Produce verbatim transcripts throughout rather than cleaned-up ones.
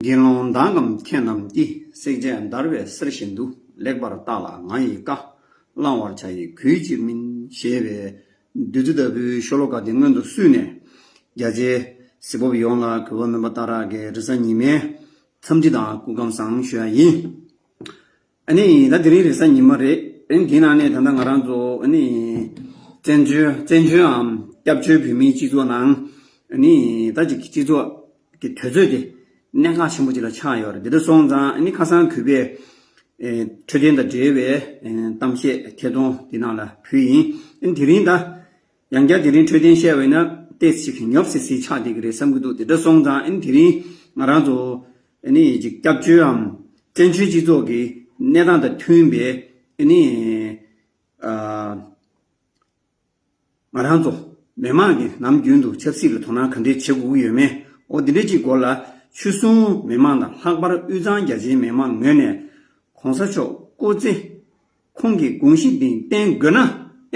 དགེ་སློང་མདང་ངམ་ཁྱེད་རྣམས་ཀྱིས། བསྲེགས་བཅད་འདར་བའི་གསེར་བཞིན་དུ། ལེགས་པར་བརྟགས་ལ་ང་ཡི་བཀའ། བླང་བར་བྱ་ཡི་གུས་ཕྱིར་མིན། ཞེས་པའི་བདུད་རྩི་ལྟ་བུའི་ཤོ་ལོ་ཀ་འདི་སྔོན་དུ་བསུས་ནས། རྒྱ་ཆེའི་གཟིགས་པ་པོ་ཡོངས་ལ་གུས་པ་སྨན་པ་སྟག་ར་གི་རེས་གཟའ་ཉི་མའི་འཚམས་འདྲི་དང་སྐུ་ཁམས་བཟང་ཞུ་ཡ་ཡིན། ཨ་ནི་ད་དེ་རིང་རེས་གཟའ་ཉི་མ་རེད། ཨ་ནི་དེའི་ནང་ནས་ད་ལྟ་ང་རང་ཚོ་ཨ་ནི་བཙན་བྱོལ་བཙན་བྱོལའམ་སྐྱབས་བཅོལ་བོད་མིའི་སྤྱི་ཚོགས་ནང་ཨ་ནི་ད་ཅིག་སྤྱི་ཚོགས་ཀྱི་དུས་ཚོད་དེ་གནད་འགག་ཆེན་པོ་ཅིག་ལ་ཆགས་ཡོད་རེད། དེ་འདྲ་སོང་ཙང་ཨ་ནི་ཁ་སང་གུས་པས་ཨེ་འཕྲོད་བསྟེན་དང་འབྲེལ་བའི་ཨེ་གཏམ་བཤད་ཐད་གཏོང་འདི་ནང་ལ་ཕུལ་ཡིན། ཨ་ནི་དེ་རིང་ད་ཡང་བསྐྱར་དེ་རིང་འཕྲོད་བསྟེན་བཤད་པ་ཡིན་ན་ཏོག་ཙམ་ཞིག་ཉོབ་སི་སི་ཆགས་བསྡད་ཀྱི་རེད་བསམ་གྱི་འདུག་དེ་འདྲ་སོང་ཙང་ཨ་ནི་དེ་རིང་ང་རང་ཚོ་ཨ་ནི་ཅིག་སྐྱབས་བཅོལ་འམ་བཙན་བྱོལ་སྤྱི་ཚོགས་ཀྱི་གནས་སྟངས་དང་མཐུན་པའི་ཨ་ནི་ཨ་ང་རང་ཚོ་མི་མང་གིས་ནམ་རྒྱུན་དུ་ཆབ་སྲིད་ལ་དོ་སྣང་ག་འདྲས་བྱེད་དགོས་ཀྱི་ཡོད་མེད། འོ་འདི་འདྲས་ཅིག་སྐོར་ལ་ཆོལ་གསུམ་མི་མང་དང་ལྷག་པར་དབུས་གཙང་རྒྱ་ཆེའི་མི་མང་ངོས་ནས་གོང་ས་མཆོག་སྐུ་ཚེ་ཁོང་གི་དགོངས་གཞི་འདི་བརྟན་དགོས་ན་ཨ་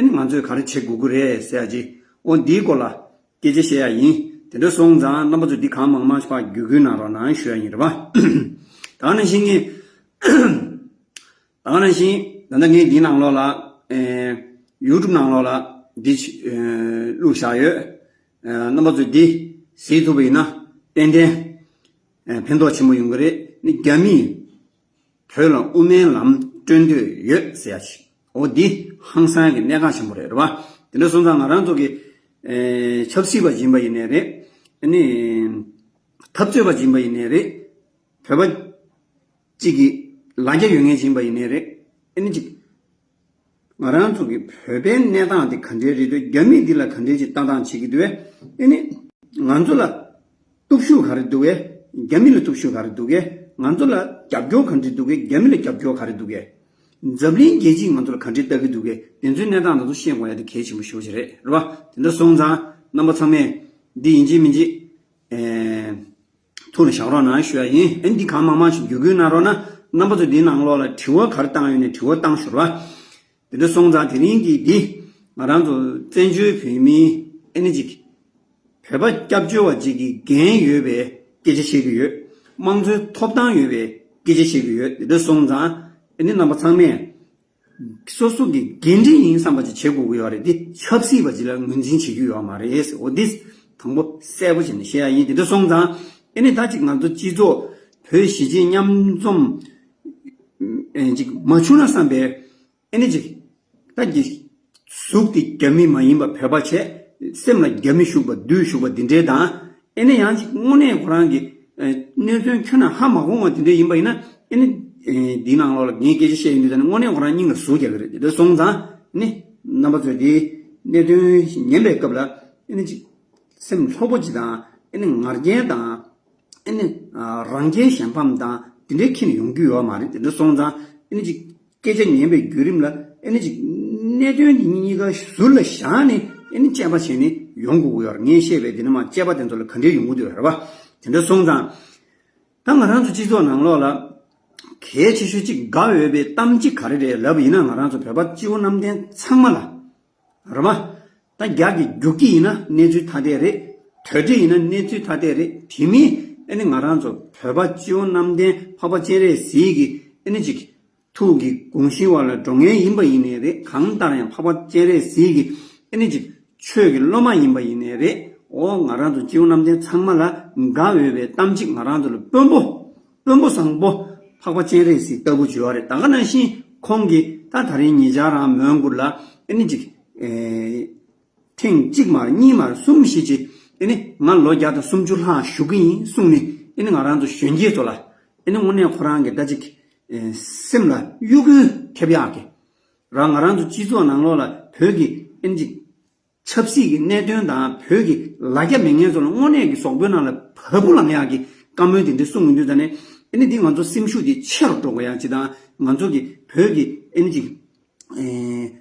ནི་ང་ཚོས་ག་རེ་བྱེད་དགོས་ཀྱི་རེད་ཟེར་ཡ་ཅིག་འོ་འདིའི་སྐོར་ལ་སྐད་ཆ་བཤད་ཡ་ཡིན། དེ་འདྲ་སོང་ཙང་རྣམ་པ་ཚོ་འདི་གང་མང་མང་ཞིག་ཕར་བརྒྱུད་སྐུལ་གནང་རོགས་གནང་ཞུ་ཡ་ཡིན་རེད་པ། ད་ག་ནང་བཞིན་ངས་ད་ག་ནང་བཞིན་ད་ལྟ་ངས་འདིའི་ནང་ལོགས་ལ་ཨེ་ཡུ་ཊུབ་ནང་ལོགས་ལ་འདི་ཨེ་བླུགས་བཞག་ཡོད། ཨེ་རྣམ་པ་ཚོས་འདི་གཟིགས་ཐུབ་པ་ཡིན་ན་ཏན་ཏན་ཨེ་ཕན་ཐོགས་ཆེན་པོ་ཡོང་གི་རེད། ནི་རྒྱ་མིས་བོད་ལ་དབུ་མའི་ལམ་བསྐྲུན་འདོད་ཡོད་ཟེར་ཡ་ཞིག་འོ་འདི་ཧང་སང་གི་གནད་འགག་ཆེན་པོ་རེད། རེད་པ། དེ་འདྲ་སོང་ཙང་ང་རང་ཚོ་གི་ཨེ་ཆབ་སྲིད་པ་ཡིན་པ་ཡིན་ནའི་རེད། ཨ་ནི་འཐབ་རྩོད་པ་ཡིན་པ་ཡིན་ནའི་རེད། བོད་པ་གཅིག་གི་ལ་རྒྱ་ཡོད་མཁན་ཡིན་པ་ཡིན་ནའི་རེད། ཨ་ནི་གཅིག་ང་རང་ཚོ་གི་བོད་པའི་གནས་སྟངས་དེ་ག་འདྲའི་རེད་འདུག་རྒྱ་མི་འདི་ལ་ག་འདྲའི་ཅིག་ལྟ་སྟངས་བྱེད་ཀྱི་འདུག་ཨ་ནི་ང་ཚོ་ལ་སྟོབས་ཤུགས་ག་རེ་འདུག་གས། རྒྱ་མི་ལ་སྟོབས་ཤུགས་ག་རེ་འདུག་གས། ང་ཚོ་ལ་རྒྱབ་སྐྱོར་ག་འདྲ་འདུག་གས། རྒྱ་མི་ལ་རྒྱབ་སྐྱོར་ག་རེ་འདུག་གས། འཛམ་གླིང་རྒྱལ་སྤྱིས་ང་ཚོ་ལ་ག་འདྲ་ལྟ་གི་འདུག་གས། དེ་ཚོའི་གནས་སྟངས་ང་ཚོ་ཤེས་དགོས་ཡ་དེ་གལ་ཆེན་པོ་ཞེ་པོ་ཅིག་རེད། རེད་པ། དེ་འདྲ་སོང་ཙང་རྣམ་པ་ཚང་མས་འདི་ཡིན་གཅིག་མིན་གཅིག་ཨེ་ཐུགས་ལ་བཞག་རོགས་གནང་ཞུ་ཡ་ཡིན། ཨེ་འདི་གང་མང་མང་ཞིག་བརྒྱུད་སྐུལ་གནང་རོགས་གནང་། རྣམ་པ་ཚོ་འདིའི་ནང་ལོགས་ལ་དྲི་བ་ག་རེ་བཏང་ཡོད་ན་དྲི་བ་བཏང་ཞུ་རོགས། དེ་འདྲ་སོང་ཙང་དེ་རིང་གི་འདི་ང་རང་ཚོ་བཙན་བྱོལ་བོད་མིའི་ཨེ་ནི་ཅིག་བོད་པ་སྐྱབས་བཅོལ་བ་ཅིག་གི་འགན་ཡོད་པའི་སྐད་ཆ་བཤད་ཀྱི་ཡོད། དམངས་གཙོའི་ཐོབ་ཐང་ཡོད་པའི་སྐད་ཆ་བཤད་ཀྱི་ཡོད། དེ་འདྲ་སོང་ཙང་ཨེ་ནི་རྣམ་པ་ཚང་མས་སོ་སོ་གི་འགན་འཁྲི་ཡིན་བསམ་པ་ཅིག་བྱེད་དགོས་ཀྱི་ཡོད་རེད། འདི་ཆབ་སྲིད་པ་ཅིག་ལ་ངོས་འཛིན་བྱེད་རྒྱུ་ཡོད་མ་རེད། འོ་འདི་དང་པོ་གསལ་པོ་བྱས་ནས་བཤད་ཡ་ཡིན། དེ་འདྲ་སོང་ཙང་ཨེ་ནི་ད་ཅིག་ང་ཚོ་སྤྱི་ཚོགས་བོད་གཞིས་བྱེས་མཉམ་འཛོམས་ཨེ་ཅིག་མ་བྱུང་ན་བསམ་པའི་ཨེ་ནི་ཅིག་ད་ཀྱི་གཟུགས་དེ་རྒྱ་མི་མ་ཡིན་པ་བོད་པ་བྱས། སེམས་ལ་རྒྱ་མི་ཞུགས་པ་བདུད་ཞུགས་པ་འདི་འདྲའི་དང་། ཨེ་ནི་ཡང་ཅིག་དངོས་གནས་ཁོ་རང་གི་ཨེ་གནད་དོན་ཁྱོན་ནས་ཧ་མ་གོ་བ་འདི་འདྲ་ཡིན་པ་ཡིན་ན། ཨེ་ནི་ཨེ་འདིའི་ནང་ལོགས་ལ་ངས་སྐད་ཆ་བཤད་ཡོང་དུས་ད་ནི་དངོས་གནས་ཁོ་རང་སྙིང་ལ་ཟུག་རྒྱག་གི་རེད། དེ་འདྲ་སོང་ཙང་ནི་རྣམ་པ་ཚོས་འདིའི་གནད་དོན་ཉན་པའི་སྐབས་ལ་ཨེ་ནི་ཅིག་སེམས་ལྷོད་པོ་ཅིག་དང་ཨེ་ནི་ངར་རྒྱན་དང་། ཨེ་ནི་ཨ་རང་རྒྱལ་གཞན་ཕམ་དང་དེ་འདྲའི་ཁྱེར་ནས་ཡོང་རྒྱུ་ཡོད་མ་རེད། དེ་འདྲ་སོང་ཙང་ཨེ་ནི་ཅིག་སྐད་ཆ་ཉན་པའི་བརྒྱུད་རིམ་ལ་ཨེ་ནི་ཅིག་གནད་དོན་འདི་གཉིས་ཀ་ཟུར་ལ་བཞག་ནས་ཨེ་ནི་དཔྱད་པ་བྱས་ནས་ཡོང་དགོས་ཀྱི་ཡོད་རེད། ངས་བཤད་པའི་འདི་ནི་མ་དཔྱད་པ་དེ་ཚོ་ལ་ག་འདྲའི་ཡོང་གི་འདུག་རེད་པ། དེ་འདྲ་སོང་ཙང་ད་ང་རང་ཚོ་སྤྱི་ཚོགས་ནང་ལོགས་ལ་གལ་ཆེ་ཤོས་གཅིག་དགའ་འོས་པའི་གཏམ་གཅིག་ག་རེ་རེད་ལབ་ཡིན་ན། ང་རང་ཚོ་བོད་པ་སྤྱི་བོ་གནམ་བསྟན་ཚང་མ་ལ། རེད་པ། ད་རྒྱ་གི་རྒྱུག་གི་ཡིན་ན་གནས་ཚུལ་ཐ་དད་རེད། དོལ་འདྲི་ཡིན་ན་གནས་ཚུལ་ཐ་དད་རེད། དེ་མིན་ཨེ་ནི་ང་རང་ཚོ་བོད་པ་སྤྱི་བོ་གནམ་བསྟན་འཕགས་པ་སྤྱན་རས་གཟིགས་ཀྱི་ཨེ་ནི་ཅིག་ཐུགས་ཀྱི་དགོངས་གཞི་བ་ལ་འགྲོ་མཁན་ཡིན་པ་ཡིན་ནའི་རེད། གང་ལྟར་ཡང་འཕགས་པ་སྤྱན་རས་གཟིགས་ཀྱི་ཨེ་ནི་ཅིག་ཆོས་ཀྱི་སློབ་མ་ཡིན་པ་ཡིན་ནའི་རེད། འོ་ང་རང་ཚོ་སྤྱི་བོ་གནམ་བསྟན་ཚང་མ་ལ་དགའ་འོས་པའི་གཏམ་གཅིག་ང་རང་ཚོ་ལ་དཔོན་པོ། དཔོན་པོ་བཟང་པོ་འཕགས་པ་སྤྱན་རས་གཟིགས་ལྟ་བུ་བྱོས་པ་རེད། ད་ག་ནང་བཞིན་ཁོང་གིས་ད་ད་རིང་ཉེ་ཆར་རང་མོན་གྷོ་ལ་ཨེ་ནི་ཅིག་ཨེ་ཐེངས་གཅིག་མར་གཉིས་མར་གསུམ་བཞི་ཅིག་ཨེ་ནི་ང་ལོ་བརྒྱ་དང་སུམ་ཅུ་ལྷག་བཞུགས་ཀྱི་ཡིན་གསུངས་ནས་ཨེ་ནི་ང་རང་ཚོ་གཞོན་སྐྱེས་ཚོ་ལ་ཨེ་ནི་དངོས་གནས་ཁོ་རང་གི་ད་ཅིག་ཨེ་སེམས་ལ་གཡོ་འགུལ་ཐེབས་ཡག་གི་རང་ང་རང་ཚོ་སྤྱི་ཚོགས་ནང་ལོགས་ལ་བོད་ཀྱི་ཨེ་ནི་ཅིག་ཆབ་སྲིད་ཀྱི་གནད་དོན་དང་བོད་ཀྱི་ལ་རྒྱ་མེད་མཁན་ཚོ་ལ་དངོས་གནས་ཀྱི་ཟོག་པོའི་ནང་ལ་བ་སྤུ་ལངས་ཡག་གི་བཀའ་མོལ་དེ་འདྲ་གསུང་གི་འདུག་ད་ནས་ཨེ་ནི་འདི་ང་ཚོ་སེམས་ཤུགས་དེ་ཆེ་རུ་འགྲོ་དགོས་ཡག་ཅིག་དང་། ང་ཚོ་གི་བོད་ཀྱི་ཨེ་ནི་ཅིག་ཨེ་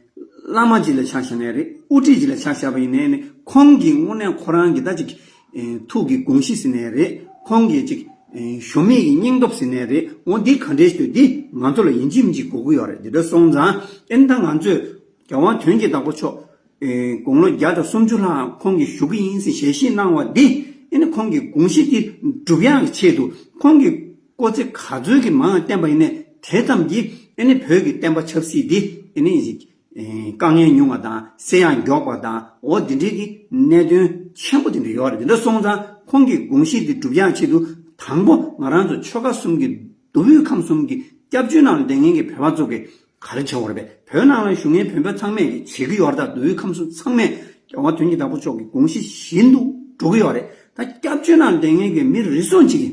བླ་མ་ཅིག་ལ་ཆ་བཞག་ནའི་རེད། དབུ་ཁྲིད་ཅིག་ལ་ཆ་བཞག་པ་ཡིན་ནའི་ནི་ཁོང་གི་དངོས་གནས་ཁོ་རང་གི་ད་ཅིག་ཨེ་ཐུགས་ཀྱི་དགོངས་གཞི་ཟེར་ནའི་རེད། ཁོང་གི་ཅིག་ཨེ་གཞོམ་མེད་ཀྱི་སྙིང་སྟོབས་ཟེར་ནའི་རེད། འོ་འདི་ག་འདྲས་ཞིག་འདི་ང་ཚོ་ལ་ཡིན་གཅིག་མིན་གཅིག་དགོས་ཀྱི་ཡོད་རེད། དེ་འདྲ་སོང་ཙང་ཨེ་ནི་ད་ང་ཚོས་རྒྱལ་དབང་དོན་གྱི་བདག་པོ་མཆོག་ཨེ་དགུང་ལོ་བརྒྱ་དང་སུམ་ཅུ་ལྷག་ཁོང་གིས་བཞུགས་ཀྱི་ཡིན་ཟེར་ཞལ་བཞེས་གནང་བ་འདི་ཨེ་ནི་ཁོང་གི་དགོངས་གཞི་འདི་སྒྲུབ་ཡག་གི་ཆེད་དུ་ ཁོང་གིས་སྐོར་ཚིག་ག་ཚོད་ཀྱི་མང་བ་བསྟན་པ་ཡིན་ནའི་དེ་ཙམ་གྱིས་ཨེ་ནི་བོད་ཀྱི་བསྟན་པ་ཆབ་སྲིད་འདི་ཨེ་ནི་ཞིག་དཀའ་ངལ་ཉུང་བ་དང་སེལ་ཡག་མགྱོགས་པ་དང་འོ་འདི་འདྲའི་གི་གནད་དོན་ཆེན་པོ་དེ་འདྲ་ཡོད་རེད། དེ་འདྲ་སོང་ཙང་ཁོང་གི་དགོངས་གཞི་འདི་སྒྲུབ་ཡག་ཆེད་དུ་དང་པོ་ང་རང་ཚོ་ཆོལ་ཁ་གསུམ་གྱི་མདོ་དབུས་ཁམས་གསུམ་གྱི་སྐྱབས་བཅོལ་ནང་ལ་བསྡད་མཁན་གྱི་བོད་པ་ཚོ་གི་ག་རེ་བྱེད་དགོས་རེད་པས། བོད་ནང་ལ་བཞུགས་མཁན་བོད་པ་ཚང་མས་ཀྱི་བྱེད་ཀྱི་ཡོད་རེད། ད་མདོ་དབུས་ཁམས་གསུམ་ཚང་མས་རྒྱལ་དབང་དོན་གྱི་བདག་པོ་མཆོག་གི་དགོངས་གཞི་བཞིན་དུ་འགྲོ་གི་ཡོད་རེད། ད་སྐྱབས་བཅོལ་ནང་ལ་བསྡད་མཁན་གྱི་མི་རེ་ཟུང་གཅིག་གིས་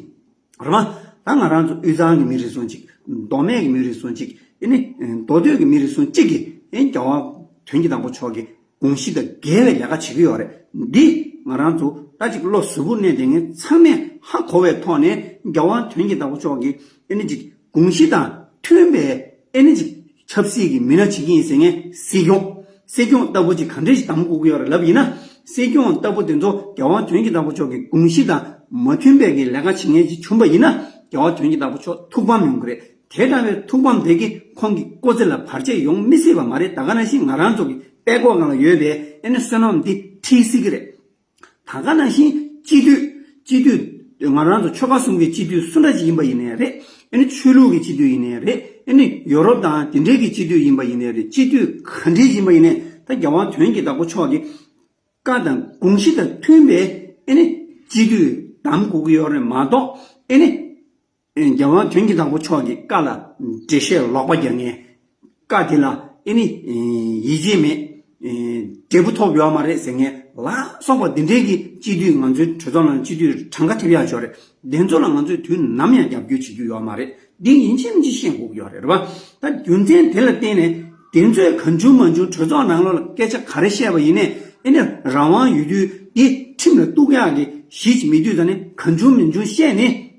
རེད་པ། ད་ང་རང་ཚོ་དབུས་གཙང་གི་མི་རེ་ཟུང་གཅིག་མདོ་སྨད་ཀྱི་མི་རེ་ཟུང་གཅིག་ཨེ་ནི་མདོ་སྟོད་ཀྱི་མི་རེ་ཟུང་གཅིག་གིས་ཨེ་རྒྱལ་དབང་དོན་གྱི་བདག་པོ་མཆོག་གི་དགོངས་གཞི་དང་འགལ་བའི་ལས་ཀ་བྱེད་ཀྱི་ཡོད་རེད། འདི་ང་རང་ཚོ་ད་ཅིག་བློ་གཟུ་བོར་གནས་བསྡད་མཁན་ཚང་མས་ཧ་གོ་བའི་ཐོག་ནས་རྒྱལ་དབང་དོན་གྱི་བདག་པོ་མཆོག་གི་ཨེ་ནི་ཅིག་དགོངས་གཞི་དང་མཐུན་པའི་ཨེ་ནི་ཅིག་ཆབ་སྲིད་ཀྱི་མི་སྣ་བྱེད་ཀྱི་ཡིན་ཟེར་མཁན་སྲིད་སྐྱོང་། སྲིད་སྐྱོང་ལྟ་བུ་ཅིག་ག་འདྲས་ཤིག་གདམ་དགོས་ཀྱི་ཡོད་རེད་ལབ་ཡིན་ན། སྲིད་སྐྱོང་ལྟ་བུ་དེ་ཚོ་རྒྱལ་དབང་དོན་གྱི་བདག་པོ་མཆོག་གི་དགོངས་གཞི་དང་མ་མཐུན་པའི་གི་ལས་ཀ་བྱེད་མཁན་ཅིག་བྱུང་པ་ཡིན་ན་རྒྱལ་དབང་དོན་གྱི་བདག་པོ་མཆོག་ཐུགས་ཕམ་ཡོང་གི་རེད། དེ་ལྟ་བུའི་ཐུགས་ཕམ་དེ་གིས་ཁོང་གི་སྐུ་ཚེ་ལ་བར་ཆད་ཡོང་མི་སྲིད་པ་མ་རེད། ད་ག་ནང་བཞིན་ང་རང་ཚོ་གི་པད་ཀོག་སྒང་ལ་ཡོད་པའི་ཨེ་ནི་བསོད་ནམས་འདི་འཁྲིད་སྲིད་ཀྱི་རེད། ད་ག་ནང་བཞིན་སྤྱི་འཐུས། སྤྱི་འཐུས་ང་རང་ཚོ་ཆོལ་ཁ་གསུམ་གྱི་སྤྱི་འཐུས་སུ་འདྲ་ཅིག་ཡིན་པ་ཡིན་ནའི་རེད། ཨེ་ནི་ཆོས་ལུགས་ཀྱི་སྤྱི་འཐུས་ཡིན་ནའི་རེད། ཨེ་ནི་ཡོ་རོབ་དང་དེ་འདྲའི་གི་སྤྱི་འཐུས་ཡིན་པ་ཡིན་ནའི་རེད། སྤྱི་འཐུས་ག་འདྲའི་ཡིན་པ་ཡིན་ནའི་ད་རྒྱལ་དབང་དོན་གྱི་བདག་པོ་མཆོག་གི་བཀའ་དང་དགོངས་གཞི་དང་མཐུན་པའི་ཨེ་ནི་སྤྱི་འཐུས་གདམ་དགོས་ཀྱི་ཡོད་རེད་མ་གཏོགས་ཨེ་ནི། རྒྱལ་དབང་དོན་གྱི་བདག་པོ་མཆོག་གི་བཀའ་ལ་འགྲེལ་བཤད་ལོག་པ་རྒྱག་མཁན། བཀའ་དེ་ལ་ཨེ་ནི་ཡིད་ཆེས་མེད། འབྲས་བུ་ཐོབ་ཡོད་མ་རེད་ཟེར་མཁན་ལ་སོགས་པ་འདི་འདྲའི་གི་སྤྱི་འཐུས་ང་ཚོའི་གྲོས་ཚོགས་ནང་སྤྱི་འཐུས་གྲངས་ཀ་ཐེབས་ཡག་ཅིག་ཡོད་རེད། དེ་ཚོ་ལ་ང་ཚོས་དུས་ནམ་ཡང་རྒྱབ་སྐྱོར་བྱེད་རྒྱུ་ཡོད་མ་རེད། འདི་ཡིན་གཅིག་མིན་གཅིག་ཤེས་དགོས་ཀྱི་ཡོད་རེད་པ། ད་རྒྱུ་མཚན་དེ་ལ་བརྟེན་ནས་དེ་ཚོས་གང་བྱུང་མང་བྱུང་གྲོས་ཚོགས་ནང་ལོགས་ལ་སྐད་ཆ་ག་རེ་བཤད་པ་ཡིན་ནའི་ཨེ་ནི་རང་དབང་ཡོད་དུས་འདི་ཁྲིམས་ལ་གཏུག་ཡག་གི་གཞི་ཅིག་མེད་དུས་ད་ནི་གང་བྱུང་མང་བྱུང་བཤད་ནས།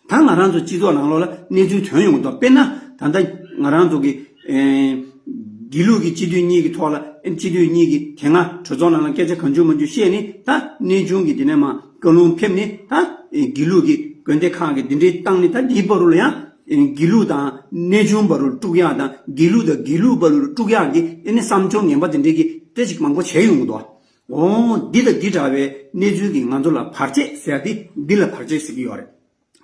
ད་ང་རང་ཚོ་སྤྱི་ཚོགས་ནང་ལོགས་ལ་གནས་ཚུལ་ཐོན་ཡོང་གི་འདུག་དཔེར་ན་ད་ལྟ་ང་རང་ཚོ་གི་ཨེ་དགེ་ལུགས་ཀྱི་སྤྱི་འཐུས་གཉིས་ཀྱི་ཐོག་ལ་ཨེ་སྤྱི་འཐུས་གཉིས་ཀྱིས་དེ་སྔ་གྲོས་ཚོགས་ནང་ལ་སྐད་ཆ་གང་བྱུང་མང་བྱུང་བཤད་ནས་ད་གནས་ཆུང་གི་དེ་ནས་མར་བཀའ་ལུང་ཕེབས་ནས་ད་ཨེ་དགེ་ལུགས་ཀྱི་དགོན་སྡེ་ཁག་གི་དེ་འདྲའི་བཏང་ནས་ད་འདིའི་བར་དུ་ལ་ཡང་ཨེ་དགེ་ལུགས་དང་གནས་ཆུང་བར་དུ་དཀྲུག་ཡག་དང་དགེ་ལུགས་དང་དགེ་ལུགས་བར་དུ་དཀྲུག་ཡག་གི་ཨེ་ནི་བསམ་སྦྱོར་ངན་པ་དེ་འདྲའི་གི་དེ་ཅིག་མང་པོ་བྱས་ཡོང་གི་འདུག་འོ་འདི་དང་འདི་འདྲ་བའི་གནས་ཚུལ་གྱིས་ང་ཚོ་ལ་བར་ཆད་ཟེར་ཡག་དེ་འདི་ལ་བར་ཆད་ཟེར་གྱི་ཡོད་རེད།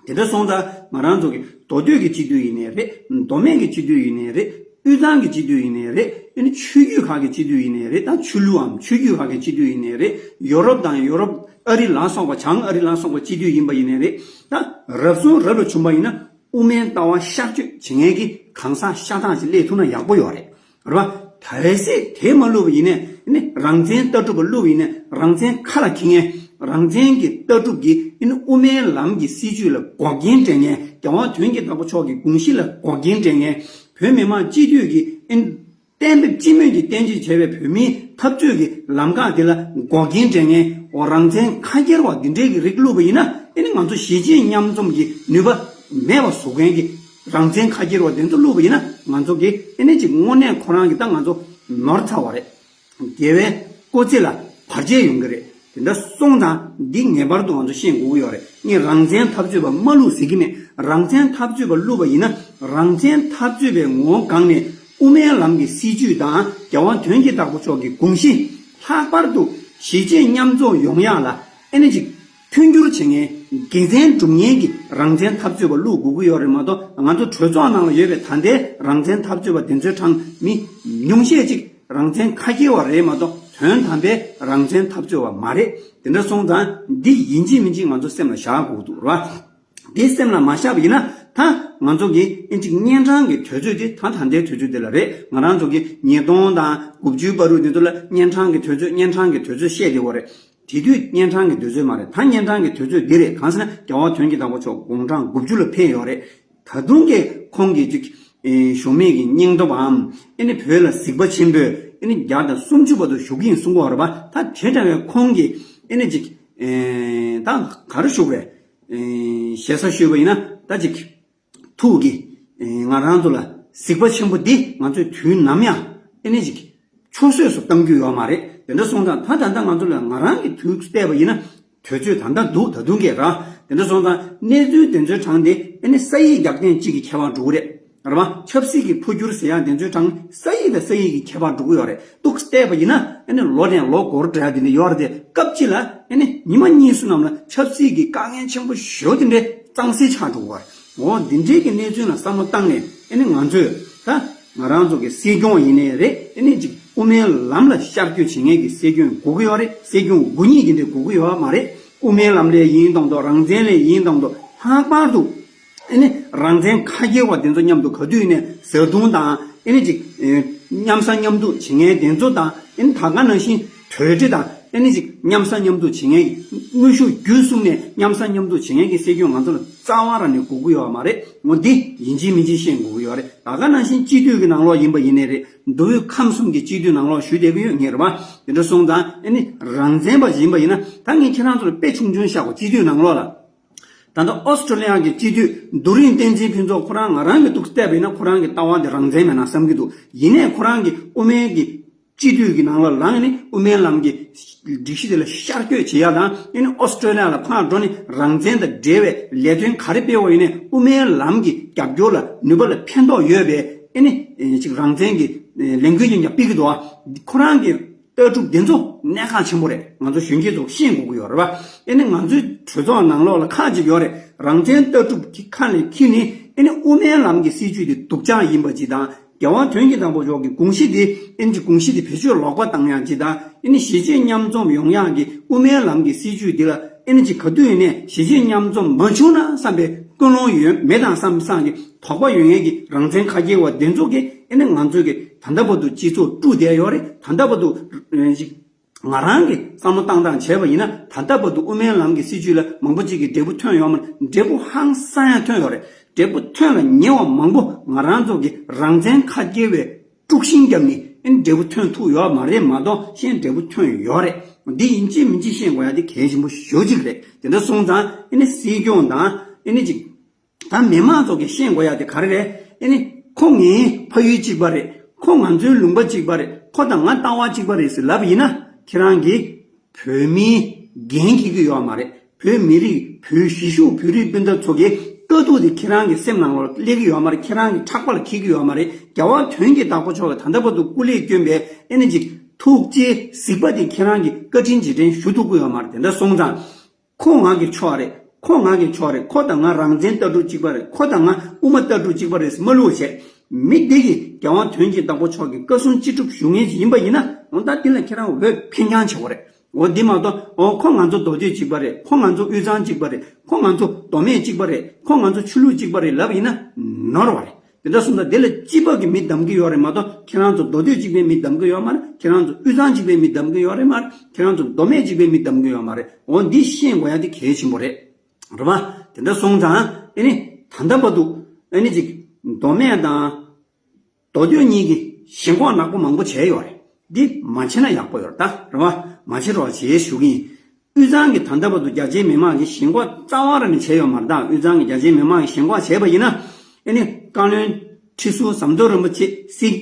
དེ་འདྲ་སོང་ཙང་ང་རང་ཚོ་གི་མདོ་སྟོད་ཀྱི་སྤྱི་འཐུས་ཡིན་ནའི་རེད། མདོ་སྨད་ཀྱི་སྤྱི་འཐུས་ཡིན་ནའི་རེད། དབུས་གཙང་གི་སྤྱི་འཐུས་ཡིན་ནའི་རེད། ཨ་ནི་ཆོས་བརྒྱུད་ཁག་གི་སྤྱི་འཐུས་ཡིན་ནའི་རེད། ད་ཆོས་ལུགས་འམ་ཆོས་བརྒྱུད་ཁག་གི་སྤྱི་འཐུས་ཡིན་ནའི་རེད། ཡོ་རོབ་དང་ཡོ་རོབ་ཨ་རི་ལ་སོགས་པ་བྱང་ཨ་རི་ལ་སོགས་པ་སྤྱི་འཐུས་ཡིན་པ་ཡིན་ནའི་རེད། ད་རབ་བྱུང་རབ་ལ་བྱུང་པ་ཡིན་ན་དབུ་མའི་ལྟ་བ་གཤག་བཅོས་བྱེད་མཁན་གྱི་གང་ཟག་ཤ་སྟག་ཅིག་སླེབས་ཐུབ་ན་ཡག་པོ་ཡོད་རེད། རེད་པ། གལ་སྲིད་དེ་མ་བླུགས་པ་ཡིན་ནའི་ནི་རང་བཙན་ལྟ་གྲུབ་པ་བླུགས་པ་ཡིན་ནའི་རང་བཙན་ཁ་ལ་འཁྱེར་མཁན་རང་བཙན་གྱི་ལྟ་གྲུབ་ཀྱི་ཨ་ནི་དབུ་མའི་ལམ་གྱི་སྲིད་བྱུས་ལ་འགོག་རྐྱེན་སྤྲད་མཁན་རྒྱལ་དབང་དོན་གྱི་བདག་པོ་མཆོག་གི་དགོངས་གཞི་ལ་འགོག་རྐྱེན་སྤྲད་མཁན་བོད་མི་མང་སྤྱི་འཐུས་ཀྱི་ཨ་ནི་གཏན་འབེབས་སྤྱི་མོས་ཀྱིས་གཏན་འཇགས་བྱས་པའི་བོད་མིའི་འཐབ་རྩོད་ཀྱི་ལམ་ཁ་དེ་ལ་འགོག་རྐྱེན་སྤྲད་མཁན་འོ་རང་བཙན་ཁ་འཁྱེར་བ་འདི་འདྲའི་གི་རིགས་བླུགས་པ་ཡིན་ན་ཨ་ནི་ང་ཚོ་གཞིས་བྱེས་མཉམ་འཛོམས་ཀྱི་ནུས་པ་མེད་པ་བཟོ་མཁན་གྱི་རང་བཙན་ཁ་འཁྱེར་བ་དེ་ཚོ་བླུགས་པ་ཡིན་ན་ང་ཚོ་གི་ཨེ་ནི་ཅིག་དངོས་གནས་ཁོ་རང་གི་ད་ང་ཚོ་ནོར་ཚར་བ་རེད། རྒྱལ་བའི་སྐུ་ཚེ་ལ་བར་ཆད་ཡོང་གི་རེད། དེ་འདྲ་སོང་ཙང་འདི་ངེས་པར་དུ་ང་ཚོ་ཤེས་དགོས་ཀྱི་ཡོད་རེད། ངས་རང་བཙན་འཐབ་རྩོད་པ་མ་བླུགས་ཟེར་གྱི་མེད། རང་བཙན་འཐབ་རྩོད་པ་བླུགས་པ་ཡིན་ན་རང་བཙན་འཐབ་རྩོད་པའི་ངོ་བོ་སྒང་ནས་དབུ་མའི་ལམ་གྱི་སྲིད་བྱུས་དང་རྒྱལ་དབང་དོན་གྱི་བདག་པོ་མཆོག་གི་དགོངས་གཞི་ལྷག་པར་དུ་གཞིས་བྱེས་མཉམ་འཛོམས་ཡོང་ཡག་ལ་ཨེ་ནི་ཅིག་མཐུན་འགྱུར་བྱེད་མཁན་དགེ་མཚན་སྒྲུབ་མཁན་གྱི་རང་བཙན་འཐབ་རྩོད་པ་བླུགས་དགོས་ཀྱི་ཡོད་རེད་མ་གཏོགས་ང་ཚོ་གྲོས་ཚོགས་ནང་ལ་ཡོད་པའི་ད་ལྟའི་རང་བཙན་འཐབ་རྩོད་པ་དེ་ཚོའི་གྲངས་མི་ཉུང་ཤས་ཅིག་རང་བཙན་ཁ་འཁྱེར་བ་རེད་མ་གཏོགས་དོན་དམ་པའི་རང་བཙན་འཐབ་རྩོད་པ་མ་རེད། དེ་འདྲ་སོང་ཙང་འདི་ཡིན་གཅིག་མིན་གཅིག་ང་ཚོ་སེམས་ལ་བཞག་དགོས་འདུག་རེད་བ། འདི་སེམས་ལ་མ་བཞག་པ་ཡིན་ན་ད་ང་ཚོ་གི་ཨེ་ཅིག་གཉན་འཕྲང་གི་དུས་ཚོད་དེ་ད་ད་ལྟའི་དུས་ཚོད་དེ་ལ་རེད། ང་རང་ཚོ་གི་ཉིས་སྟོང་དང་དགུ་བཅུའི་བར་དུ་འདི་ཚོ་ལ་གཉན་འཕྲང་གི་དུས་ཚོད་གཉན་འཕྲང་གི་དུས་ཚོད་བཤད་བསྡད་ཡོད་རེད། དེ་དུས་གཉན་འཕྲང་གི་དུས་ཚོད་མ་རེད། ད་གཉན་འཕྲང་གི་དུས་ཚོད་འདི་རེད། གང་ཟེར་ན་རྒྱལ་བ་དོན་གྱི་བདག་པོ་མཆོག་དགུང་གྲངས་དགུ་བཅུ་ལ་ཕེབས་ཡོད་རེད། ད་དུང་གི་ཁོང་གི་ཅིག་ཨེ་གཞོམ་མེད་ཀྱི་སྙིང་སྟོབས་འམ་ཨེ་ནི་བོད་ལ་གཟིགས་པ་ཆེན་པོས་ཨེ་ནི་བརྒྱ་དང་སུམ་ཅུ་བར་དུ་བཞུགས་ཀྱི་ཡིན་གསུང་གི་ཡོད་རེད་པ། ད་དེ་འདྲ་བའི་ཁོང་གི་ཨེ་ནི་ཅིག་ཨེ་ད་ག་རེ་ཞུ་དགོས་རེད། ཨེ་ཞེ་ས་ཞུས་པ་ཡིན་ན་ད་ཅིག་ཐུགས་ཀྱིས་ང་རང་ཚོ་ལ་གཟིགས་པ་ཆེན་པོ་འདི་ང་ཚོས་དུས་ནམ་ཡང་ཨེ་ནི་ཅིག་ཆུད་ཟོས་སུ་གཏང་རྒྱུ་ཡོད་མ་རེད། དེ་འདྲ་སོང་ཙང་ད་ད་ལྟ་ང་ཚོ་ལ་ང་རང་གི་དུས་བལྟས་པ་ཡིན་ན་དུས་ཚོད་ད་ལྟ་འདུག་ད་དུང་གས་ར། དེ་འདྲ་སོང་ཙང་གནས་ཚུལ་དེ་ཚོའི་གྲངས་དེ་ཨེ་ནི་ས་ཡིག་རྒྱག་སྟངས་གཅིག་གི་ཁྱད་པར་འགྲོ་གི་རེད། རེད་བ། ཆབ་སྲིད་ཀྱི་འཕོ་འགྱུར་ཟེར་ཡག་དེ་ཚོའི་གྲངས་ས་ཡིག་དང་ས་ཡིག་གི་ཁྱད་པར་འགྲོ་གི་ཡོད་རེད། ཏོག་ཙམ་བལྟས་པ་ཡིན་ན་ཨེ་ནི་ལོ་ནས་ལོ་འགོར་འགྲོ་ཡག་དེ་འདྲ་ཡོད་རེད་དེ་སྐབས་གཅིག་ལ་ཨེ་ནི་ཉི་མ་གཉིས་གསུམ་ནང་ལ་ཆབ་སྲིད་ཀྱི་དཀའ་ངལ་ཆེན་པོ་ཞེ་པོ་དེ་འདྲ་ གཙང་སེལ་ཆགས་འགྲོ་གི་ཡོད་རེད། འོ་འདི་འདྲའི་གི་གནས་ཚུལ་ལ་བསམ་བློ་བཏང་ནས་ཨ་ནི་ང་ཚོས་ད་ང་རང་ཚོ་གི་སྲིད་སྐྱོང་ཡིན་ནའི་རེད། ཨ་ནི་ཅིག་དབུ་མའི་ལམ་ལ་ཤར་བསྐྱོད་བྱེད་མཁན་གྱི་སྲིད་སྐྱོང་དགོས་ཀྱི་ཡོད་རེད། སྲིད་སྐྱོང་དགུ་ཉིད་ཀྱི་འདི་དགོས་ཀྱི་ཡོད་མ་རེད། དབུ་མའི་ལམ་ལས་ཡིན་དང་དང་རང་བཙན་ལས་ཡིན་དང་དང་ལྷག་པར་དུ་ཨ་ནི་རང་བཙན་ཁ་སྐྱེལ་བ་དེ་ཚོ་མཉམ་དུ་ག་དུས་ནས་བཟའ་བཏུང་དང་ཨ་ནི་ཅིག་ཨེ་མཉམ་ཟ་མཉམ་འཐུང་བྱེད་མཁན་དེ་ཚོ་དང་ཨ་ནི་ད་ག་ནང་བཞིན་གྲོས་འདྲི་དང་ཨ་ནི་ཅིག་མཉམ་ཟ་མཉམ་འཐུང་བྱེད་མཁན་གྱི་དངོས་ཤུགས་བརྒྱུད་གསུམ་ནས་མཉམ་ཟ་མཉམ་འཐུང་བྱེད་མཁན་གྱི་སྲིད་སྐྱོང་ང་ཚོ་ལ་རྩ་བ་རང་ནས་དགོས་ཀྱི་ཡོད་མ་རེད། འོ་འདི་ཡིན་གཅིག་མིན་གཅིག་ཤེས་དགོས་ཀྱི་ཡོད་རེད། ད་ག་ནང་བཞིན་སྤྱི་འཐུས་ཀྱི་ནང་ལོགས་ཡིན་པ་ཡིན་ནའི་རེད། མདོ་དབུས་ཁམས་གསུམ་གྱི་སྤྱི་འཐུས་ནང་ལོགས་ཞུ་བསྡད་ཀྱི་ཡོད་ངེས་རེད་པ། དེ་འདྲ་སོང་ཙང་ཨ་ནི་རང་བཙན་པ་ཡིན་པ་ཡིན་ན་ད་ངས་ཁྱེད་རང་ཚོ་ལ་དཔེ་ཆུང་ཆུང་བཞག་གོ། སྤྱི་འཐུས་ནང་ལོགས་ལ། ད་ལྟ་ཨོ་སི་ཀྲོ་ལི་ཡ་གི་སྤྱི་འཐུས་རྡོ་རིང་བསྟན་འཛིན་ཕུན་ཚོགས་ཁོ་རང་ང་རང་གི་ཐུགས་བལྟས་པ་ཡིན་ན་ཁོ་རང་གི་ལྟ་བ་འདི་རང་བཙན་མེད་ན་བསམ་གྱི་འདུག་ཡིན་ནའི་ཁོ་རང་གི་དབུ་མའི་གི་སྤྱི་འཐུས་ཀྱི་ནང་ལ་ལངས་ནས་དབུ་མའི་ལམ་གྱི་སྒྲིག་གཞི་དེ་ལ་ཤར་བསྐྱོད་བྱེད་ཡ་དང་ཨ་ནི་ཨོ་སི་ཀྲོ་ལི་ཡ་ལ་ཕར་འགྲོ་ནས་རང་བཙན་དང་འབྲེལ་བའི་ལས་དོན་ག་རེ་སྤེལ་བ་ཡིན་ནའི་དབུ་མའི་ལམ་གྱི་རྒྱབ་སྐྱོར་ལ་ནུས་པ་ལ་ཕན་ཐོགས་ཡོད་པའི་ཨ་ནི་ཅིག་རང་བཙན་གྱི་ལས་འགུལ་ཡང་ཡང་སྤེལ་གྱི་འདུག་ཁོ་རང་གི་ལྟ་གྲུབ་འདི་ཚོ་གནད་འགག་ཆེན་པོ་རེད། ང་ཚོ་གཞོན་སྐྱེས་ཚོ་ཤེས་དགོས་ཀྱི་ཡོད་རེད་པ། ཨེ་ནི་ང་ཚོའི་གྲོས་ཚོགས་ནང་ལོགས་ལ་ཁག་ཅིག་ཡོད་རེད། རང་བཙན་ལྟ་གྲུབ་ཀྱི་ཁ་ནས་འཁྱེར་ནས་ཨེ་ནི་དབུ་མའི་ལམ་གྱི་སྲིད་བྱུས་དེ་སྡུག་ཅག་ཡིན་པ་ཅིག་དང་རྒྱལ་བ་དོན་གྱི་བདག་པོ་མཆོག་གི་དགོངས་གཞི་དེ་ཨེ་ནི་དགོངས་གཞི་དེ་བེད་སྤྱོད་ལོག་པ་བཏང་ཡག་ཅིག་དང་ཨེ་ནི་གཞིས་བྱེས་མཉམ་འཛོམས་ཡོང་ཡག་གི་དབུ་མའི་ལམ་གྱི་སྲིད་བྱུས་དེ་ལ་ཨེ་ནི་ཅིག་ག་དུས་ཡིན་ནས་གཞིས་བྱེས་མཉམ་འཛོམས་མ་བྱུང་ན་བསམ་པའི་ཀུན་སློང་ཡོད་མེད་དང་བསམ་བསམ་གྱི་དོགས་པ་ཡོད་མཁན་གྱི་རང་བཙན་ཁ་སྐྱེལ་བ་དེ་ཚོ་གིས་ཨེ་ནི་ང་ཚོ་གི་ད་ལྟ་བར་དུ་སྤྱི་ཚོགས་དཀྲུགས་བསྡད་ཡོད་རེད། ད་ལྟ་བར་དུ་ཨེ་ཅིག་ང་རང་གིས་བསམ་བློ་བཏང་སྟངས་བྱས་པ་ཡིན་ན་ད་ལྟ་བར་དུ་དབུ་མའི་ལམ་གྱི་སྲིད་བྱུས་ལ་མང་པོ་ཅིག་གིས་འབྲས་བུ་ཐོན་ཡོད་མ་རེད། འབྲས་བུ་ཧང་སང་ཡང་ཐོན་ཡོད་རེད། འབྲས་བུ་ཐོན་ལ་ཉེ་བ་མང་པོ་ང་རང་ཚོ་གི་རང་བཙན་ཁ་སྐྱེལ་བའི་དཀྲུག་ཤིང་བརྒྱབ་ནས་ཨེ་ནི་འབྲས་བུ་ཐོན་ཐུབ་ཡོད་མ་རེད་མ་གཏོགས་གཞན་འབྲས་བུ་ཐོན་ཡོད་རེད། འདི་ཡིན་གཅིག་མིན་གཅིག་ཤེས་དགོས་ཡ་དེ་གལ་ཆེན་པོ་ཞེ་པོ་ཅིག་རེད། དེ་འདྲ་སོང་ཙང་ཨེ་ནི་སྲིད་སྐྱོང་དང་ཨེ་ནི་ཅིག་ད་མི་མང་ཚོ་གིས་ཤེས་དགོས་ཡ་དེ་ག་རེ་རེད། ཨེ་ནི་ཁོ་ངའི་ཕ་ཡུལ་གཅིག་པ་རེད། ཁོ་ང་ཚོའི་ལུང་པ་གཅིག་པ་རེད། ཁོ་དང་ང་ལྟ་བ་གཅིག་པ་རེད་ཟེར་ལབ་ཡིན་ན་ཁྱེད་རང་གིས་བོད་མིའི་འགན་འཁྱེར་གྱི་ཡོད་མ་རེད། བོད་མི་རིགས་བོད་གཞིས་བཞུགས་བོད་རིགས་སྤུན་ཟླ་ཚོ་གི་དཀའ་སྡུག་དེ་ཁྱེད་རང་གི་སེམས་ནང་ལ་སླེབས་ཀྱི་ཡོད་མ་རེད། ཁྱེད་རང་གི་ཕྲག་པ་ལ་འཁྱེར་གྱི་ཡོད་མ་རེད། རྒྱལ་བ་དོན་གྱི་བདག་པོ་མཆོག་གིས་ད་ལྟ་བར་དུ་སྐུ་ལས་བསྐྱོན་པའི་ཨེ་ནི་ཅིག་ཐུགས་རྗེ་གཟིགས་པ་དེ་ཁྱེད་རང་གིས་བཀའ་དྲིན་རྗེས་དྲན་ཞུ་ཐུབ་ཀྱི་ཡོད་མ་རེད། དེ་འདྲ་སོང་ཙང་། ཁོ་ང་གི་ཕྱོགས་རེད། ཁོ་ང་གི་ཕྱོགས་རེད། ཁོ་དང་ང་རང་བཙན་ལྟ་གྲུབ་གཅིག་པ་རེད། ཁོ་དང་ང་དབུ་མ་ལྟ་གྲུབ་གཅིག་པ་རེད་ཟེར་མ་ལུས་བྱས། མི་འདི་གིས་རྒྱལ་དབང་དོན་གྱི་བདག་པོ་མཆོག་གི་བཀའ་གསུང་ཅི་སྒྲུབ་ཞུ་མཁན་ཅིག་ཡིན་པ་ཡིན་ན་འོ་ད་འདི་ལ་ཁྱེད་རང་འོས་འཕེན་རྐྱང་བྱེད་དགོས་རེད། འོ་འདི་མ་གཏོགས་འོ་ཁོ་ང་ཚོ་མདོ་སྟོད་གཅིག་པ་རེད། ཁོ་ང་ཚོ་དབུས་གཙང་གཅིག་པ་རེད། ཁོ་ང་ཚོ་མདོ་སྨད་གཅིག་པ་རེད། ཁོ་ང་ཚོ་ཆོས་ལུགས་གཅིག་པ་རེད་ལབ་ཡིན་ན་ནོར་བ་རེད། དེ་འདྲ་སོང་ཙང་དེ་ལ་སྐྱིད་པ་གི་མི་གདམ་གི་ཡོད་རེད་མ་གཏོགས་ཁྱེད་རང་ཚོ་མདོ་སྟོད་གཅིག་པའི་མི་གདམ་གི་ཡོད་མ་རེད། ཁྱེད་རང་ཚོ་དབུས་གཙང་གཅིག་པའི་མི་གདམ་གི་ཡོད་རེད་མ་རེད། ཁྱེད་རང་ཚོ་མདོ་སྨད་གཅིག་པའི་མི་གདམ་གི་ཡོད་མ་རེད། འོ་འདི་ཤེས་དགོས་ཡ་དེ་གལ་ཆེན་པོ་རེད། རེད་པ། དེ་འདྲ་སོང་ཙང་ཨེ་ནི་ད་ལྟ་བར་དུ་ཨེ་ནི་ཅིག་མདོ་སྨད་དང་མདོ་སྟོད་གཉིས་ཀྱི་ཞེན་ཁོག་ནག་པོ་མང་པོ་བྱས་ཡོད་རེད། འདི་མ་བྱེད་ན་ཡག་པོ་ཡོད་རེད་ད། རེད་པ། མ་བྱེད་རོགས་བྱེད་ཞུ་གི་ཡིན། དབུས་གཙང་གི་ད་ལྟ་བར་དུ་རྒྱ་ཆེའི་མི་མང་གིས་ཞེན་ཁོག་རྩ་བ་རང་ནས་བྱས་ཡོད་མ་རེད་ད། དབུས་གཙང་གི་རྒྱ་ཆེའི་མི་མང་གིས་ཞེན་ཁོག་བྱས་པ་ཡིན་ན། ཨེ་ནི་བཀའ་བློན་ཁྲི་ཟུར་ཟམ་གདོང་རིན་པོ་ཆེ་སྲིད་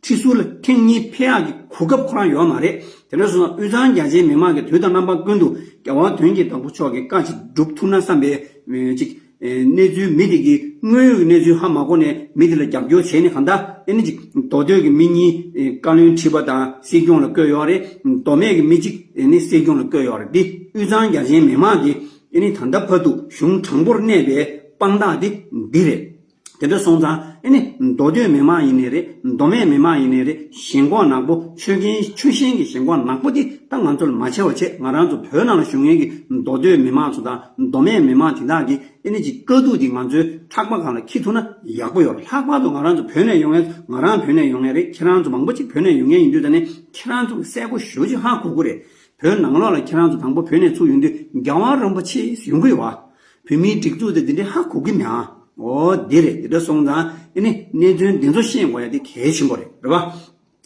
ཁྲི་ཟུར་ལ་ཐེངས་གཉིས་ཕེབས་ཡག་གི་གོ་སྐབས་ཁོ་རང་ཡོད་མ་རེད། དེ་འདྲ་སོང་ཙང་དབུས་གཙང་རྒྱ་ཆེའི་མི་མང་གིས་དུས་དང་རྣམ་པ་ཀུན་ཏུ་རྒྱལ་བ་དོན་གྱི་བདག་པོ་མཆོག་གི་བཀའ་ཅིག་སྒྲུབ་ཐུབ་ན་བསམ་པའི་ཅིག་གནས་ཚུལ། མི་དེ་གི་དངོས་ཡོད་ཀྱི་གནས་ཚུལ་ཧ་མ་གོ་ནས་མི་དེ་ལ་རྒྱབ་སྐྱོར་བྱས་ནས་གང་ལྟར་ཨེ་ནི་ཅིག་མདོ་སྟོད་ཀྱི་མི་གཉིས་བཀའ་བློན་ཁྲི་པ་དང་སྲིད་སྐྱོང་ལ་བསྐོས་ཡོད་རེད། མདོ་སྨད་ཀྱི་མི་གཅིག་ཨེ་ནི་སྲིད་སྐྱོང་ལ་བསྐོས་ཡོད་རེད། འདི་དབུས་གཙང་རྒྱ་ཆེའི་མི་མང་གིས་ཨེ་ནི་ད་ལྟ་བར་དུ་གཞུང་དྲང་པོར་གནས་པའི་དཔང་རྟགས་དེ་འདི་རེད། དེ་འདྲ་སོང་ཙང་ཨེ་ནི་མདོ་སྟོད་མི་མང་ཡིན་ནའི་རེད། མདོ་སྨད་མི་མང་ཡིན་ནའི་རེད། ཞེན་ཁོག་ནག་པོ། ཆོས་ཁན་ཆོས་ཞེན་གྱི་ཞེན་ཁོག་ནག་པོ་དེ་ད་ང་ཚོ་ལ་མ་བྱེད་པ་བྱེད། ང་རང་ཚོ་བོད་ནང་ལ་བཞུགས་མཁན་གྱི་མདོ་སྟོད་མི་མང་ཚོ་དང་མདོ་སྨད་མི་མང་དེ་དག་གིས་ཨེ་ནི་ཅིག་དཀའ་སྡུག་དེ་ང་ཚོའི་ཕྲག་པ་སྒང་ལ་འཁྱེར་ཐུབ་ན་ཡག་པོ་ཡོད། ལྷག་པར་དུ་ང་རང་ཚོ་བོད་ནས་ཡོང་མཁན། ང་རང་བོད་ནས་ཡོང་མཁན་རེད། ཁྱེད་རང་ཚོ་མང་པོ་ཅིག་བོད་ནས་ཡོང་མཁན་ཡིན་དུས་ད་ནི་ཁྱེད་རང་ཚོ་གི་གསལ་པོ་ཞེ་པོ་ཅིག་ཧ་གོ་གི་རེད། བོད་ནང་ལོགས་ལ་ཁྱེད་རང་ཚོ་དང་པོ་བོད་ནས་ཚུར་ཡོང་དུས་རྒྱལ་བ་རིན་པོ་ཆེ་ཡོང་གི་ཡོད་པ། བོད་མིའི་སྒྲིག་འཛུགས་དེ་འདི་འདྲའི་ཧ་གོ་གི་མེད་ཨ། འོ་འདི་རེད། འདི་འདྲ་སོང་ཙང་ཨེ་ནི་གནད་དོན་འདི་ཚོ་ཤེས་དགོས་ཡ་དེ་གལ་ཆེན་པོ་རེད། རེད་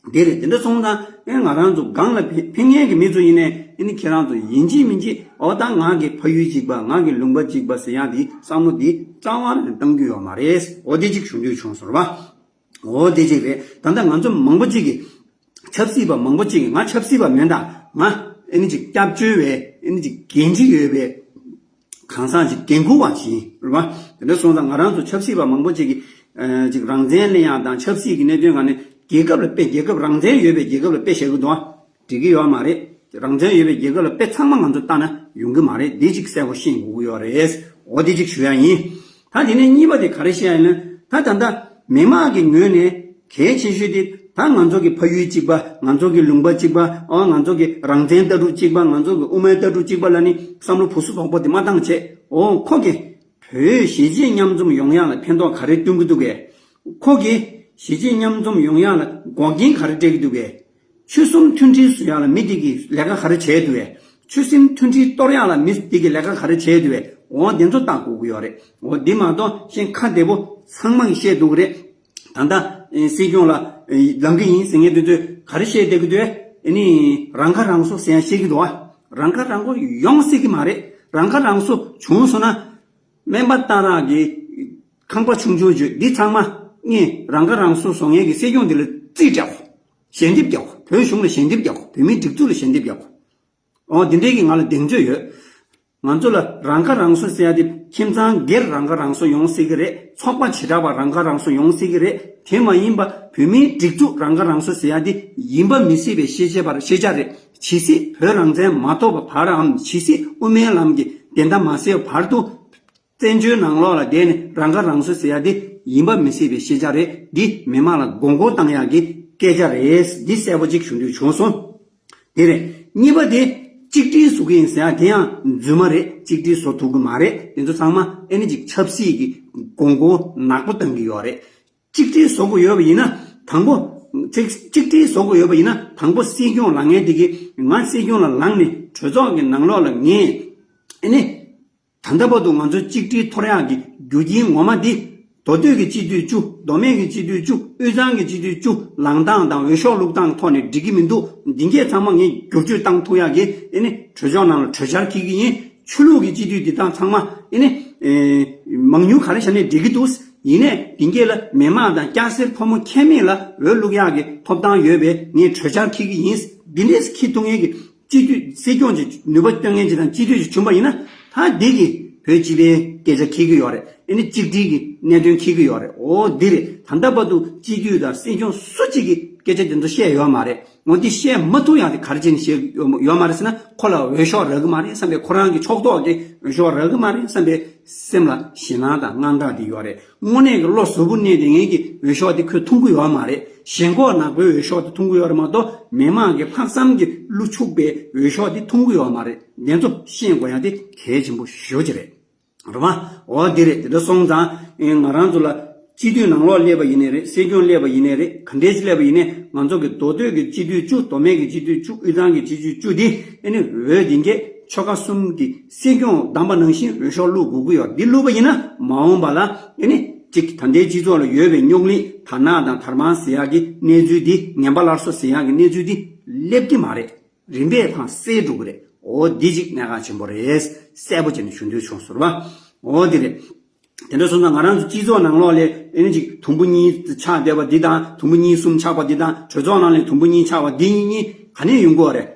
པ། འདི་རེད། འདི་འདྲ་སོང་ཙང་ཨེ་ང་རང་ཚོ་སྒང་ལ་ཕེ་ཕེབས་མཁན་གྱི་མི་ཚོ་ཡིན་ནའི་ཨེ་ནི་ཁྱེད་རང་ཚོ་ཡིན་གཅིག་མིན་གཅིག་འོ་ད་ང་གི་ཕ་ཡུལ་གཅིག་པ། ང་གི་ལུང་པ་གཅིག་པ་ཟེར་ཡ་དེ་བསམ་བློ་འདི་རྩ་བ་ནས་གཏང་རྒྱུ་ཡོད་མ་རེད། འོ་འདི་གཅིག་ཞུ་འདོད་བྱུང་སོང་། རེད་པ། འོ་དེ་གཅིག་རེད། ད་ལྟ་ང་ཚོ་མང་པོ་གཅིག་གིས། ཆབ་སྲིད་པ་མང་པོ་གཅིག་གིས། ང་ཆབ་སྲིད་པ་མིན་ད། ང་ཨེ་ནི་ཅིག་སྐྱབས་བཅོལ་བའི་ཨེ་ནི་ཅིག་འགན་འཁྲི་ཡོད་པའི་གང་ཟག་ཅིག་འགན་འཁུར་བ་ཞིག་ཡིན། རེད་པ། དེ་འདྲ་སོང་ཙང་ང་རང་ཚོ་ཆབ་སྲིད་པ་མང་པོ་གཅིག་གིས་ཨ་ཅིག་རང་བཙན་ལེན་ཡག་དང་ཆབ་སྲིད་ཀྱི་གནད་དོན་སྒང་ནས་རྒྱལ་ཁབ་ལ་དཔེ། རྒྱལ་ཁབ་རང་བཙན་ཡོད་པའི་རྒྱལ་ཁབ་ལ་དཔེ་བཞག་གི་འདུག་ཨ། འགྲིག་གི་ཡོད་མ་རེད། རང་བཙན་ཡོད་པའི་རྒྱལ་ཁབ་ལ་དཔེ་ཚང་མ་ང་ཚོ་ལྟ་ན་ཡོང་གི་མ་རེད། འདི་གཅིག་གསལ་པོ་ཤེས་དགོས་ཀྱི་ཡོད་རེད། འོ་དེ་གཅིག་ཞུ་ཡ་ཡིན། ད་དེ་ནས་གཉིས་པ་དེ་ག་རེ་བཤད་ཡ་ཡིན་ན། ད་ད་ལྟ་མི་མང་གི་ངོས་ནས་གལ་ཆེ་ཤོས་དེ་ད་ང་ཚོ་གི་ཕ་ཡུལ་གཅིག་པ། ང་ཚོ་གི་ལུང་པ་གཅིག་པ། ཨོ་ང་ཚོ་གི་རང་བཙན་ལྟ་གྲུབ་གཅིག་པ། ང་ཚོ་གི་དབུ་མའི་ལྟ་གྲུབ་གཅིག་པ་ལབ་ནས་བསམ་བློ་བུ་སུ་དོག་པོ་དེ་མ་བཏང་བྱས། ཨོ་ཁོ་གི་བོད་གཞིས་བྱེས་མཉམ་འཛོམས་ཡོང་ཡ་ལ་ཕན་ཐོགས་ག་རེ་སྟོན་གི་འདུག་གས། ཁོ་གིས་གཞིས་བྱེས་མཉམ་འཛོམས་ཡོང་ཡ་ལ་འགོག་རྐྱེན་ག་རེ་སྤྲད་ཀྱི་འདུག་གས། ཆོལ་གསུམ་མཐུན་སྒྲིལ་བཟོ་ཡ་ལ་མི་དེ་གིས་ལས་ཀ་ག་རེ་བྱས་འདུག་གས། ཆོལ་གསུམ་མཐུན་སྒྲིལ་གཏོར་ཡ་ལ་མི་དེ་གིས་ལས་ཀ་ག་རེ་བྱས་འདུག་གས། འོ་དེ་ཚོ་ལྟ་དགོས་ཀྱི་ཡོད་རེད། འོ་དེ་མ་གཏོགས་གཞན་ཁ་བདེ་པོ་ཚང་མ་གིས་བཤད་འདུག་གི་རེད། ད་ལྟ་ཨེ་སྲིད་སྐྱོང་ལ་ཨེ་ལངས་ཀྱི་ཡིན་ཟེར་མཁན་དེ་ཚོས་ག་རེ་བཤད་བསྡད་ཀྱི་འདུག་གས། ཨེ་ནི་རང་ཁ་རང་གསོ་ཟེར་ཡ་བཤད་ཀྱི་འདུག་ཨ། རང་ཁ་རང་གསོ་ཡོང་སྲིད་ཀྱི་མ་རེད། རང་ཁ་རང་གསོ་བྱུང་སོང་ན། སྨན་པ་སྟག་རག་གི་ཁང་པ་ཆུང་ཆུང་བརྗོད་འདི་ཚང་མ་ངས་རང་ཁ་རང་གསོ་བཟོ་མཁན་གྱི་སྲིད་སྐྱོང་འདི་ལ་རྩིས་སྤྲད་གོ། ཞལ་འདེབས་རྒྱག་གོ། བོད་གཞུང་ལ་ཞལ་འདེབས་རྒྱག་གོ། བོད་མིའི་སྒྲིག་འཛུགས་ལ་ཞལ་འདེབས་རྒྱག་གོ། འོ་འདི་འདྲའི་གི་ང་ལ་གདེང་ཚོད་ཡོད། ང་ཚོ་ལ་རང་ཁ་རང་གསོ་ཟེར་ཡ་དེ་ཁྱིམ་ཚང་སྒེར་རང་ཁ་རང་གསོ་ཡོང་སྲིད་ཀྱི་རེད། ཚོགས་པ་བྱེ་བྲག་པ་རང་ཁ་རང་གསོ་ཡོང་སྲིད་ཀྱི་རེད། དེ་མ་ཡིན་པ་བོད་མིའི་སྒྲིག་འཛུགས་རང་ཁ་རང་གསོ་ཟེར་ཡ་དེ་ཡིན་པ་མི་སྲིད་པའི་ཤེས་བྱ་བར་ཤེས་བྱ་རེད། ཇི་སྲིད་བོད་རང་བཙན་མ་ཐོབ་པ་བར་འམ་ཇི་སྲིད་དབུ་མའི་ལམ་གྱི་བདེན་མཐའ་མ་གསལ་བ་བར་དུ། བཙན་བྱོལ་ནང་ལོགས་ལ་བསྡད་ནས་རང་ཁ་རང་གསོ་ཟེར་ཡ་དེ་ཡིན་པ་མི་སྲིད་པའི་ཤེས་བྱ་རེད། འདི་མི་མང་ལ་དགོངས་སྐོར་བཏང་ཡག་གི་སྐད་ཆ་རེད། འདི་གསལ་པོ་གཅིག་ཞུ་འདོད་བྱུང་སོང་། དེ་རེད། གཉིས་པ་དེ་གཅིག་སྒྲིལ་བཟོ་གི་ཡིན་ཟེར་ཡ་དེ་ཡང་རྫུན་མ་རེད། གཅིག་སྒྲིལ་བཟོ་ཐུབ་གི་མ་རེད། དེ་ཚོ་ཚང་མ་ཨེ་ནི་ཅིག་ཆབ་སྲིད་ཀྱི་དགོངས་སྐོར་ནག་པོ་བཏང་གི་ཡོད་རེད། གཅིག་སྒྲིལ་བཟོ་དགོས་ཡོད་པ་ཡིན་ན་དང་པོ། གཅིག་གཅིག་སྒྲིལ་བཟོ་དགོས་ཡོད་པ་ཡིན་ན་དང་པོ་སྲིད་སྐྱོང་ལངས་མཁན་དེ་གིས་ང་སྲིད་སྐྱོང་ལ་ལངས་ནས་གྲོས་ཚོགས་ཀྱི་ནང་ལོགས་ལ་ངས་ཨེ་ནི། ད་ལྟ་བར་དུ་ང་ཚོའི་གཅིག་སྒྲིལ་འཐོར་ཡག་གི་རྒྱུ་རྐྱེན་ངོ་མ་འདི། མདོ་སྟོད་ཀྱི་སྤྱི་འཐུས་བཅུ། མདོ་སྨད་ཀྱི་སྤྱི་འཐུས་བཅུ། དབུས་གཙང་གི་སྤྱི་འཐུས་བཅུ་ལངས་སྟངས་དང་འོས་ཤོག་བླུགས་སྟངས་ཐོག་ནས་འགྲིག་གི་མི་འདུག་འདི་གས་ཚང་མ་ངས་བསྒྱུར་བཅོས་བཏང་ཐུབ་ཡག་གི་ཨེ་ནི་གྲོས་ཚོགས་ནང་ལ་གྲོས་འཆར་འཁྱེར་གྱི་ཡིན། ཆོས་ལུགས་ཀྱི་སྤྱི་འཐུས་འདི་དག་ཚང་མ་ཨེ་ནི་ཨེ་མང་ཉུང་ག་རེ་བྱས་ནས་འགྲིག་གི་འདུག་ཡིན་ནས་འདི་གས་ལ་མི་མང་དང་སྐྱ་སེར་ཕོ་མོ་ཁྱད་མེད་ལ་འོས་བླུག་ཡག་གི་ཐོབ་ཐང་ཡོད་པས་ངས་གྲོས་འཆར་འཁྱེར་གྱི་ཡིན། འདི་འདྲས་འཁྱེར་ཐུབ་མཁན་གྱི་སྤྱི་འཐུས་སྲིད་སྐྱོང་གི་ནུས་པ་སྟོན་མཁན་ཅིག་དང་སྤྱི་འཐུས་ཅིག་བྱུང་པ་ཡིན་ན། ད་འདི་གི་བོད་སྤྱི་པའི་སྐད་ཆ་འཁྱེར་གྱི་ཡོད་རེད། ཨེ་ནི་གཅིག་སྒྲིལ་གྱི་གནད་དོན་འཁྱེར་གྱི་ཡོད་རེད། འོ་འདི་རེད། ད་ལྟ་བར་དུ་སྤྱི་འཐུས་དང་སྲིད་སྐྱོང་སུ་གཅིག་གིས་སྐད་ཆ་དེ་ཚོ་བཤད་ཡོད་མ་རེད། འོ་འདི་བཤད་མ་ཐུབ་ཡག་དེ་ག་རེ་བྱས་ནས་བཤད་ཡོད་མ་རེད་ཟེར་ན། ཁོ་ལ་འོས་ཤོག་རག་གི་མ་རེད་བསམ་པའི། ཁོ་རང་གི་ཕྱོགས་གཏོགས་ཀྱི་འོས་ཤོག་རག་གི་མ་རེད་བསམ་པའི་སེམས་ལ་ཞེད་སྣང་དང་དངངས་སྐྲག་དེ་ཡོད་རེད། དངོས་གནས་ཀྱི་བློ་གཟུ་བོ་གནས་བསྡད་མཁན་གྱི་འོས་ཤོག་དེ་ཁོས་འཐུང་གི་ཡོད་མ་རེད། ཞེན་ཁོག་ནག་པོའི་འོས་ཤོག་དེ་འཐུང་གི་ཡོད་རེད་མ་གཏོགས། མི་མང་གི་ལྷག་བསམ་གྱི་གླུ་ཕྱུག་པའི་འོས་ཤོག་དེ་འཐུང་གི་ཡོད་མ་རེད། དེ་ཚོ་ཤེས་དགོས་ཡ་དེ་གལ་ཆེན་པོ་ཞེ་པོ་ཅིག་རེད། རེད་བ། འོ་འདི་རེད། དེ་འདྲ་སོང་ཙང་ཨེ་ང་རང་ཚོ་ལ་སྤྱི་འཐུས་ནང་ལོགས་སླེབས་པ་ཡིན་ནའི་རེད། སྲིད་སྐྱོང་སླེབས་པ་ཡིན་ནའི་རེད། ག་འདྲས་ཅིག་སླེབས་པ་ཡིན་ནའི་ང་ཚོ་གི་མདོ་སྟོད་ཀྱི་སྤྱི་འཐུས་བཅུ། མདོ་སྨད་ཀྱི་སྤྱི་འཐུས་བཅུ། དབུས་གཙང་གི་སྤྱི་འཐུས་བཅུ་འདི་ཨེ་ནི་འོས་འདི་གས་ཆོལ་ཁ་གསུམ་གྱི་སྲིད་སྐྱོང་བདམས་པ་ནང་བཞིན་འོས་ཤོག་བླུག་དགོས་ཀྱི་ཡོད། འདི་བླུག་པ་ཡིན་ན་མ་འོངས་པ་ལ་ཨེ་ནི་གཅིག་ད་ལྟའི་སྤྱི་ཚོགས་ལ་ཡོད་པའི་རྙོག་གླེང་དར་ནག་དང་དར་དམར་ཟེར་ཡག་གི་གནས་ཚུལ་འདི། ངན་པ་སླར་གསོ་ཟེར་ཡག་གི་གནས་ཚུལ་འདི་སླེབས་ཀྱི་མ་རེད། རིམ་པས་ཐང་སེལ་འགྲོ་གི་རེད། འོ་འདི་གཅིག་གནད་འགག་ཆེན་པོ་རེད། གསལ་པོ་བྱས་ནས་ཞུ་འདོད་བྱུང་སོང་རེད་བ། འོ་འདི་རེད། དེ་འདྲ་སོང་ཙང་ང་རང་ཚོ་སྤྱི་ཚོགས་ནང་ལོགས་ལ་ཨེ་ནི་ཅིག་དུམ་བུ་གཉིས་ཆགས་བསྡད་པ་འདི་དང་། དུམ་བུ་གཉིས་གསུམ་ཆགས་པ་འདི་དང་། གྲོས་ཚོགས་ནང་ལ་དུམ་བུ་གཉིས་ཆགས་པ་འདི་གཉིས་གཉིས་ག་ནས་ཡོང་གི་ཡོད་རེད།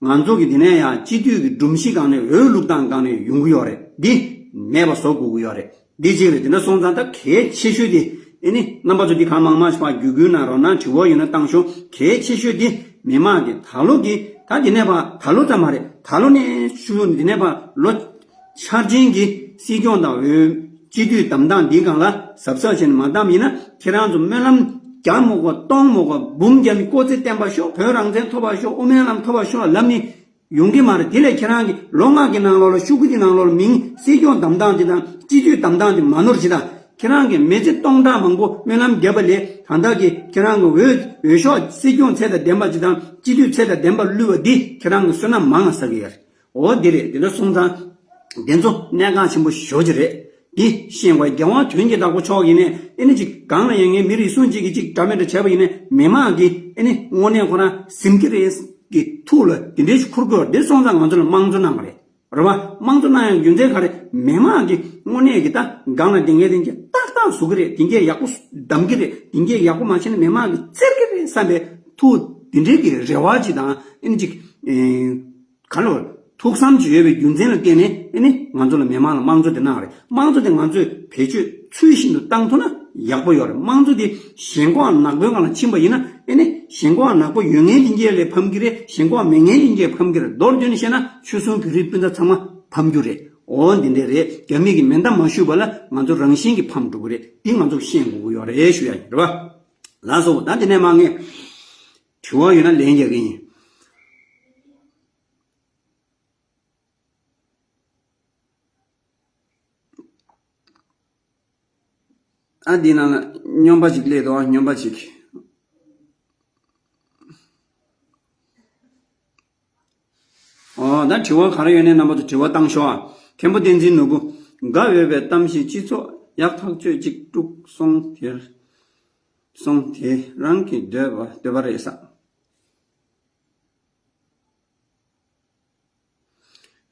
ང་ཚོ་གི་འདི་ནས་ཡང་སྤྱི་འཐུས་ཀྱི་སྒྲོམ་གཞི་སྒང་ནས་འོས་བླུག་སྟངས་སྒང་ནས་ཡོང་གི་ཡོད་རེད། འདི་མེད་པ་བཟོ་དགོས་ཀྱི་ཡོད་རེད། འདི་གཅིག་རེད། དེ་འདྲ་སོང་ཙང་ད་གལ་ཆེ་ཤོས་དེ། ཨེ་ནི་རྣམ་པ་ཚོ་འདི་གང་མང་མང་ཞིག་ཕར་བརྒྱུད་སྐུལ་གནང་རོགས་གནང་། དྲི་བ་ཡོད་ན་བཏང་ཤོག་གལ་ཆེ་ཤོས་དེ་མི་མང་གི་ད་ལོ་གི། ད་འདི་ནས་ཕར། ད་ལོ་ཙམ་མ་རེད། ད་ལོ་ནས་ཞུ། འདི་ནས་ཕར་ལོ་འཆར་ཅན་གྱི་སྲིད་སྐྱོང་དང་འོས་སྤྱི་འཐུས་བདམས་སྟངས་འདིའི་སྒང་ལ་གཟབ་གཟབ་བྱས་ནས་མ་བདམས་ཡིན་ན། ཁྱེད་རང་ཚོ་སྨོན་ལམ་བརྒྱ་མོ་གོ་སྟོང་མོ་གོ་འབུམ་བརྒྱབ་ནས་སྐུ་ཚེ་བརྟན་པ་ཤོག་བོད་རང་བཙན་ཐོབ་པ་ཤོག་དབུ་མའི་ལམ་ཐོབ་པ་ཤོག་ལབ་ནས་ཡོང་གི་མ་རེད། དེ་ལས་ཁྱེད་རང་གི་ལོ་ལྔ་གི་ནང་ལོགས་ལ། ཤོག་གུ་དེ་ནང་ལོགས་ལ་མིང་། སྲིད་སྐྱོང་བདམས་སྟངས་དེ་དང་སྤྱི་འཐུས་བདམས་སྟངས་དེ་མ་ནོར་བྱེད་དང་། ཁྱེད་རང་གི་མི་ཚེ་སྟོང་ཕྲག་མང་པོ་སྨོན་ལམ་བརྒྱབ་པ་ལས། ད་ལྟ་གི་ཁྱེད་རང་གི་འོས། འོས་ཤོག་སྲིད་སྐྱོང་ཚད་དང་ལྡན་པ་ཅིག་དང་སྤྱི་འཐུས་ཚད་དང་ལྡན་པ་བླུགས་པ་འདི་ཁྱེད་རང་གི་བསོད་ནམས་མང་ང་བསགས་ཀྱི་ཡོད་རེད། འོ་འདི་རེད། འདི་འདྲ་སོང་ཙང་འདི་ཚོ་གནད་འགག་ཆེན་པོ་ཞེ་པོ་ཅིག་རེད། འདི་ཤེས་དགོས། རྒྱལ་དབང་དོན་གྱི་བདག་པོ་མཆོག་ཡིན་ནས། ཨེ་ནི་ཅིག་སྒང་ལ་ཡོད་མཁན་མི་རེ་ཟུང་གཅིག་གིས་ཅིག་འདྲ་མི་འདྲ་བྱས་པ་ཡིན་ནས། མི་མང་གིས་ཨེ་ནི་དངོས་གནས་ཁོ་རང་ཟིན་གྱི་རེད་ཀྱི་ཐུགས་ལ་དེ་འདྲའི་ཞིག་འཁུར་དགོས། འདི་སོང་ཙང་ང་ཚོ་ལ་དམངས་གཙོ་གནང་བ་རེད། རེད་བ། དམངས་གཙོ་གནང་ཡང་རྒྱུ་མཚན་ག་རེ། མི་མང་གིས་དངོས་གནས་ཀྱི་ད་སྒང་ལ་དེ་འགས་དེ་འགས་ཏག་ཏག་བཟོ་གི་རེད། དེ་འགས་ཡག་པོ་གདམ་གི་རེད། དེ་འགས་ཡག་པོ་མ་བྱས་ན་མི་མང་གིས་བཙིར་གི་རེད་བསམ་པའི་ཐུགས་དེ་འདྲའི་གི་རེ་བ་ཅིག་དང་། ཨེ་ནི་ཅིག་ཨེ་ག་ལ་ཐུགས་བསམ་ཅིག་ཡོད་པའི་རྒྱུ་མཚན་ལ་བརྟེན་ནས། ཨེ་ནི་ང་ཚོ་ལ་མི་མང་ལ་དམངས་གཙོ་དེ་གནང་བ་རེད། དམངས་གཙོ་དེ་ང་ཚོས་བེད་སྤྱོད་ཚུལ་བཞིན་དུ་བཏང་ཐུབ་ན་ཡག་པོ་ཡོད་རེད། དམངས་གཙོ་དེ་ཞེན་ཁོག་ནག་པོའི་སྒང་ལ་ཕྱིན་པ་ཡིན་ན། ཨེ་ནི་ཞེན་ཁོག་ནག་པོ་ཡོད་མཁན་དེ་འགས་ལ་ཕམ་གི་རེད། ཞེན་ཁོག་མེད་མཁན་དེ་འགས་ཕམ་གི་རེད། མདོར་བསྡུས་ནས་བཤད་ན་ཆོལ་གསུམ་བོད་རིགས་སྤུན་ཟླ་ཚང་མ་ཕམ་རྒྱུ་རེད། འོ་འདི་འདྲས་རེད། རྒྱ་མི་གིས་མེ་མདའ་མ་གཞུས་པ་ལ་ང་ཚོ་རང་བཞིན་གྱིས་ཕམ་འགྲོ་གི་རེད། འདི་ང་ཚོ་ཤེས་དགོས་ཀྱི་ཡོད་རེད་ཞུ་ཡ་ཡིན། རེད་པ། ལགས་སོ། ད་འདི་ནས་མ་ངས་དྲི་བ་ཡོད་ན་ལན་རྒྱག་གི་ཡིན། ཨ་འདི་ནང་ལ་སྨྱོན་པ་ཅིག་སླེབས་འདུག་ཨ་སྨྱོན་པ་ཅིག་ཨོ་ད་དྲི་བ་ག་རེ་ཡོད་ནས་རྣམ་པ་ཚོ་དྲི་བ་བཏང་ཤོག་ཨ། མཁན་པོ་བསྟན་འཛིན་ནོར་བུ། དགའ་འོས་པའི་གཏམ་བཞི་སྤྱི་ཚོགས་ཡག་ཐག་ཆོད་ཅིག་དཀྲུག་སོང་དེར། སོང་དེ་རང་གི་འདོད་པ་འདོད་པ་རེད་ས།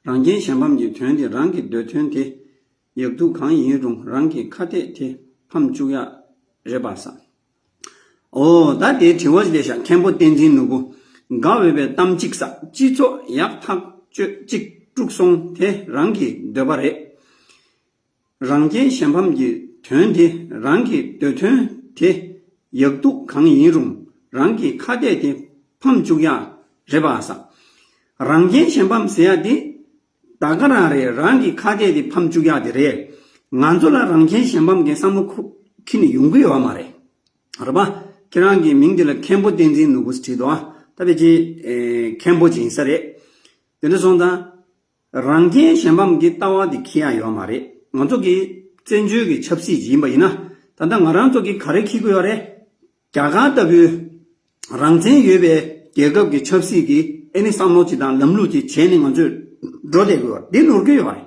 རང་རྒྱལ་གཞན་ཕམ་གྱི་དོན་དེ་རང་གི་འདོད་དོན་དེ་ཡག་སྡུག་གང་ཡིན་རུང་རང་གི་ཁ་གཏད་དེ་ཕམ་བཅུག་ཡག་རེད་པ་ས། ཨོ་ད་དེའི་དྲི་བ་ཞིག་ལས་ཤག་མཁན་པོ་བསྟན་འཛིན་ནོར་བུ། དགའ་འོས་པའི་གཏམ་གཅིག་ས། སྤྱི་ཚོགས་ཡག་ཐག་ཆོད་གཅིག་དཀྲུག་སོང་དེ་རང་གི་འདོད་པ་རེད། རང་རྒྱལ་གཞན་ཕམ་གྱི་དོན་དེ་རང་གི་འདོད་དོན་དེ་ཡག་སྡུག་གང་ཡིན་རུང་རང་གི་ཁ་གཏད་དེ་ཕམ་བཅུག་ཡག་རེད་པ་ས། རང་རྒྱལ་གཞན་ཕམ་ཟེར་ཡག་དེ་ད་ག་རང་རེད། རང་གི་ཁ་གཏད་དེ་ཕམ་བཅུག་ཡག་དེ་རེད། ང་ཚོ་ལ་རང་རྒྱལ་གཞན་ཕམ་གྱི་བསམ་བློ་ཁུ་ཁྱི་ནས་ཡོང་གི་ཡོད་མ་རེད། རེད་པ། ཁྱེད་རང་གི་མིང་དེ་ལ་མཁན་པོ་བསྟན་འཛིན་ནོར་བུ་ཟེར་བྲིས་འདུག་ཨ་ད་ཕལ་ཆེར་ཨེ་མཁན་པོ་ཅིག་ཡིན་ས་རེད། དེ་འདྲ་སོང་ཙང་། རང་རྒྱལ་གཞན་ཕམ་གྱི་ལྟ་བ་དེ་འཁྱེར་ཡག་ཡོད་མ་རེད། ང་ཚོ་གི་བཙན་བྱོལ་གྱི་ཆབ་སྲིད་ཅིག་ཡིན་པ་ཡིན་ན། ད་ལྟ་ང་རང་ཚོ་གི་ག་རེ་འཁྱེར་གྱི་ཡོད་རེད། རྒྱ་གར་ལྟ་བུའི་རང་བཙན་ཡོད་པའི་རྒྱལ་ཁབ་ཀྱི་ཆབ་སྲིད་ཀྱི་ཨེ་ནི་བསམ་བློ་ཅིག་དང་ལམ་ལུགས་ཅིག་བྱས་ནས་ང་ཚོས་འགྲོ་བསྡད་ཀྱི་ཡོད་རེད། འདི་ནོར་གྱི་ཡོད་རེད།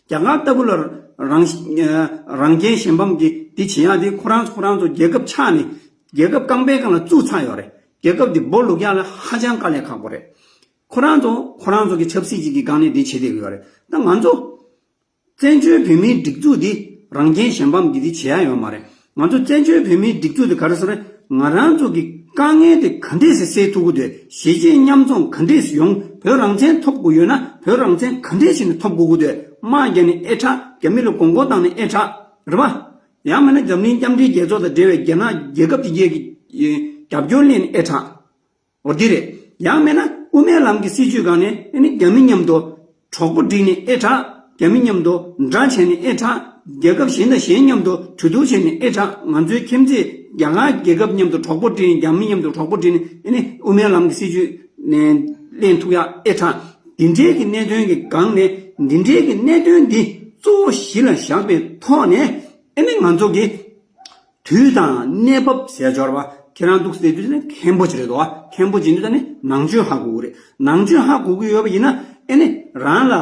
རྒྱ་གར་ལྟ་བུ་ལ་རང་རང་རྒྱལ་གཞན་ཕམ་གྱི་འདི་བྱེད་ཡག་དེ་ཁོ་རང་ཚོ་ཁོ་རང་ཚོ་རྒྱལ་ཁབ་ཆགས་ནས་རྒྱལ་ཁབ་རྐང་པའི་སྒང་ལ་བཙུགས་ཚར་ཡོད་རེད། རྒྱལ་ཁབ་འདི་སྦོ་ལུག་ཡག་ལ་ཧ་ཅང་དཀའ་ལས་ཁག་པོ་རེད། ཁོ་རང་ཚོ་ཁོ་རང་ཚོ་གི་ཆབ་སྲིད་ཅིག་གི་སྒང་ནས་འདི་བྱེད་བསྡད་ཀྱི་ཡོད་རེད། ད་ང་ཚོ་བཙན་བྱོལ་བོད་མིའི་སྒྲིག་འཛུགས་འདི་རང་རྒྱལ་གཞན་ཕམ་གྱི་འདི་བྱེད་ཡག་ཡོད་མ་རེད། ང་ཚོ་བཙན་བྱོལ་བོད་མིའི་སྒྲིག་འཛུགས་འདི་ག་རེ་ཟེར་རེད། ང་རང་ཚོ་གི་དཀའ་ངལ་དེ་ག་འདྲས་སེ་སེལ་ཐུབ་ཀྱི་འདུག་གཞིས་བྱེས་མཉམ་འཛོམས་ག་འདྲས་སེ་ཡོང་། བོད་རང་བཙན་ཐོབ་དགོས་ཡོད་ན་བོད་རང་བཙན་ག་འདྲས་བྱས་ནས་ཐོབ་དགོས་ཀྱི་འདུག་དམག་རྒྱག་ནས་ཨེ་དྲག་རྒྱ་མི་ལ་མགོ་སྐོར་བཏང་ནས་ཨེ་དྲག་རེད་པ། ཡང་མིན་ན་འཛམ་གླིང་མཉམ་འབྲེལ་རྒྱལ་ཚོགས་དང་འབྲེལ་བའི་རྒྱ་ནག་རྒྱལ་ཁབ་དེ་གའི་གི་རྒྱབ་སྐྱོར་ལེན་ནས་ཨེ་དྲག་འོ་འདི་རེད། ཡང་མིན་ན་དབུ་མའི་ལམ་གྱི་སྲིད་བྱུས་སྒང་ནས་ཨེ་ནི་རྒྱ་མི་མཉམ་དུ་གྲོགས་པོ་བསྒྲིགས་ནས་ཨེ་དྲག་རྒྱ་མི་མཉམ་དུ་དགྲ་བྱས་ནས་ཨེ་དྲག་རྒྱལ་ཁབ་གཞན་དང་གཞན་མཉམ་དུ་གྲོས་བསྡུར་བྱས་ནས་ཨེ་དྲག་ང་ཚོའི་ཁྱིམ་མཚེས་རྒྱ་གར་རྒྱལ་ཁབ་མཉམ་དུ་གྲོགས་པོ་བསྒྲིགས་ནས་རྒྱ་མི་མཉམ་དུ་གྲོགས་པོ་བསྒྲིགས་ནས་ཨེ་ནི་དབུ་མའི་ལམ་གྱི་སྲིད་བྱུས་ནས་ལེན་ཐུབ་ཡག་ཨེ་དྲག་འདི་འདྲའི་གི་གནད་དོན་གྱི་སྒང་ནས་འདི་འདྲའི་གི་གནད་དོན་འདི་གཙོ་བོ་གཞི་ལ་བཞག་པའི་ཐོག་ནས་ཨེ་ནི་ང་ཚོ་གི་དུས་དང་གནས་བབ་ཟེར་ཡག་ཅིག་ཡོད་རེད་པ། ཁྱེད་རང་འདུག་སེ་བསྡད་དུས་ནི་མཁན་པོ་ཅིག་རེད་དོ། མཁན་པོ་ཅིག་ཡིན་དུས་ད་ནི་ནང་ཆོས་ཧ་གོ་གི་རེད། ནང་ཆོས་ཧ་གོ་གི་ཡོད་པ་ཡིན་ན་ཨེ་ནི་རང་ལ་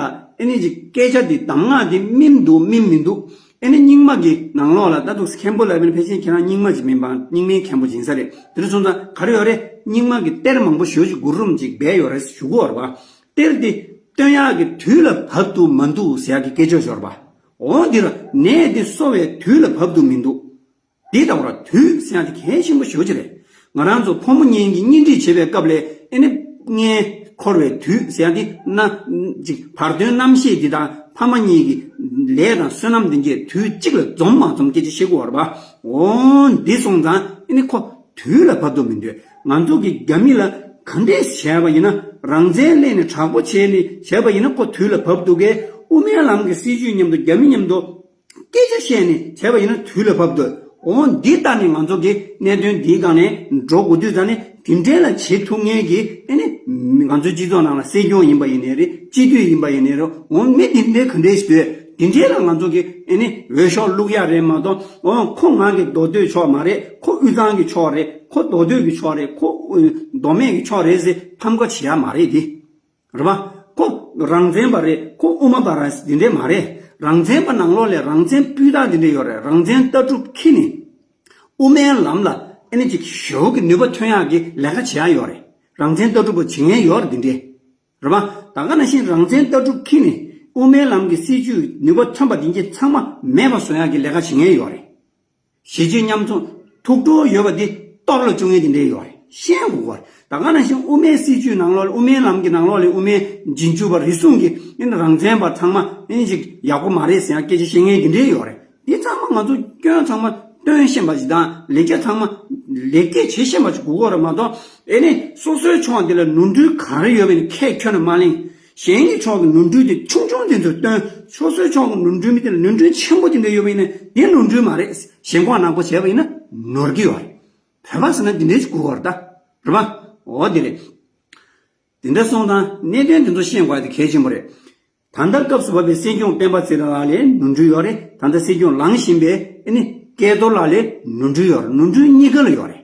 ཨེ་ནི་ཅིག་སྐད་ཆ་འདི་གདམས་ངག་འདི་སྨིན་འདུག་སྨིན་མི་འདུག་ཨེ་ནི་རྙིང་མ་གི་ནང་ལོགས་ལ་ད་འདུག་སེ་མཁན་པོ་ལབ་ཡིན་ན་ཕལ་ཆེར་ཁྱེད་རང་རྙིང་མ་ཅིག་མིན་པ་རྙིང་མའི་མཁན་པོ་ཅིག་ཡིན་ས་རེད། དེ་འདྲ་སོང་ཙང་ག་རེ་ཡོད་རེད། རྙིང་མ་གི་གཏེར་མང་པོ་ཞེ་པོ་ཅིག་གུ་རུ་རུམ་ཅིག་སྦས་ཡོད་རེད་ཞུ་གི་ཡོད་རེད་པ། གཏེར་འདི་བཏོན་ཡག་གི་དུས་ལ་བབ་འདུག་མ་འདུག་ཟེར་ཡག་གི་སྐད་ཆ་ཅིག་ཡོད་རེད་པ། འོ་འདིར་ནད་འདི་གསོ་བའི་དུས་ལ་བབ་འདུག་མི་འདུག་འདི་ལྟ་བུར་དུས་ཟེར་ཡག་དེ་གལ་ཆེན་པོ་ཞེ་པོ་ཅིག་རེད། ང་རང་ཚོ་ཕོ་མོ་གཉིས་ཀྱིས་གཉེན་སྒྲིག་བྱེད་པའི་སྐབས་ལ་ཨེ་ནི་མངལ་འཁོར་བའི་དུས་ཟེར་ཡག་དེ་ན་ཅིག་བར་དོའི་རྣམ་ཤེས་འདི་དང་ཕ་མ་གཉིས་ཀྱི་ལས་དང་བསོད་ནམས་འདི་གྱད་དུས་གཅིག་ལ་འཛོམས་མ་འཛོམས་སྐད་ཆ་བཤད་དགོས་པ་རེད་པ། འོ་འདི་སོང་ཙང་ཨེ་ནི་ཁོ་དུས་ལ་བབ་འདུག་མི་འདུག་ང་ཚོ་གི་རྒྱ་མི་ལ་ག་འདྲས་བྱས་པ་ཡིན་ན་རང་བཙན་གླེང་ནས་དྲག་པོ་བྱས་ནས་བྱས་པ་ཡིན་ན་ཁོ་དུས་ལ་བབ་འདུག་གས། དབུ་མའི་ལམ་གྱི་སྲིད་བྱུས་མཉམ་དུ་རྒྱ་མི་མཉམ་དུ་སྐད་ཆ་བཤད་ནས་བྱས་པ་ཡིན་ན་དུས་ལ་བབ་འདུག་འོ་འདི་ལྟ་ནས་ང་ཚོ་གི་གནད་དོན་འདིའི་སྒང་ནས་འགྲོ་དགོས་དུས་ཙང་ནས་དེ་འདྲའི་ལ་བྱེད་ཐུབ་མཁན་གྱི་ཨེ་ནི་ང་ཚོའི་སྤྱི་ཚོགས་ནང་ལ་སྲིད་སྐྱོང་ཡིན་པ་ཡིན་ནའི་རེད། སྤྱི་འཐུས་ཡིན་པ་ཡིན་ནའི་རེད། འོ་མི་དེ་འདྲའི་ག་འདྲས་ཞིག་འདུག་དེ་འདྲའི་ལ་ང་ཚོ་གི་ཨེ་ནི་འོས་ཤོག་བླུག་ཡག་རེད་མ་གཏོགས། འོ་ཁོ་ང་གི་མདོ་སྟོད་ཕྱོགས་མ་རེད། ཁོ་དབུས་གཙང་གི་ཕྱོགས་རེད། ཁོ་མདོ་སྟོད་ཀྱི་ཕྱོགས་རེད། ཁོ་མདོ་སྨད་ཀྱི་ཕྱོགས་རེད་ཟེར་ཕམ་ཁ་བྱེད་ཡག་མ་རེད་དེ། རེད་པ། ཁོ་རང་བཙན་པ་རེད། ཁོ་དབུ་མ་པ་རེད་འདི་འདྲས་མ་རེད། རང་བཙན་པ་ནང་ལོགས་ལ་རང་བཙན་སྤུས་དག་འདི་འདྲས་ཡོད་རེད། རང་བཙན་ལྟ་གྲུབ་འཁྱེར་ནས་དབུ་མའི་ལམ་ལ་ཨེ་ནི་ཅིག་ཞེ་པོ་གི་ནུས་པ་ཐོན་ཡག་གི་ལས་ཀ་བྱེད་ཡག་ཡོད་རེད། རང་བཙན་ལྟ་གྲུབ་པ་བྱེད་མཁན་ཡོད་རེད་འདི་འདྲས། རེད་པ། ད་ག་ནང་བཞིན་རང་བཙན་ལྟ་གྲུབ་འཁྱེར་ནས་དབུ་མའི་ལམ་གྱི་སྲིད་བྱུས་ནུས་པ་ཐོན་པ་འདི་འདྲས་ཚང་མ་མེད་པ་བཟོ་ཡག་གི་ལས་ཀ་བྱེད་མཁན་ཡོད་རེད། གཞིས་བྱེས་མཉམ་འཛོམས་ཐུགས་སྤྲོ་ཡོད་པ་འདི་གཏོར་བརླག་བཅུག་མཁན་དེ་འདྲས་ཡོད་རེད། ཤེས་དགོས་པ་རེད། ད་ག་ནང་བཞིན་དབུ་མའི་སྲིད་བྱུས་ནང་ལོགས་ལ་དབུ་མའི་ལམ་གྱི་ནང་ལོགས་ལ་དབུ་མའི་རྗེས་འཇུག་པ་རེ་ཟུང་གིས་ཨེ་ནི་རང་བཙན་པ་ཚང་མ་ཨེ་ནི་ཅིག་ཡག་པོ་མ་རེད་ཟེར་ཡག་སྐད་ཆ་བཤད་མཁན་དེ་འདྲས་ཡོད་རེད། འདི་ཚང་མ་ང་ཚོ་སྐྱོན་ཚང་མ་སྟོན་ཤེས་པ་ཞིག་དང་ལེགས་སྐྱེས་ཚང་མ་ལེགས་སྐྱེས་བྱེད་ཤེས་པ་ཞིག་དགོས་ཀྱི་རེད་མ་གཏོགས། ཨེ་ནི་སོ་སོའི་ཕྱོགས་འདི་ལ་ནོར་འཁྲུལ་ག་རེ་ཡོད་པ་ཡིན་ཁས་ཁྱོན་ནས་མ་གླེང་། གཞན་གྱི་ཕྱོགས་ཀྱི་ནོར་འཁྲུལ་དེ་ཆུང་ཆུང་དེ་ཚོ་སྟོན། སོ་སོའི་ཕྱོགས་ཀྱི་ནོར་འཁྲུལ་མི་དེ་ལ་ནོར་འཁྲུལ་ཆེན་པོ་དེ་འདྲ་ཡོད་པ་ཡིན་ན་དེ་ནོར་འཁྲུལ་མ་རེད། ཞེན་ཁོག་ནག་པོ་བྱས་པ་ཡིན་ན་ནོར་གྱི་ཡོད་རེད། བོད་པ་ཟེར་ན་དེ་འདྲའི་ཅིག་དགོས་པ་རེད་ད། རེད་པ། འོ་དེ་རེད། དེ་འདྲ་སོང་ཙང་གནད་དོན་དེ་ཚོ་ཤེས་དགོས་དེ་གལ་ཆེན་པོ་རེད། ད་ལྟ་སྐབས་སུ་བབས་པའི་སྲིད་སྐྱོང་སྤེན་པ་ཚེ་རིང་ལགས་ལ་ནོར་འཁྲུལ་ཡོད་རེད། ད་ལྟ་སྲིད་སྐྱོང་ལངས་བཞིན་པའི་ཨ་ནི་སྐལ་རྡོར་ལགས་ལ་ནོར་འཁྲུལ་ཡོད་རེད། ནོར་འཁྲུལ་གཉིས་ཀ་ལ་ཡོད་རེད།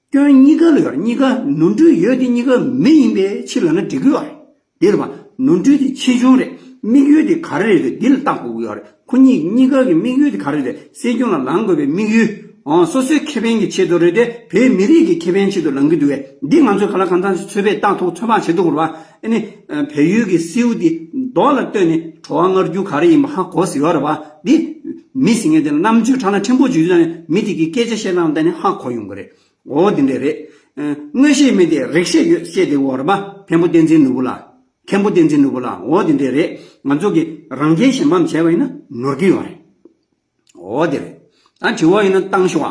སྐྱོན་གཉིས་ཀ་ལ་ཡོད་རེད། གཉིས་ཀ་ནོར་འཁྲུལ་ཡོད་དེ་གཉིས་ཀ་མི་ཡིན་པའི་ཕྱིར་ལབ་ན་འགྲིག་གི་ཡོད་རེད། འདིར་བ་ནོར་འཁྲུལ་དེ་ཆེ་ཆུང་རེད། དམིགས་ཡུལ་དེ་ག་རེ་རེད་འདི་ལ་བལྟ་དགོས་ཀྱི་ཡོད་རེད། ཁོ་གཉིས་གཉིས་ཀ་གི་དམིགས་ཡུལ་དེ་ག་རེ་རེད། སྲིད་སྐྱོང་ལ་ལངས་དགོས་པའི་དམིགས་ཡུལ། འོ་སོ་སོའི་ཁེ་ཕན་གྱི་ཆེད་དུ་རེད་དེ་བོད་མི་རིགས་ཀྱི་ཁེ་ཕན་ཆེད་དུ་ལངས་ཀྱི་འདུག་བས། འདི་ང་ཚོས་ག་ལ་གང་འཚམ་ཞིག་ཚོད་དཔག་བལྟ་ཐུབ། ཚོད་དཔག་བྱེད་ཐུབ་དགོས་རེད་བ། ཨ་ནི་བལ་ཡུལ་གྱི་སེའུ་འདི་རྡོ་ལ་བཏོན་ནས་བྲོ་བ་མངར་རྒྱུ་ག་རེ་ཡིན་པ་ཧ་གོ་ཟེར་ཡོད་རེད་བ། འདི་མི་ཟེར་མཁན་དེ་ལ་རྣམ་དཔྱོད་ཕྲ་ལ་ཕྲན་བུ་ཅིག་ཡོད་ཙང་མི་དེ་གི་སྐད་ཆ་བཤད་སྟངས་དེ་ནི་ཧ་གོ་ཡོང་གི་རེད། འོ་དེ་འདྲས་རེད། ཨ། མངོན་ཤེས་མི་དེ་རིག་ཤེས་ཡོད་བཤད་བསྡད་ཡོད་རེད་པ། འཕན་པོ་བསྟན་འཛིན་ནོར་བུ་ལགས། མཁན་པོ་བསྟན་འཛིན་ནོར་བུ་ལགས། འོ་དེ་འདྲས་རེད། ང་ཚོ་གི་རང་འགན་བཞེས་མ་བྱས་པ་ཡིན་ན་ནོར་གྱི་ཡོད་རེད། འོ་དེ་རེད། ད་དྲི་བ་ཡིན་ན་བཏང་ཤོག་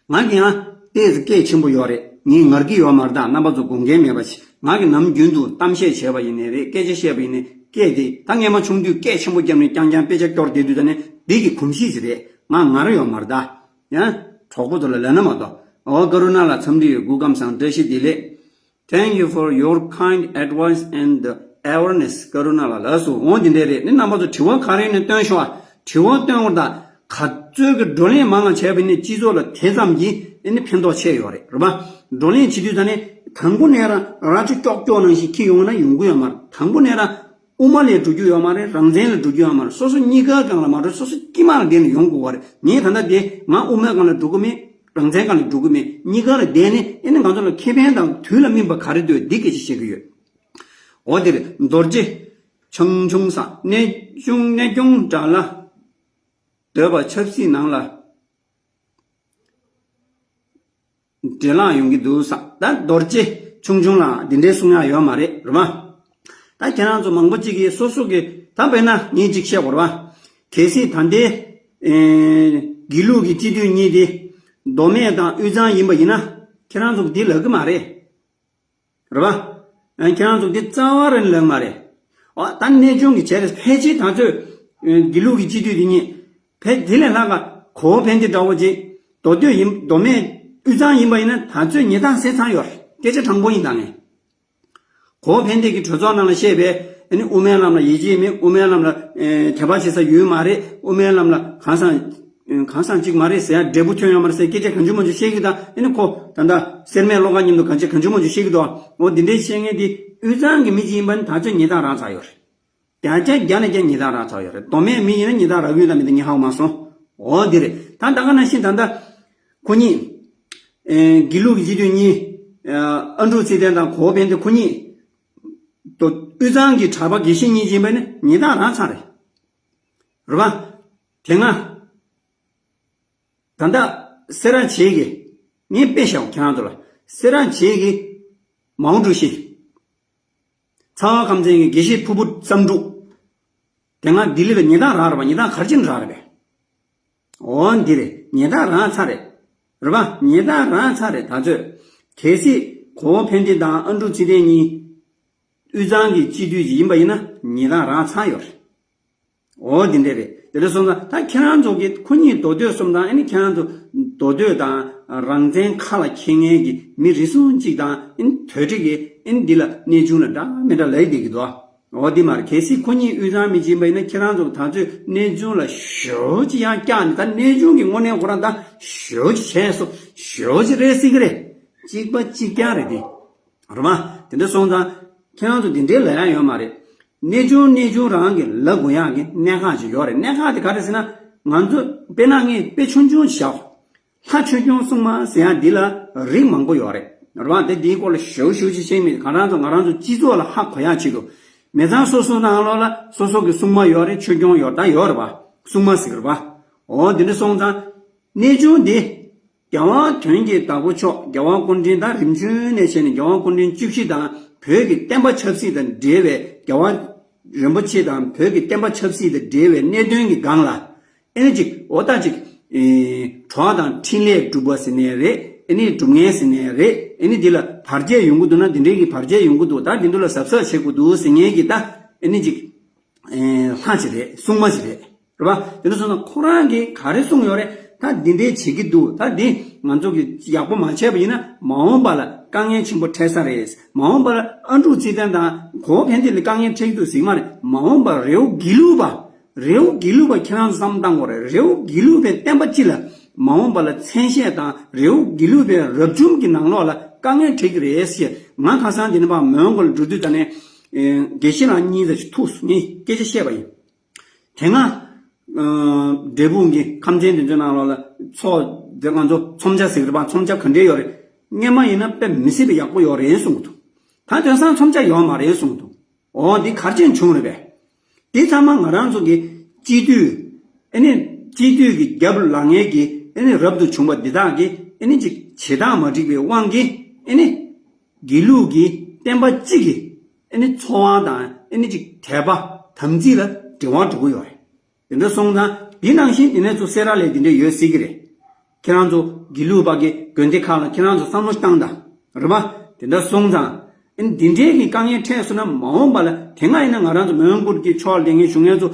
ཨ། ང་གི་ཡང་ཏོག་ཙམ་སྐད་ཆེན་པོ་ཡོད་རེད། ངས་ངར་གྱི་ཡོད་མ་རེད། ད་རྣམ་པ་ཚོ་དགོངས་འགལ་མེད་པ་ཞིག་ང་གི་ནམ་རྒྱུན་དུ་གཏམ་བཤད་བྱས་པ་ཡིན་ནའི་རེད། སྐད་ཆ་བཤད་པ་ཡིན་ནའི་སྐད་དེ་ད་སྔས་མ་ཆུང་དུས་སྐད་ཆེན་པོ་བརྒྱབ་ནས་རྐྱང་རྐྱང་དཔེ་ཆ་སྐྱོར་བསྡད་དུས་ད་ནི་འདི་གི་གོམས་གཤིས་ཤིག་རེད། ང་ངར་ཡོད་མ་རེད་ད། ཡང་གྲོགས་པོ་ཚོ་ལ་ལབ་ན་མ་གཏོགས། འོ་ཀ་རུ་ན་ལ་འཚམས་འདྲི་ཡོད། སྐུ་ཁམས་བཟང་། བཀྲ་ཤིས་བདེ་ལེགས། Thank you for your kind advice and awareness. ཀ་རུ་ན་ལ་ལགས་སོ། འོ་འདི་འདྲས་རེད། ནི་རྣམ་པ་ཚོ་དྲི་བ་ག་རེ་ཡིན་ན་སྟོན་ཤོག་ཨ། དྲི་བ་སྟོན་བར་ད་ག་ཚོད་ཀྱི་བགྲོ་གླེང་མང་ང་བྱས་པ་ནི་སྤྱི་ཚོགས་ལ་དེ་ཙམ་གྱིས་ནི་ཕན་ཐོགས་ཆེ་ཡོད་རེད། རེད་པ། བགྲོ་གླེང་བྱེད་དུས་ད་ནི་དང་པོ་ནས་རང་ར་ཅོ་ཀྱོག་ཀྱོག་ནང་བཞིན་འཁྱེར་ཡོང་ན་ཡོང་གི་ཡོད་མ་རེད། དང་པོ་ནས་རང་དབུ་མ་ལ་འགྲོ་རྒྱུ་ཡོད་མ་རེད། རང་བཙན་ལ་འགྲོ་རྒྱུ་ཡོད་མ་རེད། སོ་སོ་གཉིས་ཀ་སྒང་ལ་མ་འགྲོ། སོ་སོ་དཀྱིལ་མ་ལ་བསྡད་ནས་ཡོང་དགོས་པ་རེད། ངས་ད་ལྟ་དེ་ང་དབུ་མའི་སྒང་ལ་འགྲོ་གི་མེད། རང་བཙན་སྒང་ལ་འགྲོ་གི་མེད། གཉིས་ཀ་ལ་བསྡད་ནས་ཨེ་ནི་ང་ཚོ་ལ་ཁེ་ཕན་དང་དུས་ལ་སྨིན་པ་ག་རེ་འདུག་འདི་སྐད་ཆ་བཤད་ཀྱི་ཡོད། འོ་དེ་རེད། རྡོ་རྗེ་ཆུང་ཆུང་ས་གནས་ཆུང་གནས་ཆུང་འདྲ་ལ། འདོད་པ་ཆབ་སྲིད་ནང་ལ་འདྲེ་ལངས་ཡོང་གི་འདུག་ས། ད་རྡོ་རྗེ་ཆུང་ཆུང་ལ་འདི་འདྲའི་གསུང་ཡག་ཡོད་མ་རེད། རེད་མ། ད་ཁྱེད་རང་ཚོ་མང་པོ་གཅིག་གིས་སོ་སོ་གི་ད་དཔེར་ན་ངས་གཅིག་བཤད་དགོས་རེད་བ། གལ་སྲིད་ད་ལྟའི་ཨེ་དགེ་ལུགས་ཀྱི་སྤྱི་འཐུས་གཉིས་དེ་མདོ་སྨད་དང་དབུས་གཙང་ཡིན་པ་ཡིན་ན་ཁྱེད་རང་ཚོ་འདི་ལབ་གི་མ་རེད། རེད་པ། ཨ། ཁྱེད་རང་ཚོ་འདི་རྩ་བ་རང་ལབ་མ་རེད། ཨོ་ད་གནས་ཆུང་གི་བྱས་རེད། ཕལ་ཆེར་ད་ཚོད་ཨ་དགེ་ལུགས་ཀྱི་སྤྱི་འཐུས་འདི་གཉིས་ཕལ་དེ་ལས་ལྷག་ག་གོ་བོ་ཕན་བདེ་འདྲ་བོ་ཅིག་མདོ་སྟོད་ཡིན། མདོ་སྨད་དབུས་གཙང་ཡིན་པ་ཡིན་ན་ད་ཚོད་ཉེས་རྡུང་ཟེར་ཚར་ཡོད་རེད། སྐད་ཆ་དྲང་པོ་ཡིན་ད་ངས། གོ་བོ་ཕན་བདེ་གི་གྲོས་ཚོགས་ནང་ལ་བཤད་པའི་ཨ་ནི་དབུ་མའི་ལམ་ལ་ཡིད་ཆེས་མེད། དབུ་མའི་ལམ་ལ་ཨེ་དད་པ་བྱེད་ས་ཡོད་མ་རེད། དབུ་མའི་ལམ་ལ་གང་ཟག་གང་ཟག་གཅིག་མ་རེད་ཟེར་ཡ། འབྲས་བུ་ཐོན་ཡོད་མ་རེད་ཟེར་སྐད་ཆ་གང་བྱུང་མང་བྱུང་བཤད་ཀྱི་ད། ཨ་ནི་ཁོ་ད་ལྟ་སེར་སྨད་བློ་དགའ་མཉམ་དུ་གང་ཆེ་གང་བྱུང་མང་བྱུང་བཤད་ཀྱི་འདུག་འོ་འདི་འདྲའི་བཤད་མཁན་དེ་དབུས་གཙང་གི་མི་ཅིག་ཡིན་པ་ནི་ད་ཚོད་ཉེས་རྡུང་རག་ཚར་ཡོད་རེད། བརྒྱ་ཆ་བརྒྱ་ནས་བརྒྱ་ཉེས་རྡུང་རག་ཚར་ཡོད་རེད། མདོ་སྨད་མི་ཡིན་ན་ཉེས་རྡུང་རག་གི་ཡོད་དམ་མེད་དམ་ངས་ཧ་གོ་མ་སོང་། འོ་འདི་རེད། ད་ད་ག་ནང་བཞིན་ད་ལྟ་ཁོ་གཉིས་ཨེ་དགེ་ལུགས་ཀྱི་སྤྱི་འཐུས་གཉིས་ཨ་ཨ་འབྲུག་ཚེ་བརྟན་དང་གོ་བོ་ཕན་བདེ་ཁོ་གཉིས་དབུས་གཙང་གི་གྲྭ་པ་དགེ་བཤེས་གཉིས་ཡིན་པ་ནི་ཉེས་རྡུང་རག་ཚར་རེད། རེད་པ། དེ་སྔ་ད་ལྟ་སེ་ར་བྱེས་ཀྱི། ངས་དཔེ་བཞག་ཁྱེད་རང་ཚོ་ལ། སེ་ར་བྱེས་ཀྱི་མའོ་ཀྲུའུ་ཞི། ཚ་བ་ཁམས་ཚན་གྱི་དགེ་བཤེས་ཕུར་བུ་བསམ་འགྲུབ། དེ་སྔ་ལྡི་ལི་ལ་ཉེས་རྡུང་རག་རེད་པ། ཉེས་རྡུང་ག་རེ་བྱས་ནས་རག་རེད་པས། འོ་འདི་རེད། ཉེས་རྡུང་རག་ཚར་རེད། རེད་པ། ཉེས་རྡུང་རག་ཚར་རེད་ད་ཚོད། གལ་སྲིད་གོ་བོ་ཕན་བདེ་དང་ཨ་འབྲུག་ཚེ་བརྟན་གཉིས་དབུས་གཙང་གི་སྤྱི་འཐུས་ཅིག་ཡིན་པ་ཡིན་ན་ཉེས་རྡུང་རག་ཚར་ཡོད་རེད། འོ་འདི་འདྲས་རེད། དེ་འདྲ་སོང་ཙང་ད་ཁྱེད་རང་ཚོ་གི་ཁོ་གཉིས་མདོ་སྟོད་གསུམ་དང་། ཨ་ནི་ཁྱེད་རང་ཚོ་མདོ་སྟོད་དང་རང་བཙན་ཁ་ལ་འཁྱེར་མཁན་གྱི་མི་རེ་ཟུང་གཅིག་དང་། ཨ་ནི་དོལ་འདྲེ་གི་ཨ་ནི་འདི་ལ་གནས་ཆུང་ལ་འདྲ་མི་འདྲ་ལབ་བསྡད་ཀྱི་འདུག་འོ་འདི་མ་རེད། གལ་སྲིད་ཁོ་གཉིས་དབུས་གཙང་མི་ཡིན་པ་ཡིན་ན་ཁྱེད་རང་ཚོ་ད་ཚོད་གནས་ཆུང་ལ་ཞེ་པོ་ཅིག་ཡང་བཀྱགས་ནས། ད་གནས་ཆུང་གི་དངོས་གནས་ཁོ་རང་ད་ཞེ་པོ་ཅིག་བྱས་སོང་། ཞེ་པོ་ཅིག་རེད་ཟེར་གྱི་རེད། གཅིག་པ་གཅིག་རྐྱང་རེད་དེ། རེད་པ། དེ་འདྲ་སོང་ཙང་ཁྱེད་རང་ཚོ་དེ་འདྲའི་ལབ་ཡག་ཡོད་མ་རེད། གནས་ཆུང་གནས་ཆུང་རང་གི་ལབ་དགོས་ཡག་གི་གནད་འགག་ཅིག་ཡོད་རེད། གནད་འགག་དེ་ག་རེ་ཟེར་ན། ང་ཚོ་དཔེར་ན་ངས་དཔེ་ཆུང་ཆུང་ཞིག་བཞག་ལྷ་ཆོས་སྐྱོང་སྲུང་མ་ཟེར་ཡག་འདི་ལ་རིགས་མང་པོ་ཡོད་རེད། རེད་པ། དེ་འདིའི་སྐོར་ལ་ཞེ་པོ་ཞེ་པོ་ཅིག་བཤད་མི་གང་། རང་ཚོ་ང་རང་ཚོ་སྤྱི་ཚོགས་ལ་ཧ་གོ་ཡག་ཆེད་དུ། མི་ཚང་སོ་སོ་ནང་ལོགས་ལ་སོ་སོ་གི་སྲུང་མ་ཡོད་རེད། ཆོས་སྐྱོང་ཡོད་རེད། ད་ཡོད་རེད་པ། སྲུང་མ་ཟེར་གི་རེད་པ། འོ་དེ་འདྲ་སོང་ཙང་གནས་ཆུང་འདི། རྒྱལ་དབང་དོན་གྱི་བདག་པོ་མཆོག་རྒྱལ་དབང་སྐུ་ཕྲེང་ད་རིམ་བྱོན་ནས་བྱས་ནས་རྒྱལ་དབང་སྐུ་ཕྲེང་བཅུ་བཞི་དང་བོད་ཀྱི་བསྟན་པ་ཆབ་སྲིད་དང་འབྲེལ་བའི། རྒྱལ་བ་རིན་པོ་ཆེ་དང་བོད་ཀྱི་བསྟན་པ་ཆབ་སྲིད་དང་འབྲེལ་བའི་གནད་དོན་གྱི་སྒང་ལ། ཨེ་ནི་ཅིག་འོ་ད་ཅིག་ཨེ་གྲོགས་དང་འཕྲིན་ལས་སྒྲུབ་པ་ཟེར་ནའི་རེད། ཨེ་ནི་སྒྲུབ་མཁན་ཟེར་ནས་རེད། ཨེ་ནི་འདི་ལ་བར་ཆད་ཡོང་གི་འདུག་ན་འདི་འདྲའི་གི་བར་ཆད་ཡོང་གི་འདུག་ད་འདི་འདུག་ལ་གཟབ་གཟབ་བྱེད་དགོས་འདུག་ཟེར་མཁན་གྱི་ད་ཨེ་ནི་ཅིག་ཨེ་ལྷ་ཅིག་རེད། སྲུང་མ་ཅིག་རེད། རེད་པ། དེ་འདྲ་སོང་ན་ཁོ་རང་གིས་ག་རེ་གསུངས་ཡོད་རེད། ད་འདི་འདྲའི་བྱེད་ཀྱི་འདུག་ད་འདི་ང་ཚོ་གིས་ཡག་པོ་མ་བྱས་པ་ཡིན་ན་མ་འོངས་པ་ལ་དཀའ་ངལ་ཆེན་པོ་འཕྲད་ས་རེད། མ་འོངས་པ་ལ་ཨ་འབྲུག་རྩིས་དོན་དང་གོ་བོ་ཕན་བདེ་ལ་དཀའ་ངལ་འཕྲད་ཀྱི་འདུག་ཟེར་གྱི་མ་རེད། མ་འོངས་པ་རི་བོ་དགེ་ལུགས་པ། རི་བོ་དགེ་ལུགས་པ་ཁྱེད་རང་ཚོ་བསམ་བློ་བཏང་དགོས་རེད། རི་བོ་དགེ་ལུགས་པའི་བསྟན་པ་སྤྱི་ལ་མ་འོངས་པ་ལ་མཚན་ཤས་དང་རི་བོ་དགེ་ལུགས་པའི་རབ་བྱུང་གི་ནང་ལོགས་ལ་དཀའ་ངལ་འཕྲད་ཀྱི་རེད་ཟེར། ང་ཁ་སང་དེ་ནས་ཕར་མོན་གྷོ་ལ་འགྲོ་དུས་ད་ནས་དགེ་བཤེས་ལགས་གཉིས་ཙམ་ཞིག་ཐུག་སོང་། ངས་སྐད་ཆ་བཤད་པ་ཡིན། དེ་སྔ་འབྲས་སྤུངས་ཀྱི་ཁམས་ཚན་དེ་ཚོའི་ནང་ལོགས་ལ་ཚོགས་དེ་ང་ཚོ་ཚོམས་ཆ་ཟེར་གི་རེད་པ། ཚོམས་ཆ་ག་འདྲས་ཡོད་རེད། སྔོན་མ་ཡིན་ན་དཔེ་མི་སྲིད་པའི་ཡག་པོ་ཡོད་རེད་གསུངས་འདུག་ད་དེང་སང་ཚོམས་ཆ་ཡོད་མ་རེད་གསུངས་འདུག་འོ་འདི་ག་རེ་བྱས་བྱུང་རེད་པས། དེ་ཚང་མ་ང་རང་ཚོ་གི་སྤྱི་འཐུས་ཨེ་ནི་སྤྱི་འཐུས་ཀྱི་རྒྱབ་ལ་ལངས་མཁན་གྱི་ཨེ་ནི་རབ་ཏུ་བྱུང་བ་འདི་དག་གིས་ཨེ་ནི་ཅིག་བྱེད་སྟངས་མ་འགྲིག་པའི་དབང་གིས་ཨེ་ནི་དགེ་ལུགས་ཀྱི་བསྟན་པ་སྤྱི་གི་ཨེ་ནི་འཚོ་བ་དང་ཨེ་ནི་ཅིག་དད་པ་དམ་ཚིག་ལ་འབྲེལ་བ་འགྲོ་གི་ཡོད་རེད། དེ་འདྲ་སོང་ཙང་འདི་ནང་བཞིན་དེ་ནས་ཚོ་སེ་ར་ལས་དེ་འདྲ་ཡོད་སྲིད་ཀྱི་རེད། ཁྱེད་རང་ཚོ་དགེ་ལུགས་པ་གི་དགོན་སྡེ་ཁག་ལ་ཁྱེད་རང་ཚོ་བསམ་བློ་བཏང་དང་རེད་པ། དེ་འདྲ་སོང་ཙང་ཨ་ནི་འདི་འདྲའི་གི་དཀའ་ངལ་འཕྲད་སོང་ན་མ་འོངས་པ་ལ། དེ་སྔ་ཡིན་ན་ང་རང་ཚོ་མོན་གྷོ་གི་ཕྱོགས་ལ་བསྡད་མཁན་བཞུགས་མཁན་ཚོ་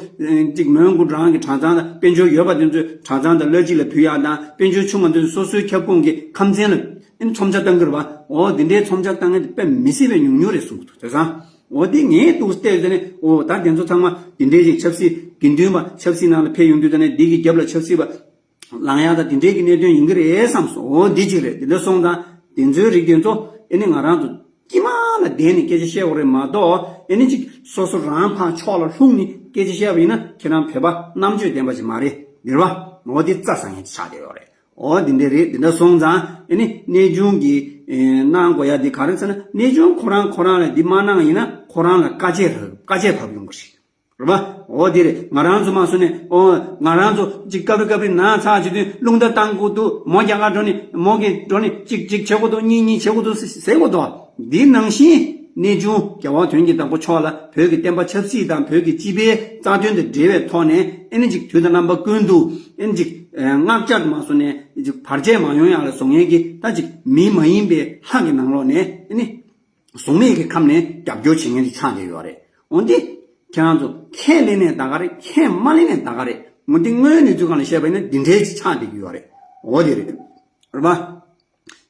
ཅིག་མོན་གྷོ་རང་གི་གྲྭ་ཚང་དང་དཔལ་འབྱོར་ཡོད་པ་དེ་ཚོས་གྲྭ་ཚང་དང་གླ་སྤྱི་ལ་ཕུལ་ཡག་དང་དཔལ་འབྱོར་ཆུང་བ་དེ་ཚོ་སོ་སོའི་ཁྱབ་ཁོངས་ཀྱི་ཁམས་ཚན་ལ་ཨ་ནི་ཚོམས་ཆ་བཏང་གི་རེད་པ། འོ་འདི་འདྲའི་ཚོམས་ཆ་བཏང་མཁན་དེ་དཔེ་མི་སྲིད་པའི་ཉུང་ཉུང་རེད་གསུངས་འདུག་དེ་སང་འོ་འདི་ངས་འདུག་བལྟས་ཡོད་དེ་ནས་འོ་ད་དེ་ཚོ་ཚང་མ་འདི་འདྲའི་ཅིག་ཆབ་སྲིད་དགེ་འདུན་པ་ཆབ་སྲིད་ནང་ལ་ཕེབས་ཡོང་དུས་ད་ནས་འདི་གི་རྒྱབ་ལ་ཆབ་སྲིད་པ་ལངས་ཡག་དང་དེ་འདྲའི་གི་གནད་དོན་ཡིན་གྱི་རེད་བསམ་སོང་། འོ་འདི་གཅིག་རེད། དེ་འདྲ་སོང་ཙང་དེ་ཚོའི་རིགས་དེ་ཚོ་ཨེ་ནི་ང་རང་ཚོ་དཀྱིལ་མ་ལ་བསྡད་ནས་སྐད་ཆ་བཤད་དགོས་རེད་མ་གཏོགས། ཨེ་ནི་ཅིག་སོ་སོ་རང་ཕར་ཕྱོགས་ལ་ལྷུང་ནས་སྐད་ཆ་བཤད་པ་ཡིན་ན་ཁྱེད་རང་བོད་པ་རྣམ་དཔྱོད་ལྡན་པ་ཞིག་མ་རེད། རེད་པ། འོ་འདི་རྩ་ཟ་མཁན་ཅིག་ཆགས་བསྡད་ཡོད་རེད། འོ་འདི་འདྲ་རེད། དེ་འདྲ་སོང་ཙང་ཨེ་ནི་གནས་ཆུང་གིས་ཨེ་གནང་དགོས་ཡག་འདི་ག་རེ་ཟེར་ན། གནས་ཆུང་ཁོ་རང་ཁོ་རང་ལ་འདི་མ་གནང་ཡིན་ན་ཁོ་རང་ལ་དཀའ་སྤྱད་རེད། དཀའ་སྤྱད་བབས་ཡོང་གི་རེད། རེད་པ། འོ་དེ་རེད། ང་རང་ཚོ་མ་སོང་ནས་འོ་ང་རང་ཚོ་ཅིག་སྐབས་རེ་སྐབས་རེ་ན་ཚ་བྱེད་དུས་རླུང་རྟ་བཏང་དགོས་འདུག་མོ་རྒྱ་གར་འགྲོ་ནས་མོ་གིས་འགྲོ་ནས་ཅིག་ཅིག་བྱེད་དགོས་འདུག་གཉིས་གཉིས་བྱེད་དགོས་འདུག་ཟེར་དགོས་འདུག་འདི་ནང་བཞིན་གནས་ཆུང་རྒྱལ་བ་དོན་གྱི་བདག་པོ་མཆོག་ལ་བོད་ཀྱི་བསྟན་པ་ཆབ་སྲིད་དང་བོད་ཀྱི་སྤྱི་པའི་རྩ་དོན་དང་འབྲེལ་བའི་ཐོག་ནས་ཨེ་ནི་ཅིག་དུས་དང་རྣམ་པ་ཀུན་ཏུ་ཨེ་ནི་ཅིག་བསྔགས་བརྗོད་མ་སོང་ནས་ཅིག་བར་ཆད་མ་ཡོང་ཡག་ལ་བཟོ་མཁན་གྱི་ད་ཅིག་མི་མ་ཡིན་པའི་ལྷ་གི་ནང་ལོགས་ནས་ཨེ་ནི། གཟུགས་མེད་ཀྱི་ཁམས་ནས་རྒྱབ་སྐྱོར་བྱེད་མཁན་ཅིག་ཆགས་བསྡད་ཡོད་རེད། འོན་ཏེ་ཁྱེད་རང་ཚོ་ཁས་ལེན་ནས་ད་ག་རེད། ཁས་མ་ལེན་ནས་ད་ག་རེད། འོན་ཏེ་དངོས་ཡོད་གནས་ཚུལ་སྒང་ལ་བཤད་པ་ཡིན་ན་འདི་འདྲའི་ཅིག་ཆགས་བསྡད་ཀྱི་ཡོད་རེད། འོ་དེ་རེད། རེད་པ།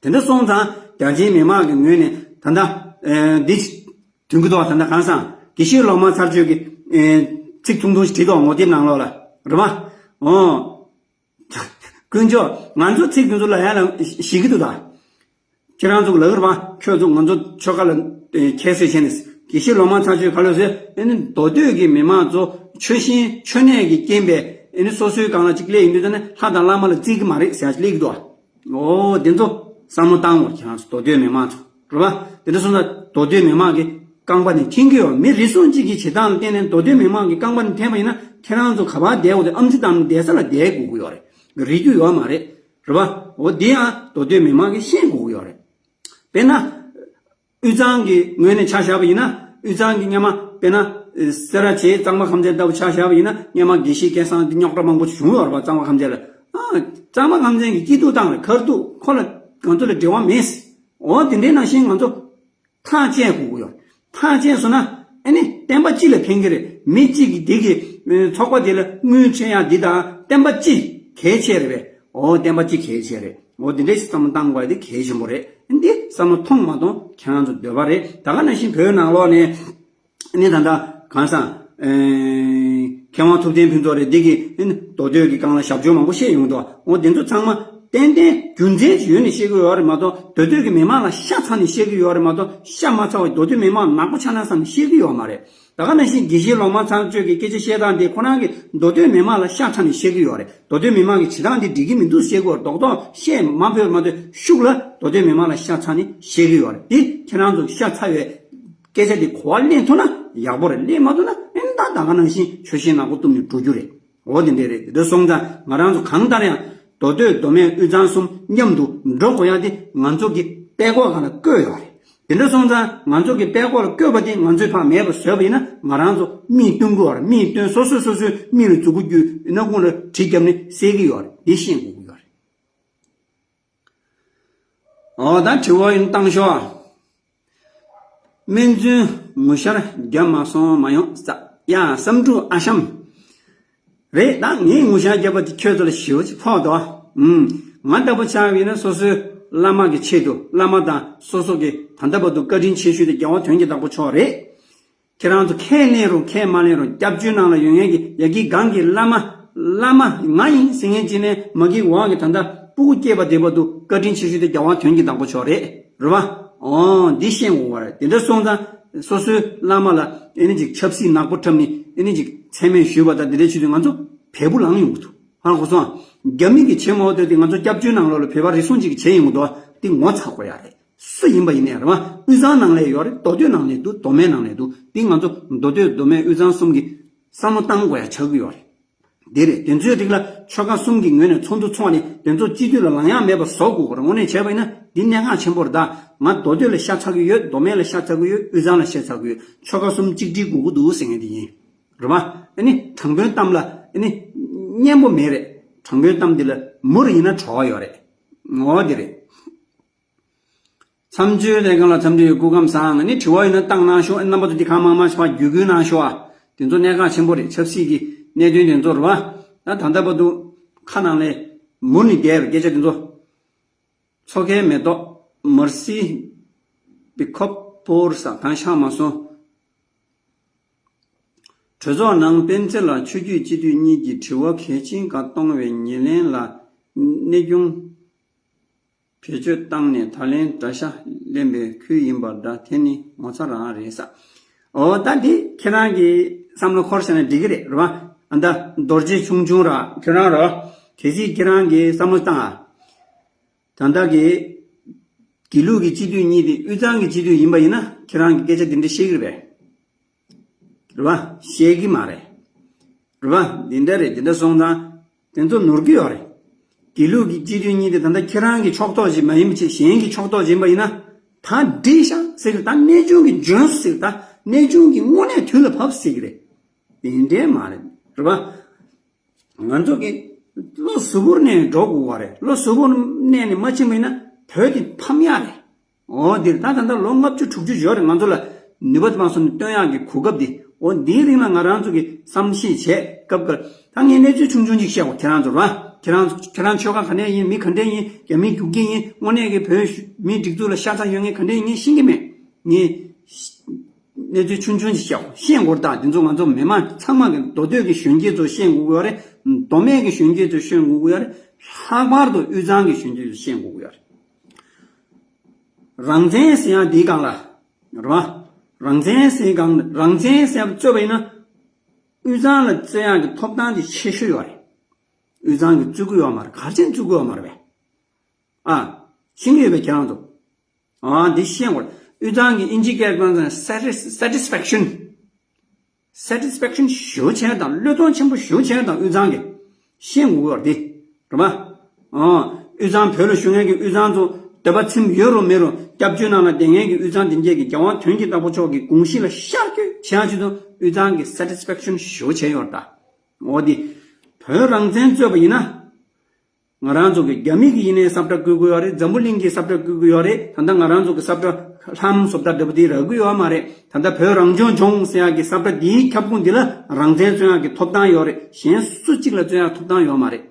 དེ་འདྲ་སོང་ཙང་རྒྱ་ཆེའི་མི་མང་གི་ངོས་ནས་ད་ལྟ་ཨེ་འདི་དོན་གྱི་ཐོག་ད་ལྟ་གང་སང་དགེ་བཤེས་ལོག་སྨྲ་ཚར་གཅོད་ཀྱི་ཨེ་ཚིག་ཐུང་ཐུང་ཞིག་བྲིས་འདུག་ངོ་དེབ་ནང་ལོགས་ལ། རེད་པ། འོ། དཀོན་མཆོག་ང་ཚོ་ཚིག་དེ་ཚོ་ལ་ཡ་ལ་ཞིག་གི་འདུག་ད། ཁྱེད་རང་ཚོ་ལ་རེད་པ། ཁྱོད་ཚོ་ང་ཚོ་ཆོལ་ཁ་ལ་ཨེ་ཁྱད་གསོད་བྱས་ནས་དགེ་བཤེས་ལོག་སྨྲ་ཚར་གཅོད་ག་ལོ་ཟེར། ཨེ་ནི་མདོ་སྟོད་ཀྱི་མི་མང་ཚོ་ཆོས་ཞེན་ཆོས་ནད་ཀྱི་རྐྱེན་པས་ཨེ་ནི་སོ་སོའི་སྒང་ལ་ཅིག་སླེབས་ཡིན་དུས་ད་ནི་ལྷ་དང་བླ་མ་ལ་བརྩི་གི་མ་རེད་ཟེར་ཡ་ཅིག་སླེབས་ཀྱི་འདུག་འོ་དེ་ཚོ་བསམ་བློ་བཏང་དགོས། ཁྱེད་རང་ཚོ་མདོ་སྟོད་མི་མང་ཚོ་རེད་པ། དེ་འདྲ་སོང་ཙང་མདོ་སྟོད་མི་མང་གི་རྐང་པ་ནས་འཐེན་གྱི་ཡོད། མི་རེ་ཟུང་གཅིག་གིས་བྱེད་སྟངས་ལ་བརྟེན་ནས་མདོ་སྟོད་མི་མང་གི་རྐང་པ་ནས་འཐེན་པ་ཡིན་ན་ཁྱེད་རང་ཚོ་ག་པར་བསྡད་དགོས་དེ་ཨམ་ཆི་བཏང་ནས་བསྡད་ས་ལ་བསྡད་དགོས་ཀྱི་ཡོད་རེད། རེད་རྒྱུ་ཡོད་མ་རེད། རེད་པ། འོ་འདི་ཡང་མདོ་སྟོད་མི་མང་གིས་ཤེས་དགོས་ཀྱི་ཡོད་རེད། དཔེར་ན། དབུས་གཙང་གི་ངོས་ནས་ཆ་བཞག་པ་ཡིན་ན། དབུས་གཙང་གི་སྔོན་མ་དཔེར་ན། སེ་ར་བྱེས་གཙང་པ་ཁམས་ཚན་ལྟ་བུ་ཆ་བཞག་པ་ཡིན་ན་སྔོན་མ་དགེ་བཤེས་སྐལ་བཟང་འདི་རྙོག་དྲ་མང་པོ་བྱུང་ཡོད་རེད་པ། གཙང་པ་ཁམས་ཚན་ལ། ཨ། གཙང་པ་ཁམས་ཚན་གྱི་སྐྱིད་སྡུག་དང་ཁ་ཐུག་ཁོ་ལ་ང་ཚོ་ལ་འབྲེལ་བ་མེད། འོ་དེ་འདྲའི་ནང་བཞིན་ང་ཚོ་ཐག་བཅད་དགོས་ཀྱི་ཡོད། ཐག་བཅད་སོང་ན་ཨ་ནི་བསྟན་པ་སྤྱི་ལ་ཕན་གྱི་རེད། མི་གཅིག་གིས་འདི་གི་ཚོགས་པ་དེ་ལ་དངུལ་སྤྲད་ཡག་འདི་དང་བསྟན་པ་སྤྱི་གལ་ཆེ་རེད་པས། འོ་བསྟན་པ་སྤྱི་གལ་ཆེ་རེད། འོ་དེ་འདྲ་ཞིག་བསམ་བློ་བཏང་དགོས་ཡག་དེ་གལ་ཆེན་པོ་རེད། འདི་བསམ་བློ་ཐོངས་མ་ཐོངས་ཁྱེད་རང་ཚོ་འདོད་པ་རེད། ད་ག་ནང་བཞིན་བོད་ནང་ལོགས་ནས་ནི་ད་ལྟ་གང་ཟག་ཨེ་མཁས་དབང་ཐུབ་བསྟན་ཕུན་ཚོགས་རེད། འདི་གིས་ནི་མདོ་སྟོད་ཀྱི་སྒང་ལ་ཞབས་ཕྱི་མང་པོ་བཤད་ཡོང་འདུག་འོ་དེ་ཚོ་ཚང་མ་ཏན་ཏན་རྒྱུ་མཚན་ཅིག་ཡོད་ནས་བཤད་ཀྱི་ཡོད་རེད་མ་གཏོགས་མདོ་སྟོད་ཀྱི་མི་མང་ལ་ཤ་ཚ་ནས་བཤད་ཀྱི་ཡོད་རེད་མ་གཏོགས་ཤ་མ་ཚ་བ་མདོ་སྟོད་མི་མང་ནག་པོ་ཆགས་ན་བསམ་ནས་བཤད་ཀྱི་ཡོད་མ་རེད། ད་ག་ནང་བཞིན་དགེ་བཤེས་ལོག་སྨྲ་ཚར་གཅོད་ཀྱི་སྐད་ཆ་བཤད་སྟངས་དེ་ཁོ་རང་གིས་མདོ་སྟོད་མི་མང་ལ་ཤ་ཚ་ནས་བཤད་ཀྱི་ཡོད་རེད། མདོ་སྟོད་མི་མང་གིས་བྱེད་སྟངས་དེ་འགྲིག་གི་མི་འདུག་བཤད་ཀྱི་ཡོད་རེད། རྡོག་རྡོག་བཤད་མ་ཕོད་མ་ཐོས་ཤུགས་ལ་མདོ་སྟོད་མི་མང་ལ་ཤ་ཚ་ནས་བཤད་ཀྱི་ཡོད་རེད། དེ་ཁྱེད་རང་ཚོ་ཤ་ཚ་བའི་སྐད་ཆ་དེ་གོ་བ་ལེན་ཐུབ་ན་ཡག་པོ་རེད། ལེན་མ་ཐུབ་ན་ཨེ་ད་ད་ག་ནང་བཞིན་ཆོས་ཞེན་ནག་པོ་གཏུབ་ནས་འགྲོ་རྒྱུ་རེད། འོ་དེ་འདྲས་རེད། དེ་འདྲ་སོང་ཙང་ང་རང་ཚོ་གང་ལྟར་ཡང་མདོ་སྟོད་མདོ་སྨད་དབུས་གཙང་གསུམ་མཉམ་དུ་འགྲོ་དགོས་ཡག་དེ་ང་ཚོ་གི་དཔྲལ་ཀོག་སྒང་ལ་བཀོད་ཡོད་རེད། དེ་འདྲ་སོང་ཙང་ང་ཚོ་གི་དཔྲལ་ཀོག་ལ་བཀོད་པ་དེ་ང་ཚོས་ཕར་མེད་པ་བཟོས་པ་ཡིན་ན་ང་རང་ཚོ་མིག་སྟོན་དགོས་པ་རེད། མིག་སྟོན། སོ་སོས་སོ་སོའི་མིག་ལ་མཛུ་གུ་བརྒྱུས་སྣ་ཁུང་ལ་གྲི་བརྒྱབ་ནས་བསད་ཀྱི་ཡོད་རེད། དེ་ཤེས་དགོས་ཀྱི་ཡོད་རེད། འོ་ད་དྲི་བ་ཡིན་བཏང་ཤོག་སྨན་བཙུན་ངོ་ཤར་རྒྱབ་མ་སོང་མ་ཡོང་ས། ཡ་བསམ་འགྲུབ་ཨ་ཤམ། རེད་ད་ངས་ངོ་ཤར་རྒྱབ་པ་དེ་ཁྱོད་ཚོ་ལ་ཞེ་པོ་ཅིག་ཕོག་འདུག་ཨུམ། ང་ལྟ་བུ་ཆགས་པ་ཡིན་ན་སོ་སོའི་བླ་མ་གི་ཆེད་དུ་བླ་མ་དང་སོ་སོ་གི་ད་ལྟ་བར་དུ་བཀའ་དྲིན་ཆེ་ཤོས་དེ་རྒྱལ་བ་དོན་གྱི་བདག་པོ་མཆོག་རེད། ཁྱེད་རང་ཚོ་ཁས་ལེན་རུང་ཁས་མ་ལེན་རུང་སྐྱབས་བཅོལ་ནང་ལ་ཡོད་མཁན་གྱི་ཡ་གི་གང་གི་བླ་མ་བླ་མ་ང་ཡིན་ཟེར་མཁན་ཅིག་ནས་མ་གི་འོག་གི་ད་ལྟ་སྤུ་གུ་སྐྱེས་པ་དེ་བར་དུ་བཀའ་དྲིན་ཆེ་ཤོས་དེ་རྒྱལ་བ་དོན་གྱི་བདག་པོ་མཆོག་རེད། རེད་བ། འོ་འདི་ཤེས་དགོས་པ་རེད། དེ་འདྲ་སོང་ཙང་སོ་སོའི་བླ་མ་ལ་ཨེ་ནི་ཅིག་ཆབ་སྲིད་ནག་པོ་འཁྲབ་ནི་ཨེ་ནི་ཅིག་མཚན་སྨད་ཞུས་པ་དང་དེ་འདྲ་བྱེད་དུས་ང་ཚོ་བལ་པོ་ལངས་ཡོང་གི་འདུག་ཧང་གོ་སོང་། རྒྱ་མི་གི་ཆེན་མོ་དེ་དེ་ང་ཚོ་སྐྱབས་བཅོལ་ནང་ལོགས་ལ་བོད་པ་རེ་ཟུང་ཅིག་གིས་བྱས་ཡོང་གི་འདུག་དེ་ངོ་ཚ་དགོས་ཡ་རེད། སུ་ཡིན་པ་ཡིན་ནའི་རེད་བ། དབུས་གཙང་ནང་ལ་ཡོད་རེད། མདོ་སྟོད་ནང་ལ་འདུག་མདོ་སྨད་ནང་ལ་འདུག་དེ་ང་ཚོ་མདོ་སྟོད་མདོ་སྨད་དབུས་གཙང་གསུམ་གྱི་བསམ་བློ་བཏང་དགོས་ཡ་ཆགས་ཀྱི་ཡོད་རེད། དེ་རེད། དེ་ཚོའི་རིགས་ལ་ཆོལ་ཁ་གསུམ་གྱི་ངོས་ནས་ཚོགས་འདུ་ཚོགས་ནས་དེ་ཚོ་སྤྱི་འཐུས་ལ་ལངས་ཡག་མེད་པ་བཟོ་དགོས་པ་རེད། དངོས་གནས་བྱས་པ་ཡིན་ན་འདི་གནད་འགག་ཆེན་པོ་རེད་ད། ང་མདོ་སྟོད་ལ་ཤ་ཚ་གི་ཡོད། མདོ་སྨད་ལ་ཤ་ཚ་གི་ཡོད། དབུས་གཙང་ལ་ཤ་ཚ་གི་ཡོད། ཆོལ་ཁ་གསུམ་གཅིག་སྒྲིལ་དགོས་ཀྱི་འདུག་ཟེར་མཁན་དེ་ཡིན། རེད་བ། ཨ་ནི་དྲང་དཔོན་གཏམ་ལ་ཨ་ནི་སྙན་པོ་མེད་རེད། དྲང་དཔོན་གཏམ་འདི་ལ་མུར་ཡིན་ན་བྲོ་བ་ཡོད་རེད། ངོ་བོ་འདི་རེད། མཚམས་གཅོད་ལས་ཁང་ལ་འཚམས་འདྲི་ཡོད། སྐུ་ཁམས་བཟང་། ཨ་ནི་དྲི་བ་ཡོད་ན་བཏང་གནང་ཤོག་རྣམ་པ་ཚོ་འདི་གང་མང་མང་ཞིག་ཕར་བརྒྱུད་སྐུལ་གནང་ཤོག་ཨ། དེ་ཚོ་གནད་འགག་ཆེན་པོ་རེད། ཆབ་སྲིད་ཀྱི་གནད་དོན་དེ་ཚོ་རེད་བ། ད་ད་ལྟ་བར་དུ་ཁ་ནང་ལས་མུར་ནས་བསྡད་པའི་སྐད་ཆ་དེ་ཚོ། མཚོ་ཁའི་མེ་ཏོག་མར་སི་པི་ཁོབ་པོར་ས་གང་ཤག་མ་སོང་། གྲོས་ཚོགས་ནང་སྤེན་ཚེ་ལ་ཆོས་བརྒྱུད་སྤྱི་འཐུས་གཉིས་ཀྱི་དྲི་བ་གལ་ཆེན་ཁག་གཏོང་བའི་ཉེར་ལེན་ལ་གནས་སྐྱོང་བེད་སྤྱོད་བཏང་ནས་ད་ལན་དགྲ་ཤ་ལེན་པའི་ཁུལ་ཡིན་པ་འདྲ། དེ་ནི་ངོ་ཚ་རང་རེད་ས། འོ་ད་འདི་ཁྱེད་རང་གི་བསམ་བློ་འཁོར་བྱས་ན་འགྲིག་གི་རེད་རེད་བ། ཨ་ད་རྡོ་རྗེ་ཆུང་ཆུང་ར་ཁྱོད་རང་ར་གལ་སྲིད་ཁྱེད་རང་གི་བསམ་བློ་བཏང་ཨ། ད་ལྟ་གི་དགེ་ལུགས་ཀྱི་སྤྱི་འཐུས་གཉིས་དེ་དབུས་གཙང་གི་སྤྱི་འཐུས་ཡིན་པ་ཡིན་ན་ཁྱེད་རང་གི་སྐད་ཆ་དེ་འདྲ་བཤད་ཀྱི་རེད་པས། རེད་བ། བཤད་ཀྱི་མ་རེད། རེད་བ། འདི་འདྲ་རེད། འདི་འདྲ་སོང་ཙང་དེ་ཚོ་ནོར་གྱི་ཡོད་རེད། དགེ་ལུགས་ཀྱི་སྤྱི་འཐུས་གཉིས་དེ་ད་ལྟ་ཁྱེད་རང་གི་ཕྱོགས་གཏོགས་ཅིག་མ་ཡིན་པ་ཅིག་གཞན་གྱི་ཕྱོགས་གཏོགས་ཅིག་ཡིན་པ་ཡིན་ན་ད་འགྲིག་ཤག་ཟེར་གི། ད་གནས་ཆུང་གི་འཇོན་ཟེར་གི། ད་གནས་ཆུང་གི་དངོས་གནས་དུས་ལ་བབས་ཟེར་གི་རེད། དེ་འདྲ་མ་རེད། རེད་བ། ང་ཚོ་གི་བློ་གཟུ་བོར་གནས་འགྲོ་དགོས་པ་རེད། བློ་གཟུ་བོར་གནས་ནས་མ་ཕྱིན་པ་ཡིན་ན་བོད་འདི་ཕམ་ཡག་རེད། འོ་འདིར་ད་ད་ལྟ་ལོ་ལྔ་བཅུ་དྲུག་ཅུ་ཡོད་རེད། ང་ཚོ་ལ་ནུས་པ་མ་སོང་ནས་སྟོན་ཡག་གི་གོ་སྐབས་འདི། འོ་འདིའི་རིང་ལ་ང་རང་ཚོ་གི་བསམ་ཤེས་བྱས་སྐབས་འགར་ད་ངས་གནས་ཚུལ་ཆུང་ཆུང་ཅིག་བཤད་འོ། ཁྱེད་རང་ཚོར་བ། ཁྱེད་རང་ཁྱེད་རང་ཆོལ་ཁ་ག་ནས་ཡིན། མི་ག་འདྲས་ཡིན། རྒྱ་མི་རྒྱུག་གི་ཡིན། དངོས་གནས་ཀྱི་བོད་མི་སྒྲིག་འཛུགས་ལ་ཤ་ཚ་ཡོད་མཁན་ག་འདྲས་ཡིན་ངས་ཤེས་ཀྱི་མེད། ངས་གནས་ཚུལ་ཆུང་ཆུང་ཞིག་བཤད་འོ། ཤེས་དགོས་རེད། ད་འདི་ཚོ་ང་ཚོ་མི་མང་ཚང་མ་གི་མདོ་སྟོད་ཀྱི་གཞོན་སྐྱེས་ཚོ་ཤེས་དགོས་ཀྱི་ཡོད་རེད། མདོ་སྨད་ཀྱི་གཞོན་སྐྱེས་ཚོ་ཤེས་དགོས་ཀྱི་ཡོད་རེད། ལྷག་པར་དུ་དབུས་གཙང་གི་གཞོན་སྐྱེས་ཚོ་ཤེས་དགོས་ཀྱི་ཡོད་རེད། རང་བཙན་ཟེར་ཡག་འདིའི་སྒང་ལ་རེད་བ། རང་བཙན་ཟེར་སྒང་རང་བཙན་ཟེར་ཡག་རྩོད་པ་ཡིན་ན་དབུས་གཙང་ལ་རྩོད་ཡག་གི་ཐོབ་ཐང་དེ་ཆེ་ཤོས་ཡོད་རེད། དབུས་གཙང་གི་རྩོད་ཀྱི་ཡོད་མ་རེད། ག་རེ་བྱས་ནས་རྩོད་ཀྱི་ཡོད་མ་རེད་པས། ཨ། ཤེས་ཀྱི་ཡོད་པས་ཁྱེད་རང་ཚོ། ཨ་འདི་ཤེས་དགོས། དབུས་གཙང་གི་ཨིན་ཇི་སྐད་གང་ཟེར་ན་satis- satisfaction satisfaction ཞེ་པོ་བྱས་དང་བློས་གཏོང་ཆེན་པོ་ཞེ་པོ་བྱས་དང་དབུས་གཙང་གི་ཤེས་དགོས་པ་འདི་རེད་པ། ཨ་དབུས་གཙང་བོད་ལ་བཞུགས་མཁན་གྱི་དབུས་གཙང་ཚོ་འདོད་པ་ཚིམ་ཡོད་རུང་མེད་རུང་སྐྱབས་བཅོལ་ནང་ལ་བསྡད་མཁན་གྱི་དབུས་གཙང་དེ་འདྲས་ཀྱི་རྒྱལ་དབང་དོན་གྱི་བདག་པོ་མཆོག་གི་དགོངས་གཞི་ལ་ཤར་བསྐྱོད་བྱས་ཡག་ཆེད་དུ་དབུས་གཙང་གི་satisfaction ཞེ་པོ་བྱས་ཡོད་རེད་ད། འོ་འདི་བོད་རང་བཙན་རྩོད་པ་ཡིན་ན། ང་རང་ཚོ་གི་རྒྱ་མི་གི་ཡིན་ནའི་ས་བཀྲ་བརྐོ་གི་ཡོད་རེད། འཛམ་བུ་གླིང་གི་ས་བཀྲ་བརྐོ་གི་ཡོད་རེད། ད་ལྟ་ང་རང་ཚོ་གི་ས་བཀྲ་ལྷམ་བཟོ་ལྟ་འདྲ་པོ་དེ་རག་གི་ཡོད་མ་རེད། ད་ལྟ་བོད་རང་སྐྱོང་ལྗོངས་ཟེར་ཡག་གི་ས་བཀྲ་དེའི་ཁྱབ་ཁོངས་འདི་ལ་རང་བཙན་རྩོད་ཡག་གི་ཐོབ་ཐང་ཡོད་རེད། གཞན་སུ་གཅིག་ལ་རྩོད་ཡག་ཐོབ་ཐང་ཡོད་མ་རེད།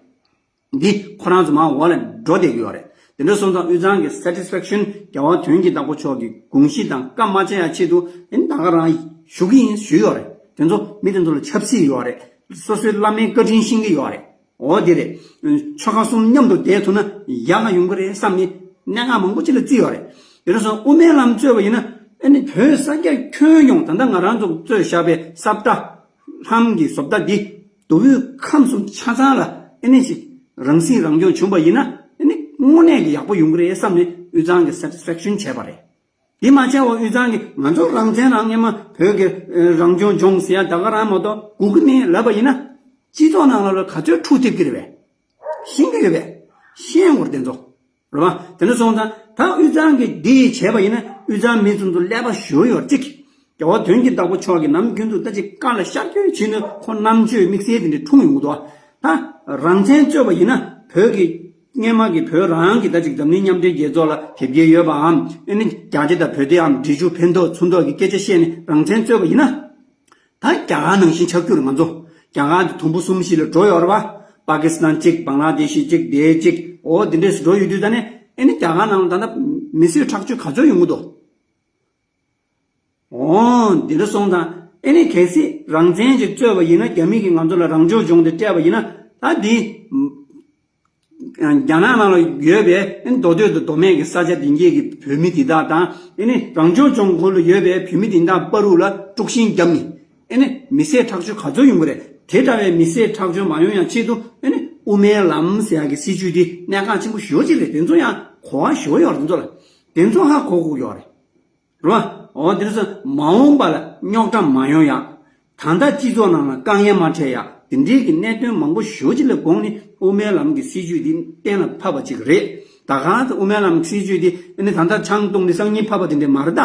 འདི་ཁོ་རང་ཚོ་མར་འོག་ལ་འགྲོ་བསྡད་ཀྱི་ཡོད་རེད། དེ་འདྲ་སོང་ཙང་དབུས་གཙང་གི་satisfaction རྒྱལ་བ་དོན་གྱི་བདག་པོ་མཆོག་གི་དགོངས་གཞི་དང་བཀའ་མ་བཅག་ཡག་ཆེད་དུ་ཨེ་ད་ག་རང་ཞུ་གི་ཡིན་ཞུས་ཡོད་རེད། དེ་ཚོ་མི་དེ་ཚོ་ལ་ཆབ་སྲིད་ཡོད་རེད། སོ་སོའི་བླ་མའི་བཀའ་དྲིན་ཤེས་ཀྱི་ཡོད་རེད། འོ་དེ་རེད། ཆོལ་ཁ་གསུམ་མཉམ་དུ་བསྡད་ཐུབ་ན་ཡག་ག་ཡོང་གི་རེད་བསམ་ནས་གནད་འགག་མང་པོ་ཅིག་ལ་བརྩིས་ཡོད་རེད། དེ་འདྲ་སོང་དབུ་མའི་ལམ་རྩོད་པ་ཡིན་ན་ཨ་ནི་བོད་ས་སྐྱ་ཁྱོན་ཡོངས་ད་ལྟ་ང་རང་ཚོ་རྩོད་བཞག་པའི་ས་བཀྲ་ལྷམ་གྱི་བཟོ་ལྟ་འདི་མདོ་དབུས་ཁམས་གསུམ་ཆ་ཚང་ལ་ཨ་ནི་ཞིག་རང་སྲིད་རང་སྐྱོང་བྱུང་བ་ཡིན་ན་ཨ་ནི་དངོས་གནས་ཀྱི་ཡག་པོ་ཡོང་གི་རེད་བསམ་ནས་དབུས་གཙང་གི་satisfaction བྱས་པ་རེད། དེ་མ་བྱས་པར་དབུས་གཙང་གི་ང་ཚོ་རང་བཙན་རང་སྔོན་མ་བོད་ཀྱི་ཨ་རང་སྐྱོང་ལྗོངས་ཟེར་ཡག་ད་ག་རང་མ་གཏོགས་དགོས་ཀྱི་མེད་ལབ་པ་ཡིན་ན་སྤྱི་ཚོགས་ནང་ལ་ག་ཚོད་འཁྲུག་ཐེབས་ཀྱི་རེད་པས། ཤེས་ཀྱི་ཡོད་པས། ཤེས་དགོས་རེད་དེ་ཚོ། རེད་བ། དེ་འདྲ་སོང་ཙང་ད་དབུས་གཙང་གི་འདི་བྱས་པ་ཡིན་ན་དབུས་གཙང་མི་ཚོ་ཚོ་ཀླད་པ་ཞོ་ཡོད་ཅིག་རྒྱལ་བ་དོན་གྱི་བདག་པོ་མཆོག་གིས་ནམ་རྒྱུན་དུ་ད་ཅིག་བཀའ་ལ་ཤར་བསྐྱོད་བྱས་ནས་ཁོ་རྣམ་དཔྱོད་དམིགས་བསལ་དེ་འདྲ་འཁྲུངས་ཡོང་གི་འདུག་ད་རང་བཙན་རྩོད་པ་ཡིན་ན་བོད་ཀྱི་ སྔོན་མ་གི་བོད་རང་གི་ད་ཅིག་འཛམ་གླིང་མཉམ་འབྲེལ་རྒྱལ་ཚོགས་ལ་དེབ་སྐྱེལ་ཡོད་པའམ། ཨེ་ནི་རྒྱ་ཆེ་དང་བོད་དེའམ་འབྲི་ཆུ་ཕན་ཐོགས་ཚུན་ཐོགས་ཀྱི་སྐད་ཆ་བཤད་ནས་རང་བཙན་རྩོད་པ་ཡིན་ན། ད་རྒྱ་གར་ནང་བཞིན་ཆགས་རྒྱུ་རེད་ང་ཚོ། རྒྱ་གར་དེ་དུམ་བུ་གསུམ་བཞི་ལ་འགྲོ་ཡོད་རེད་བ། པ་ཀི་སི་ཐན་གཅིག་བང་ལ་དེ་ཤི་གཅིག་དེ་གཅིག་འོ་དེ་འདྲས་སུ་འགྲོ་ཡོད་དུས་ད་ནས་ཨེ་ནི་རྒྱ་གར་ནང་ལ་ད་ལྟ་མི་གསོད་ཁྲག་སྦྱོར་ག་ཚོད་ཡོང་གི་འདུག་འོ་འདི་འདྲ་སོང་ཙང་ཨེ་ནི་གལ་སྲིད་རང་བཙན་ཅིག་རྩོད་པ་ཡིན་ན། རྒྱ་མི་གིས་ང་ཚོ་ལ་རང་སྐྱོང་ལྗོངས་དེ་སྤྲད་པ་ཡིན་ན། ད་འདི་རྒྱ་ནག་ནང་ལ་ཡོད་པའི་མདོ་སྟོད་དང་མདོ་སྨད་ཀྱི་ས་ཆ་དེ་གའི་གི་བོད་མི་དེ་དག་དང་། ཨེ་ནི་རང་སྐྱོང་ལྗོངས་ཁུལ་ལ་ཡོད་པའི་བོད་མི་དེ་དག་བར་དུ་ལ་དཀྲུག་ཤིང་བརྒྱབ་ནས། ཨེ་ནི་མི་བསད་ཁྲག་སྦྱོར་ག་ཚོད་ཡོང་གི་རེད། དེ་འདྲ་བའི་མི་བསད་ཁྲག་སྦྱོར་མ་ཡོང་ཡང་ཆེད་དུ་ཨེ་ནི་དབུ་མའི་ལམ་ཟེར་ཡག་གི་སྲིད་བྱུས་དེ་གནད་འགག་ཆེན་པོ་ཞེ་པོ་ཅིག་རེད། དེ་ཚོ་ཡང་གོ་བ་ཞེ་པོ་ཡོད་རེད། དེ་ཚོ་ལ་དེ་ཚོ་ཧ་གོ་དགོས་ཡོད་རེད། རེད་བ། འོ་དེ་ཚོ་མ་འོངས་པ་ལ་རྙོག་དྲ་མ་ཡོང་ཡག་ད་ལྟ་སྤྱི་ཚོགས་ནང་ལ་དཀའ་ངལ་མ་འཕྲད་ཡག་དེ་འདྲའི་གི་གནད་དོན་མང་པོ་ཞེ་པོ་ཅིག་ལ་དགོངས་ནས་དབུ་མའི་ལམ་གྱི་སྲིད་བྱུས་འདི་གཏན་ལ་ཕབ་པ་ཅིག་རེད། ད་ག་ཚོད་དབུ་མའི་ལམ་གྱི་སྲིད་བྱུས་འདི་ཨ་ནི་ད་ལྟ་ཆང་བཏུང་ནས་སང་ཉིན་ཕབ་པ་དེ་འདྲ་མ་རེད་ད།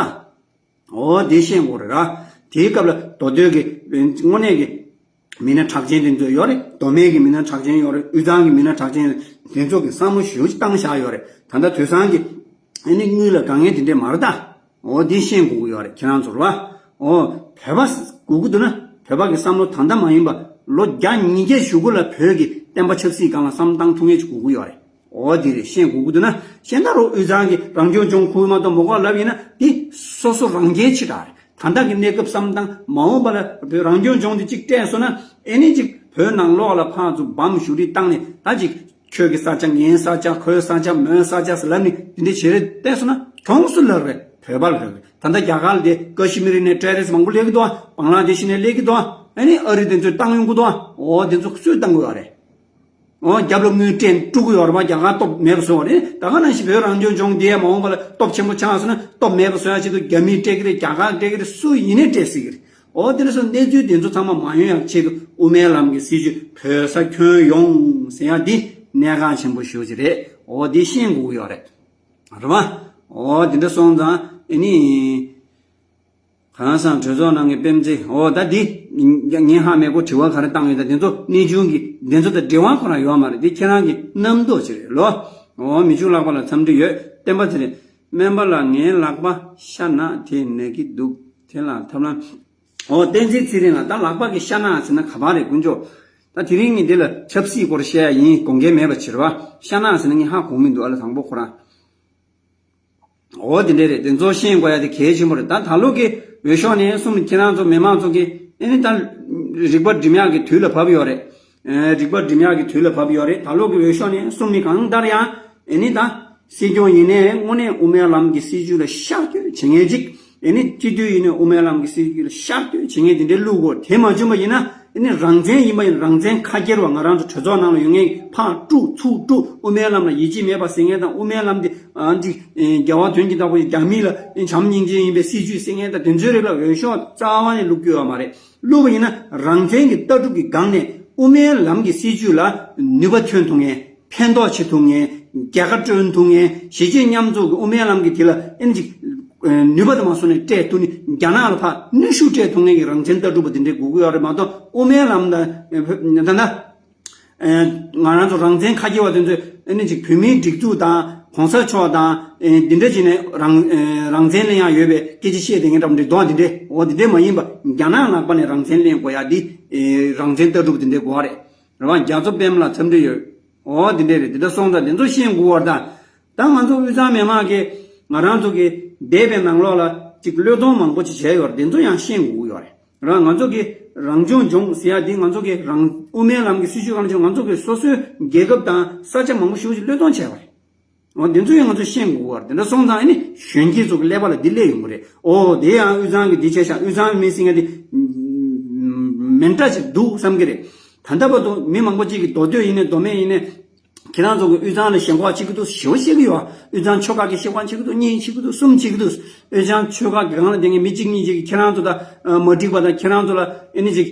འོ་དེ་ཤེས་དགོས་རེད་ར། དེའི་སྐབས་ལ་མདོ་སྟོད་ཀྱི་དངོས་གནས་ཀྱི་མི་སྣ་གྲགས་ཅན་དེ་ཚོ་ཡོད་རེད། མདོ་སྨད་ཀྱི་མི་སྣ་གྲགས་ཅན་ཡོད་རེད། དབུས་གཙང་གི་མི་སྣ་གྲགས་ཅན་ཡོད་རེད། དེ་ཚོ་གི་བསམ་བློ་ཞེ་པོ་ཅིག་བཏང་བཞག་ཡོད་རེད། ད་ལྟ་དུས་སང་གི་ཨ་ནི་དངུལ་ལ་དཀའ་ངལ་དེ་འདྲས་མ་རེད་ད། འོ་འདི་ཤེས་དགོས་ཀྱི་ཡོད་རེད་ཁྱེད་རང་ཚོར་བ། འོ་བོད་པ་དགོས་ཀྱི་འདུག་ན་བོད་པ་གི་བསམ་བློ་ད་ལྟ་མ་ཡིན་པ་ལོ་བརྒྱ་ཉིས་བརྒྱ་གཞུག་གུ་ལ་བོད་ཀྱི་བསྟན་པ་ཆབ་སྲིད་སྒང་ལ་བསམ་བློ་བཏང་ཐུབ་མཁན་ཅིག་དགོས་ཀྱི་ཡོད་རེད། འོ་འདི་རེད། ཤེས་དགོས་ཀྱི་འདུག་ན་ཤེས་ད་རོགས། དབུས་གཙང་གི་རང་སྐྱོང་ལྗོངས་ཁུལ་མ་གཏོགས་མ་གོ་ལབ་ཡིན་ན་འདི་སོ་སོ་རང་འགན་ཆེ་དྲགས་རེད། ད་ལྟ་གི་གནས་སྐབས་བསམ་སྟངས་མ་འོངས་པ་ལ་བོད་རང་སྐྱོང་ལྗོངས་འདི་གཅིག་སྤྲད་སོང་ན་ཨེ་ནི་གཅིག་བོད་ནང་ལོགས་ལ་ཕར་ཚུར་བམ་གཞུ་རིས་བཏང་ནས་ད་གཅིག་ཁྱོད་ཀྱི་ས་ཆ་ངའི་ས་ཆ་ཁོའི་ས་ཆ་མོའི་ས་ཆ་ཟེར་ལབ་ནས་འདི་འདྲ་བྱེད་རེས་བལྟས་སོང་ན་གྱོང་སུ་ལ་རེད། བོད་པ་ལ་རེད། ད་ལྟ་རྒྱ་གར་ལ་དེ་ཀ་ཤི་མིར་ནས་ཊེ་རོ་རིསི་མང་པོ་སླེབས་ཀྱི་འདུག་ཨ། བང་ལ་དེ་ཤི་ནས་སླེབས་ཀྱི་འདུག་ཨ། ཨ་ནི་ཨ་རི་དེ་ཚོས་བཏང་ཡོང་གི་འདུག་ཨ། འོ་དེ་ཚོ་སུས་བཏང་གི་ཡོད་རེད། འོ་རྒྱབ་ལ་དངུལ་སྤྲད་དཀྲུག་གི་ཡོད་རེད་པ། རྒྱ་གར་སྟོབས་མེད་པ་བཟོ་བ་རེད། ད་ག་ནང་བཞིན་བོད་རང་སྐྱོང་ལྗོངས་འདི་ཡ་མ་འོངས་པ་ལ་སྟོབས་ཆེན་པོ་ཆགས་སོང་ན་སྟོབས་མེད་པ་བཟོ་ཡ་ཆེད་དུ་རྒྱ་མིས་སྤྲད་ཀྱི་རེད། རྒྱ་གར་སྤྲད་ཀྱི་རེད། སུ་ཡིན་ནའི་སྤྲད་སྲིད་ཀྱི་རེད། འོ་དེ་འདྲ་སོང་གནས་ཚུལ་དེ་ཚོ་ཚང་མ་མ་ཡོང་ཡག་ཆེད་དུ་དབུ་མའི་ལམ་གྱི་སྲིད་བྱུས་བོད་ས་ཁྱོན་ཡོངས་ཟེར་ཡ་འདི་གནད་འགག་ཆེན་པོ་ཞེ་པོ་ཅིག་རེད། འོ་འདི་ཤེས་དགོས་ཀྱི་ཡོད་རེད། རེད་བ། འོ་དེ་འདྲ་སོང་ཙང་ཨེ་ནི། གང་ཟག་གྲོས་ཚོགས་ནང་གི་དཔེ་མཛོད། འོ་ད་འདི་ངས་ཧ་མ་གོ་དྲི་བ་ག་རེ་བཏང་ཡོད། ད་དེ་ཚོ་གནས་ཆུང་གི་དེ་ཚོ་ད་འབྲེལ་བ་ཁོ་རང་ཡོད་མ་རེད། དེ་ཁྱེད་རང་གི་རྣམ་རྟོག་ཅིག་རེད་ལོ། འོ་མི་ཆུང་ལགས་པ་ལ་འཚམས་འདྲི་ཡོད། བསྟན་པ་ཚེ་རིང་། སྨན་པ་ལགས་ངའི་ལག་པ་ཤ་ནག་དེ་ན་གི་འདུག་དེ་ལ་ཐབས་ལམ། འོ་བསྟན་འཛིན་ཚེ་རིང་ལགས། ད་ལག་པ་གི་ཤ་ནག་ཟེར་ན་ག་པར་རེད་དཀོན་མཆོག་ད་དེ་རིང་ངས་འདི་ལ་ཆབ་སྲིད་སྐོར་བཤད་ཡ་ཡིན་དགོངས་འགལ་མེད་པ་བྱེད་རོགས། ཤ་ནག་ཟེར་ན་ངས་ཧ་གོ་མི་འདུག་ཨ་ལ་དང་པོ་ཁོ་རང་། འོ་དེ་འདྲས་རེད། དེ་ཚོ་ཤེས་དགོས་ཡ་དེ་གལ་ཆེན་པོ་རེད། ད་ད་ལོ་གི་འོས་ཤོག་ནས་གསུམ་ཁྱེད་རང་ཚོ་མི་མང་ཚོ་གི་ཨེ་ནི་ད་རིག་པ་སྒྲིམ་ཡག་གི་དུས་ལ་བབས་ཡོད་རེད། ཨེ་རིག་པ་སྒྲིམ་ཡག་གི་དུས་ལ་བབས་ཡོད་རེད། ད་ལོ་གི་འོས་ཤོག་ནས་གསུམ་ནི་གང་ལྟར་ཡང་ཨེ་ནི་ད་སྲིད་སྐྱོང་ཡིན་ནའི་དངོས་གནས་དབུ་མའི་ལམ་གྱི་སྲིད་བྱུས་ལ་ཤར་བསྐྱོད་བྱེད་མཁན་ཅིག་ཨེ་ནི་སྤྱི་འཐུས་ཡིན་ནའི་དབུ་མའི་ལམ་གྱི་སྲིད་བྱུས་ལ་ཤར་བསྐྱོད་བྱེད་མཁན་དེ་འདྲའི་བླུག་དགོས། དེ་མ་བྱུང་བ་ཡིན་ན་ཨེ་ནི་རང་བཙན་ཡིན་པ་ཡིན། རང་བཙན་ཁ་ཁྱེར་བ་ང་རང་ཚོ་གྲོས་ཚོགས་ནང་ལ་ཡོད་མཁན་ཕར་དཀྲུག་ཚུར་དཀྲུག་དབུ་མའི་ལམ་ལ་ཡིད་ཆེས་མེད་པ་ཟེར་མཁན་དང་། དབུ་མའི་ལམ་འདི་ཨ་འདི་རྒྱལ་བ་དོན་གྱི་བདག་པོ་ཡི་རྒྱ་མི་ལ་བྱམས་སྙིང་རྗེ་ཡིན་པའི་སྲིད་བྱུས་ཟེར་མཁན་དང་དེ་ཚོའི་རིགས་ལ་འོས་ཤོག་རྩ་བ་ནས་བླུག་རྒྱུ་ཡོད་མ་རེད། བླུགས་པ་ཡིན་ན་རང་བཙན་གྱི་ལྟ་གྲུབ་ཀྱི་སྒང་ནས་དབུ་མའི་ལམ་གྱི་སྲིད་བྱུས་ལ་ནུས་པ་ཐོན་ཐུབ་མཁན། ཕན་ཐོགས་བྱེད་ཐུབ་མཁན། རྒྱལ་ཁ་བསྐྲུན་ཐུབ་མཁན། གཞིས་བྱེས་མཉམ་འཛོམས་ཀྱི་དབུ་མའི་ལམ་གྱི་དེ་ལ་ཨེ་ནི་ཅིག་ནུས་པ་དང་མ་སོང་ནས་སྤྲད་ཐུབ་ནས་རྒྱ་ནག་ལ་ཕར་གནོན་ཤུགས་སྤྲད་ཐུབ་མཁན་གྱི་རང་བཙན་ལྟ་གྲུབ་པ་དེ་འདྲའི་དགོས་ཀྱི་ཡོད་རེད་མ་གཏོགས། དབུ་མའི་ལམ་དང་ད་ལྟ་ང་རང་ཚོ་རང་བཙན་ཁ་གྱེས་པ་དེ་ཚོས་ཨེ་ནི་ཅིག་བོད་མིའི་སྒྲིག་འཛུགས་དང་གོང་ས་མཆོག་དང་འདི་འདྲ་བྱས་ནས་རང་རང་བཙན་ལེན་ཡག་ཡོད་པའི་སྐད་ཆ་བཤད་བསྡད་མཁན་འདྲ་པོ་འདྲ་འདུག་འདི་འདྲས། འོ་འདི་འདྲས་མ་ཡིན་པ་རྒྱ་ནག་ལག་པ་ནས་རང་བཙན་ལེན་དགོས་ཡག་འདི་རང་བཙན་ལྟ་གྲུབ་འདི་འདྲས་དགོས་རེད། རེད་བ། རྒྱ་མཚོ་པདྨ་ལགས་འཚམས་འདྲི་ཡོད། འོ་འདི་འདྲས་རེད། འདི་འདྲ་སོང་ཙང་འདི་ཚོ་ཤེས་དགོས་པ་རེད་ད། ད་ང་ཚོ་དབུས་གཙང་མི་མང་གིས་ང་རང་ཚོ་གི་འདས་པའི་ནང་ལོགས་ལ་ཅིག་བློས་གཏོང་མང་པོ་ཅིག་བྱས་ཡོད་རེད། འདི་ཚོ་ཡང་ཤེས་དགོས་ཀྱི་ཡོད་རེད། རང་ང་ཚོ་གི་རང་སྐྱོང་ལྗོངས་ཟེར་ཡ་འདི་ང་ཚོ་གི་རང་དབུ་མའི་ལམ་གྱི་སྲིད་བྱུས་སྒང་ལ་ང་ཚོ་གི་སོ་སོའི་རྒྱལ་ཁབ་དང་ས་ཆ་མང་པོ་ཞེ་པོ་ཅིག་བློས་གཏོང་བྱས་པ་རེད། འོ་འདི་ཚོ་ཡང་ང་ཚོ་ཤེས་དགོས་པ་རེད། དེ་འདྲ་སོང་ཙང་ཨ་ནི་གཞོན་སྐྱེས་ཚོ་གི་ཀླད་པ་ལ་འདི་སླེབས་ཡོང་གི་རེད། འོ་དེ་ཡང་དབུས་གཙང་གི་འདི་བྱས་ཤག་དབུས་གཙང་མི་ཟེར་མཁན་འདི་མི་འདྲ་ཅིག་འདུག་བསམ་གི་རེད། ད་ལྟ་བར་དུ་མི་མང་པོ་ཅིག་གིས་མདོ་སྟོད་ཡིན་ནའི་མདོ་སྨད་ཡིན་ནའི། ཁྱེད་རང་ཚོ་གི་དབུས་གཙང་ལ་ཞེན་ཁོག་བྱེད་ཀྱི་འདུག་ཞེ་པོ་བཤད་ཀྱི་ཡོད། དབུས་གཙང་ཆོལ་ཁ་གི་བཤད་ཁོག་བྱེད་ཀྱི་འདུག་གཉིས་བྱེད་ཀྱི་འདུག་གསུམ་བྱེད་ཀྱི་འདུག་དབུས་གཙང་ཆོལ་ཁ་གི་སྒང་ལ་བསྡད་མཁན་མི་གཅིག་གཉིས་ཅིག་གིས་ཁྱེད་རང་ཚོ་ལ་མ་འགྲིག་པ་དང་། ཁྱེད་རང་ཚོ་ལ་ཨེ་ནི་ཅིག་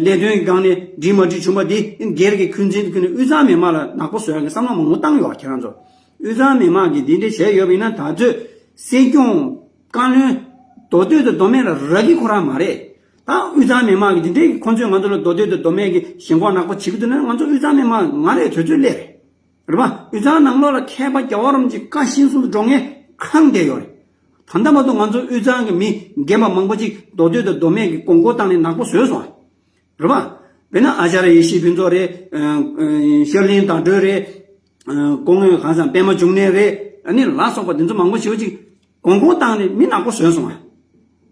ལས་དོན་གྱི་སྒང་ནས་འགྲིག་མ་འགྲིག་བྱུང་བ་འདི་སྒེར་གྱི་འཁོན་འཛིན་དུ་ཁུར་ནས་དབུས་གཙང་མི་མང་ལ་ནག་པོ་བཟོ་ཡག་གི་བསམ་བློ་མང་པོ་བཏང་ཡོད། ཁྱེད་རང་ཚོ་དབུས་གཙང་མི་མང་གིས་འདི་འདྲ་བྱས་ཡོད་པ་ཡིན་ན། ད་ཚོད་སྲིད་སྐྱོང་བཀའ་བློན་མདོ་སྟོད་དང་མདོ་སྨད་ལ་རག་གི་ཁོ་རང་མ་རེད། ད་དབུས་གཙང་མི་མང་གིས་འདི་འདྲའི་ཁོ་ཚོས་ང་ཚོ་ལ་མདོ་སྟོད་དང་མདོ་སྨད་ཀྱི་ཞེན་ཁོག་ནག་པོ་བྱེད་ཀྱི་འདུག་ན། ང་ཚོ་དབུས་གཙང་མི་མང་ང་རེད། དུས་ཚོད་སླེབས་རེད། རེད་པ། དབུས་གཙང་ནང་ལོགས་ལ་མཁས་པ་རྒྱལ་བ་རིན་པོ་ཆེ་བཀའ་ཤིན་གསུང་དུ་འགྲོ་མཁན་གང་བསྡད་ཡོད་རེད། ད་ལྟ་མ་གཏོགས་ང་ཚོ་དབུས་གཙང་གི་མི་རྒན་པ་མང་པོ་ཅིག་མདོ་སྟོད་དང་མདོ་སྨད་ཀྱི་དགོན་སྐོར་བཏང་ནས་ནག་པོ་བཟོས་སོང་བ། རེད་པ། དཔེར་ན་ཨ་ཅར་ཡེ་ཤེས་ཕུན་ཚོགས་རེད། ཤར་གླིང་བདག་སྒྲོལ་རེད། སྐུ་ངོ་གང་ཟེར་པད་མ་འབྱུང་གནས་རེད། ཨ་ནི་ལ་སོགས་པ་དེ་ཚོ་མང་པོ་ཞེ་པོ་ཅིག་དགོན་སྐོར་བཏང་ནས་མི་ནག་པོ་བཟོས་སོང་བ།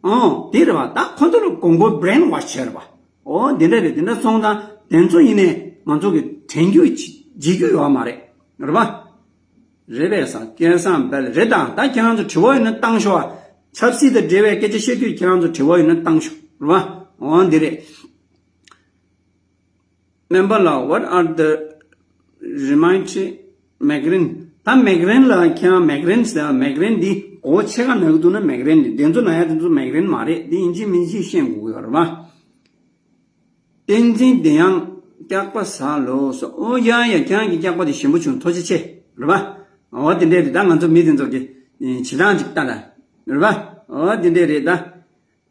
ཨོ་དེ་རེད་པ། ད་ཁོ་ཚོ་ལ་དགོན་སྐོར་brainwash་བྱས་རེད་པ། ཨོ་དེ་འདྲ་རེད། དེ་འདྲ་སོང་ཙང་དེ་ཚོ་ཡིན་ནས་ང་ཚོ་གི་དྲན་རྒྱུ་བརྗེད་རྒྱུ་ཡོད་མ་རེད། རེད་པ། རེད་པས་ས་སྐལ་བཟང་བལ་རེད། ད་ད་ཁྱེད་རང་ཚོ་དྲི་བ་ཡོད་ན་བཏང་ཤོག་ཨ། ཆབ་སྲིད་དང་འབྲེལ་བའི་སྐད་ཆ་བཤད་དུས་ཁྱེད་རང་ཚོ་དྲི་བ་ཡོད་ན་བཏང་ཤོག་རེད་པ། འོ་འདི་རེད། སྨན་པ་ལགས། What are the rheumatoid migraine? ད་མེག་རེན་ལ་ཁྱེད་རང་མེག་རེན་ཟེར་མེག་རེན་འདི་གོ་ཆེ་ག་ན་གི་འདུག་ན་མེག་རེན་འདི་དེ་ཚོ་ན་ཡ་དེ་ཚོ་མེག་རེན་མ་རེད། འདི་ཡིན་གཅིག་མིན་གཅིག་ཤེས་དགོས་ཀྱི་ཡོད་རེད་པ། བསྟན་འཛིན་བདེ་དབྱངས་སྐྱག་པ་ཟ་ལོ་སོ། ཨོ་ཡ་ཡ། ཁྱེད་རང་གི་སྐྱག་པ་དེ་ཞིམ་པོ་བྱུང་། ཐུགས་རྗེ་ཆེ་རེད་པ། ཨོ་དེ་འདྲས་རེད། ད་ང་ཚོ་མི་དེ་ཚོ་གི་བྱེད་སྟངས་ཅིག་ལྟ་ད་རེད་པ། ཨོ་དེ་འདྲས་རེད། ད་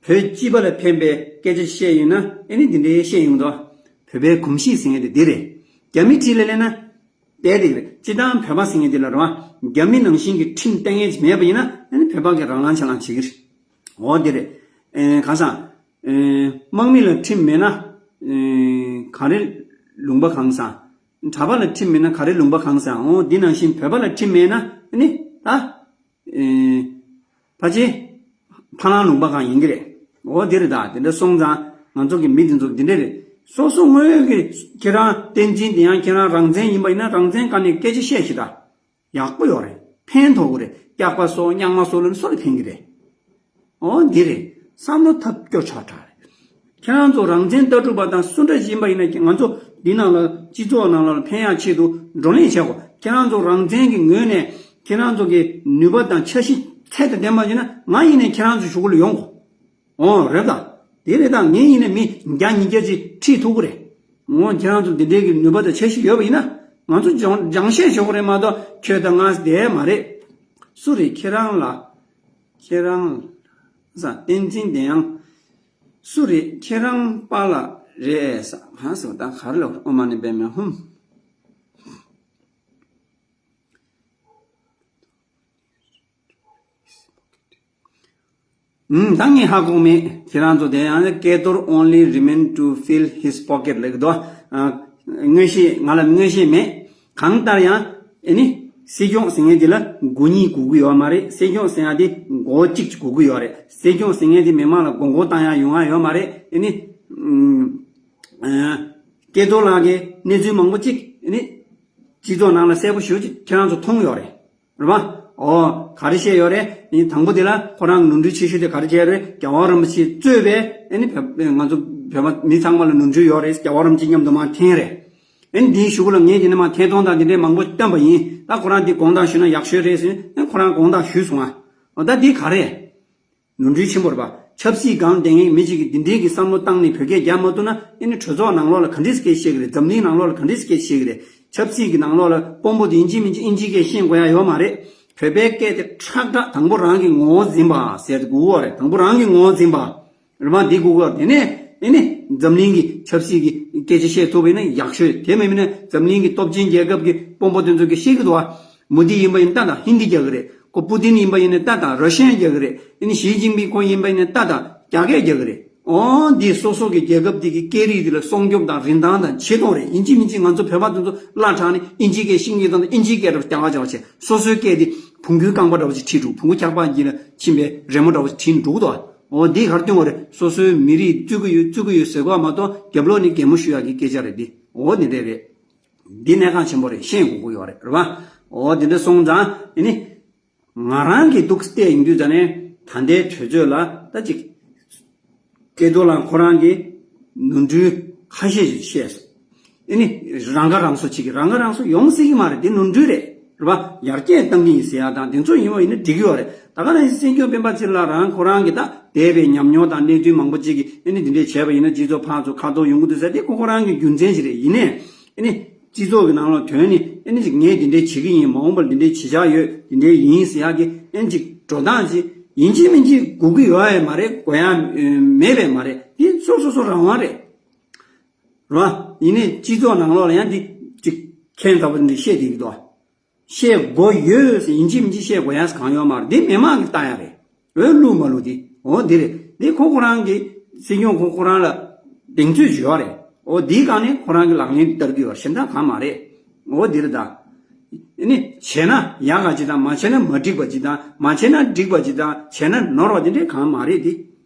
བོད་སྤྱི་པ་ལ་ཕན་པའི་སྐད་ཆ་བཤད་ཡོད་ན་ཨེ་ནི་དེ་འདྲས་བཤད་ཡོང་དོ། བོད་པའི་གོམས་གཤིས་ཟེར་མཁན་དེ་འདི་རེད། རྒྱ་མི་གྲས་ལ་སླེབས་ན་དེ་རེད། སྤྱི་བཏང་བོད་པ་ཟེར་མཁན་དེ་ལ་རེད་པ། རྒྱ་མི་ནང་བཞིན་གྱི་ཁྲིམས་གཏན་འཁེལ་ཅིག་མེད་པ་ཡིན་ན་ཨེ་ནི་བོད་པ་གི་རང་ལངས་ཆ་ལངས་བྱེད་ཀྱི་རེད། ཨོ་དེ་རེད། ཨེ་གང་ཟེར། ཨེ་དམག་མི་ལ་ཁྲིམས་མེད་ན་ཨེ་ག་རེ་ལུང་པ་གང་ཟེར། གྲྭ་པ་ལ་ཁྲིམས་མེད་ན་ག་རེ་ལུང་པ་གང་ཟེར། འོ་འདི་ནང་བཞིན་བོད་པ་ལ་ཁྲིམས་མེད་ན་ཨེ་ནི་ད་ཨེ་ཕལ་ཆེར་ཕ་ལང་ལུང་པ་གང་ཡིན་གྱི་རེད། འོ་འདི་རེད། ད་དེ་འདྲ་སོང་ཙང་ང་ཚོ་གི་མི་དེ་ཚོ་འདི་འདྲ་རེད། སོ་སོ་དངོས་ཡོད་ཀྱི་ཁྱེད་རང་བསྟན་འཛིན་དེ་ཡང་ཁྱེད་རང་རང་བཙན་ཡིན་པ་ཡིན་ན་རང་བཙན་སྒང་ནས་སྐད་ཆ་བཤད་ཤིག་ད། ཡག་པོ་ཡོད་རེད། ཕན་ཐོགས་ཀྱི་རེད། སྐྱག་པ་ཟོ་རྙག་མ་ཟོ་ལབ་ན་སུ་ལ་ཕན་གྱི་རེད། འོ་འདི་རེད། བསམ་བློ་ཐབས་སྐྱོ་ཆགས་དྲགས་རེད། ཁྱེད་རང་ཚོ་རང་བཙན་ལྟ་གྲུབ་པ་དང་སུ་འདྲ་ཞིག་ཡིན་པ་ཡིན་ན་ང་ཚོ་འདི་ནང་ལ་སྤྱི་ཚོགས་ནང་ལ་ཕན་ཡག་ཆེད་དུ་བགྲོ་གླེང་བྱེད་དགོས། ཁྱེད་རང་ཚོ་རང་བཙན་གྱི་ངོས་ནས་ཁྱེད་རང་ཚོ་གི་ནུས་པ་དང་འཆར་གཞི་ཚད་དང་ལྡན་པ་ཡིན་ན་ང་ཡིན་ནའི་ཁྱེད་རང་ཚོ་གཞུག་གུ་ལ་ཡོང་དགོས། ཨོ་རེད་ད། དེ་རེད་ད། ངས་ཡིན་ན་མི་བརྒྱ་ཉིས་བརྒྱ་ཅིག་ཁྲིད་ཐུབ་ཀྱི་རེད། འོ་ཁྱེད་རང་ཚོ་འདི་འདྲའི་གི་ནུས་པ་དང་འཆར་གཞི་ཡོད་པ་ཡིན་ན་ང་ཚོ་སྦྱང་སྦྱང་བཤད་ཞུ་གི་རེད་མ་གཏོགས་ཁྱོད་དང་ང་བསྡད་མ་རེད། སུ་རེད་ཁྱེད་རང་ལ། ཁྱེད་རང་ལ། ས་བསྟན་འཛིན་བདེ་དབྱངས། སུ་རེད་ཁྱེད་རང་པཱ་ལགས་རེད་ས། ཧ་སོ་ད་ག་རེ་ལ་ཨོ་མ་ནི་པད་མ་ཧུམ། ཨུམ། ད་ངས་ཧ་གོ་མེད། ཁྱེད་རང་ཚོ་དེ་ཡང་སྐལ་རྡོར་only remain to fill his pocket ལབ་ཀྱི་འདུག་ཨ། མངོན་ཤེས་ང་ལ་མངོན་ཤེས་མེད། གང་ལྟར་ཡང་ཨེ་ནི་སྲིད་སྐྱོང་ཟེར་མཁན་དེ་ལ་མགོ་གཉིས་དགོས་ཀྱི་ཡོད་མ་རེད། སྲིད་སྐྱོང་ཟེར་ཡ་དེ་མགོ་གཅིག་དགོས་ཀྱི་ཡོད་རེད། སྲིད་སྐྱོང་ཟེར་མཁན་དེ་མི་མང་ལ་མགོ་སྐོར་བཏང་ཡ་ཡོང་ཡ་ཡོད་མ་རེད། ཨེ་ནི་ཨ། སྐལ་རྡོར་ལགས་ཀྱིས་གནས་ཚུལ་མང་པོ་གཅིག་ཨེ་ནི་སྤྱི་ཚོགས་ནང་ལ་གསལ་པོ་ཞེ་པོ་ཅིག་ཁྱེད་རང་ཚོ་མཐོང་ཡོད་རེད། རེད་པ། ཨོ། ག་རེ་བཤད་ཡོད་རེད། ཨེ་ནི་དང་པོ་དེ་ལ་ཁོ་རང་ནོར་འཁྲུལ་ཆེ་ཤོས་དེ་ག་རེ་བྱས་རེད། རྒྱལ་བ་རིན་པོ་ཆེ་གཙོས་པའི་ཨེ་ནི་བོད་ང་ཚོ་བོད་པ་མི་ཚང་མ་ལ་ནོར་འཁྲུལ་ཡོད་རེད། རྒྱལ་བ་རིན་པོ་ཆེ་མཉམ་དུ་མར་འཐེན་རེད། ཨེ་ནི་དེའི་གཞུག་ལ་ངས་དེ་ནས་མར་ཐད་གཏོང་དང་དེ་འདྲའི་མང་པོ་བཏོན་པ་ཡིན། ད་ཁོ་རང་དེ་དགོངས་དག་ཞུས་ན་ཡག་ཤོས་རེད་ཟེར། ཨེ་ཁོ་རང་དགོངས་དག་ཞུས་སོང་ཨ། འོ་ད་དེ་ག་རེ། ནོར་འཁྲུལ་ཆེན་པོ་རེད་པ། ཆབ་སྲིད་སྒང་བསྡད་མཁན་མི་གཅིག་གིས་འདི་འདྲའི་གི་བསམ་བློ་བཏང་ནས་བོད་སྐད་རྒྱག་མ་ཐུབ་ན་ཨེ་ནི་གྲོས་ཚོགས་ནང་ལོགས་ལ་ག་འདྲས་སྐད་བཤད་གི་རེད། འཛམ་གླིང་ནང་ལོགས་ལ་ག་འདྲས་སྐད་བཤད་གི་རེད། ཆབ་སྲིད་ཀྱི་ནང་ལོགས་ལ་དཔོན་པོ་དེ་ཡིན་གཅིག་མིན་གཅིག་ཨིན་ཇིའི་སྐད་ཤེས་དགོས་ཡ་ཡོད་མ་རེད། བོད་པའི་སྐད་དེ་ཁྲག་ཁྲག་དང་པོ་རང་གི་ངོ་བོ་འཛིན་པ་ཟེར་དགོས་པ་རེད། དང་པོ་རང་གི་ངོ་བོ་འཛིན་པ། རེད་པ། འདི་དགོས་པ། དེ་ནས་ཨེ་ནི་འཛམ་གླིང་གི་ཆབ་སྲིད་ཀྱི་སྐད་ཆ་བཤད་ཐུབ་པ་ཡིན་ན་ཡག་ཤོས། དེ་མིན་ན་འཛམ་གླིང་གི་སྟོབས་ཆེན་རྒྱལ་ཁབ་ཀྱི་དཔོན་པོ་དེ་ཚོ་གིས་བཤད་གི་འདུག་བ། མོ་དི་ཡིན་པ་ཡིན་ན་ཏག་ཏག་ཧིན་དི་རྒྱག་གི་རེད། ཁོ་པུ་ཏིན་ཡིན་པ་ཡིན་ན་ཏག་ཏག་ར་ཤི་ཡན་རྒྱག་གི་རེད། ཨ་ནི་ཞི་ཅིན་ཕིང་ཁོ་ཡིན་པ་ཡིན་ན་ཏག་ཏག་རྒྱ་སྐད་རྒྱག་གི་རེད། ཨོ་འདི་སོ་སོ་གི་རྒྱལ་ཁབ་འདི་གི་སྐད་རིགས་འདི་ལ་སྲུང་སྐྱོབ་དང་རིན་ཐང་དང་ཆེ་མཐོང་རེད། ཡིན་གཅིག་མིན་གཅིག་ང་ཚོ་བོད་པ་དེ་ཚོ་བླ་དྲངས་ནས་ཨིན་ཇིའི་སྐད་ཤེས་ཀྱི་དང་ཨིན་ཇིའི་སྐད་ར་རྒྱག་ག་བྱ་བ་བྱས། སོ་སོའི་སྐད་འདི་བོང་གུའི་རྐང་པ་འདྲ་བོ་ཅིག་ཁྲིད་འགྲོ། བོང་གུ་འཁྱག་པ་གྱི་ལ་ཕྱིན་པའི་རི་མོ་འདྲ་བོ་ཅིག་ཁྲིད་འགྲོ་གི་འདུག་ཨོ་འདི་ག་རེ་སྟོན་པ་རེད། སོ་སོའི་མི་རིགས་བརྩི་གི་ཡོད་བརྩི་གི་ཡོད་ཟེར་གོ་མ་གཏོགས་རྒྱབ་ལོགས་ནས་གད་མོ་ཤོར་ཡག་གི་སྐད་ཆ་རེད་འདི། ཨོ་འདི་འདྲ་རེད། འདི་གནད་འགག་ཆེན་པོ་རེད། ཤེས་དགོས་ཀྱི་ཡོད་རེད། རེད་པ། འོ་དེ་འདྲ་སོང་ཙང་ཨེ་ནི། ང་རང་གི་འདུག་བལྟས་ཡིན་དུས་ཙ་ནས་ད་ལྟའི་དུས་ཚོད་ལ་ད་ཅིག་སྐལ་རྡོར་ལགས་ཁོ་རང་གིས་ནོར་འཁྲུལ་ཁ་ཤས་ཤིག་བཤད་སོང་། ཨེ་ནི། རང་ཁ་རང་གསོ་བྱེད་ཀྱི། རང་ཁ་རང་གསོ་ཡོང་སྲིད་ཀྱི་མ་རེད། དེ་ནོར་འཁྲུལ་རེད། རེད་པ། ཡར་རྒྱས་གཏང་གི་ཡིན་ཟེར་ཡག་དང་དེ་ཚོ་ཡིན་པ་ཡིན་ན་འགྲིག་གི་ཡོད་རེད། ད་ག་ནང་བཞིན་སྲིད་སྐྱོང་སྤེན་པ་ཚེ་རིང་ལགས་རང་ཁོ་རང་གིས་ད་འདས་པའི་ཉམས་མྱོང་དང་གནད་དོན་མང་པོ་ཅིག་གིས་ཨེ་ནི་འདི་འདྲས་བྱས་པ་ཡིན་ན་སྤྱི་ཚོགས་ཕར་ཚུར་ཁ་ཐོར་ཡོང་གི་འདུག་ཟེར། དེ་ཁོ་ཁོ་རང་གི་རྒྱུ་མཚན་ཞིག་རེད། ཡིན་ནའི། ཨེ་ནི། སྤྱི་ཚོགས་ཀྱི་ནང་ལོགས་དོན་ནི་ཨེ་ནི་ཅིག་ངས་འདི་འདྲའི་བྱེད་ཀྱི་ཡིན། མ་འོངས་པར་འདི་འདྲའི་བྱེད་འཆར་ཡོད། འདི་འདྲའི་ཡིན་ཟེར་ཡག་གི་ཨེ་ནི་ཅིག་འགྲོ་སྟངས་ཅིག་ཡིན་གཅིག་མིན་གཅིག་དགོས་ཀྱི་ཡོད་ཡ་མ་རེད། དགོས་ཡ་མེད་པས་མ་རེད། འདི་སོ་སོ་སོ་རང་དབང་རེད། རེད་བ། ཡིན་ནའི་སྤྱི་ཚོགས་ནང་ལོགས་ལ་ཡང་འདི་ཅིག་ མཁན་ལྟ་བུ་འདི་བཤད་བསྡད་ཀྱི་འདུག་བཤད་དགོས་ཡོད་ཟེར་ཡིན་གཅིག་མིན་གཅིག་བཤད་དགོས་ཡ་གང་ཡོད་མ་རེད། འདི་མི་མང་གིས་བལྟ་ཡ་རེད། འོས་བླུག་མ་བླུག་འདི་འོ་འདི་རེད། འདི་ཁོ་ཁོ་རང་གི་སྲིད་སྐྱོང་ཁོ་ཁོ་རང་ལ་གདེང་ཚོད་ཅིག་ཡོད་རེད། འོ་འདིའི་སྒང་ནས་ཁོ་རང་གི་ལག་ལེན་བསྟར་གྱི་ཡོད་རེད། གཞན་དག་གང་མ་རེད། འོ་འདི་རེད་ད། ཨ་ནི་བྱས་ན་ཡག་ག་ཅིག་དང་མ་བྱས་ན་མ་འགྲིག་པ་ཅིག་དང་མ་བྱས་ན་འགྲིག་པ་ཅིག་དང་བྱས་ན་ནོར་བ་དེ་འདྲས་གང་མ་རེད་དེ།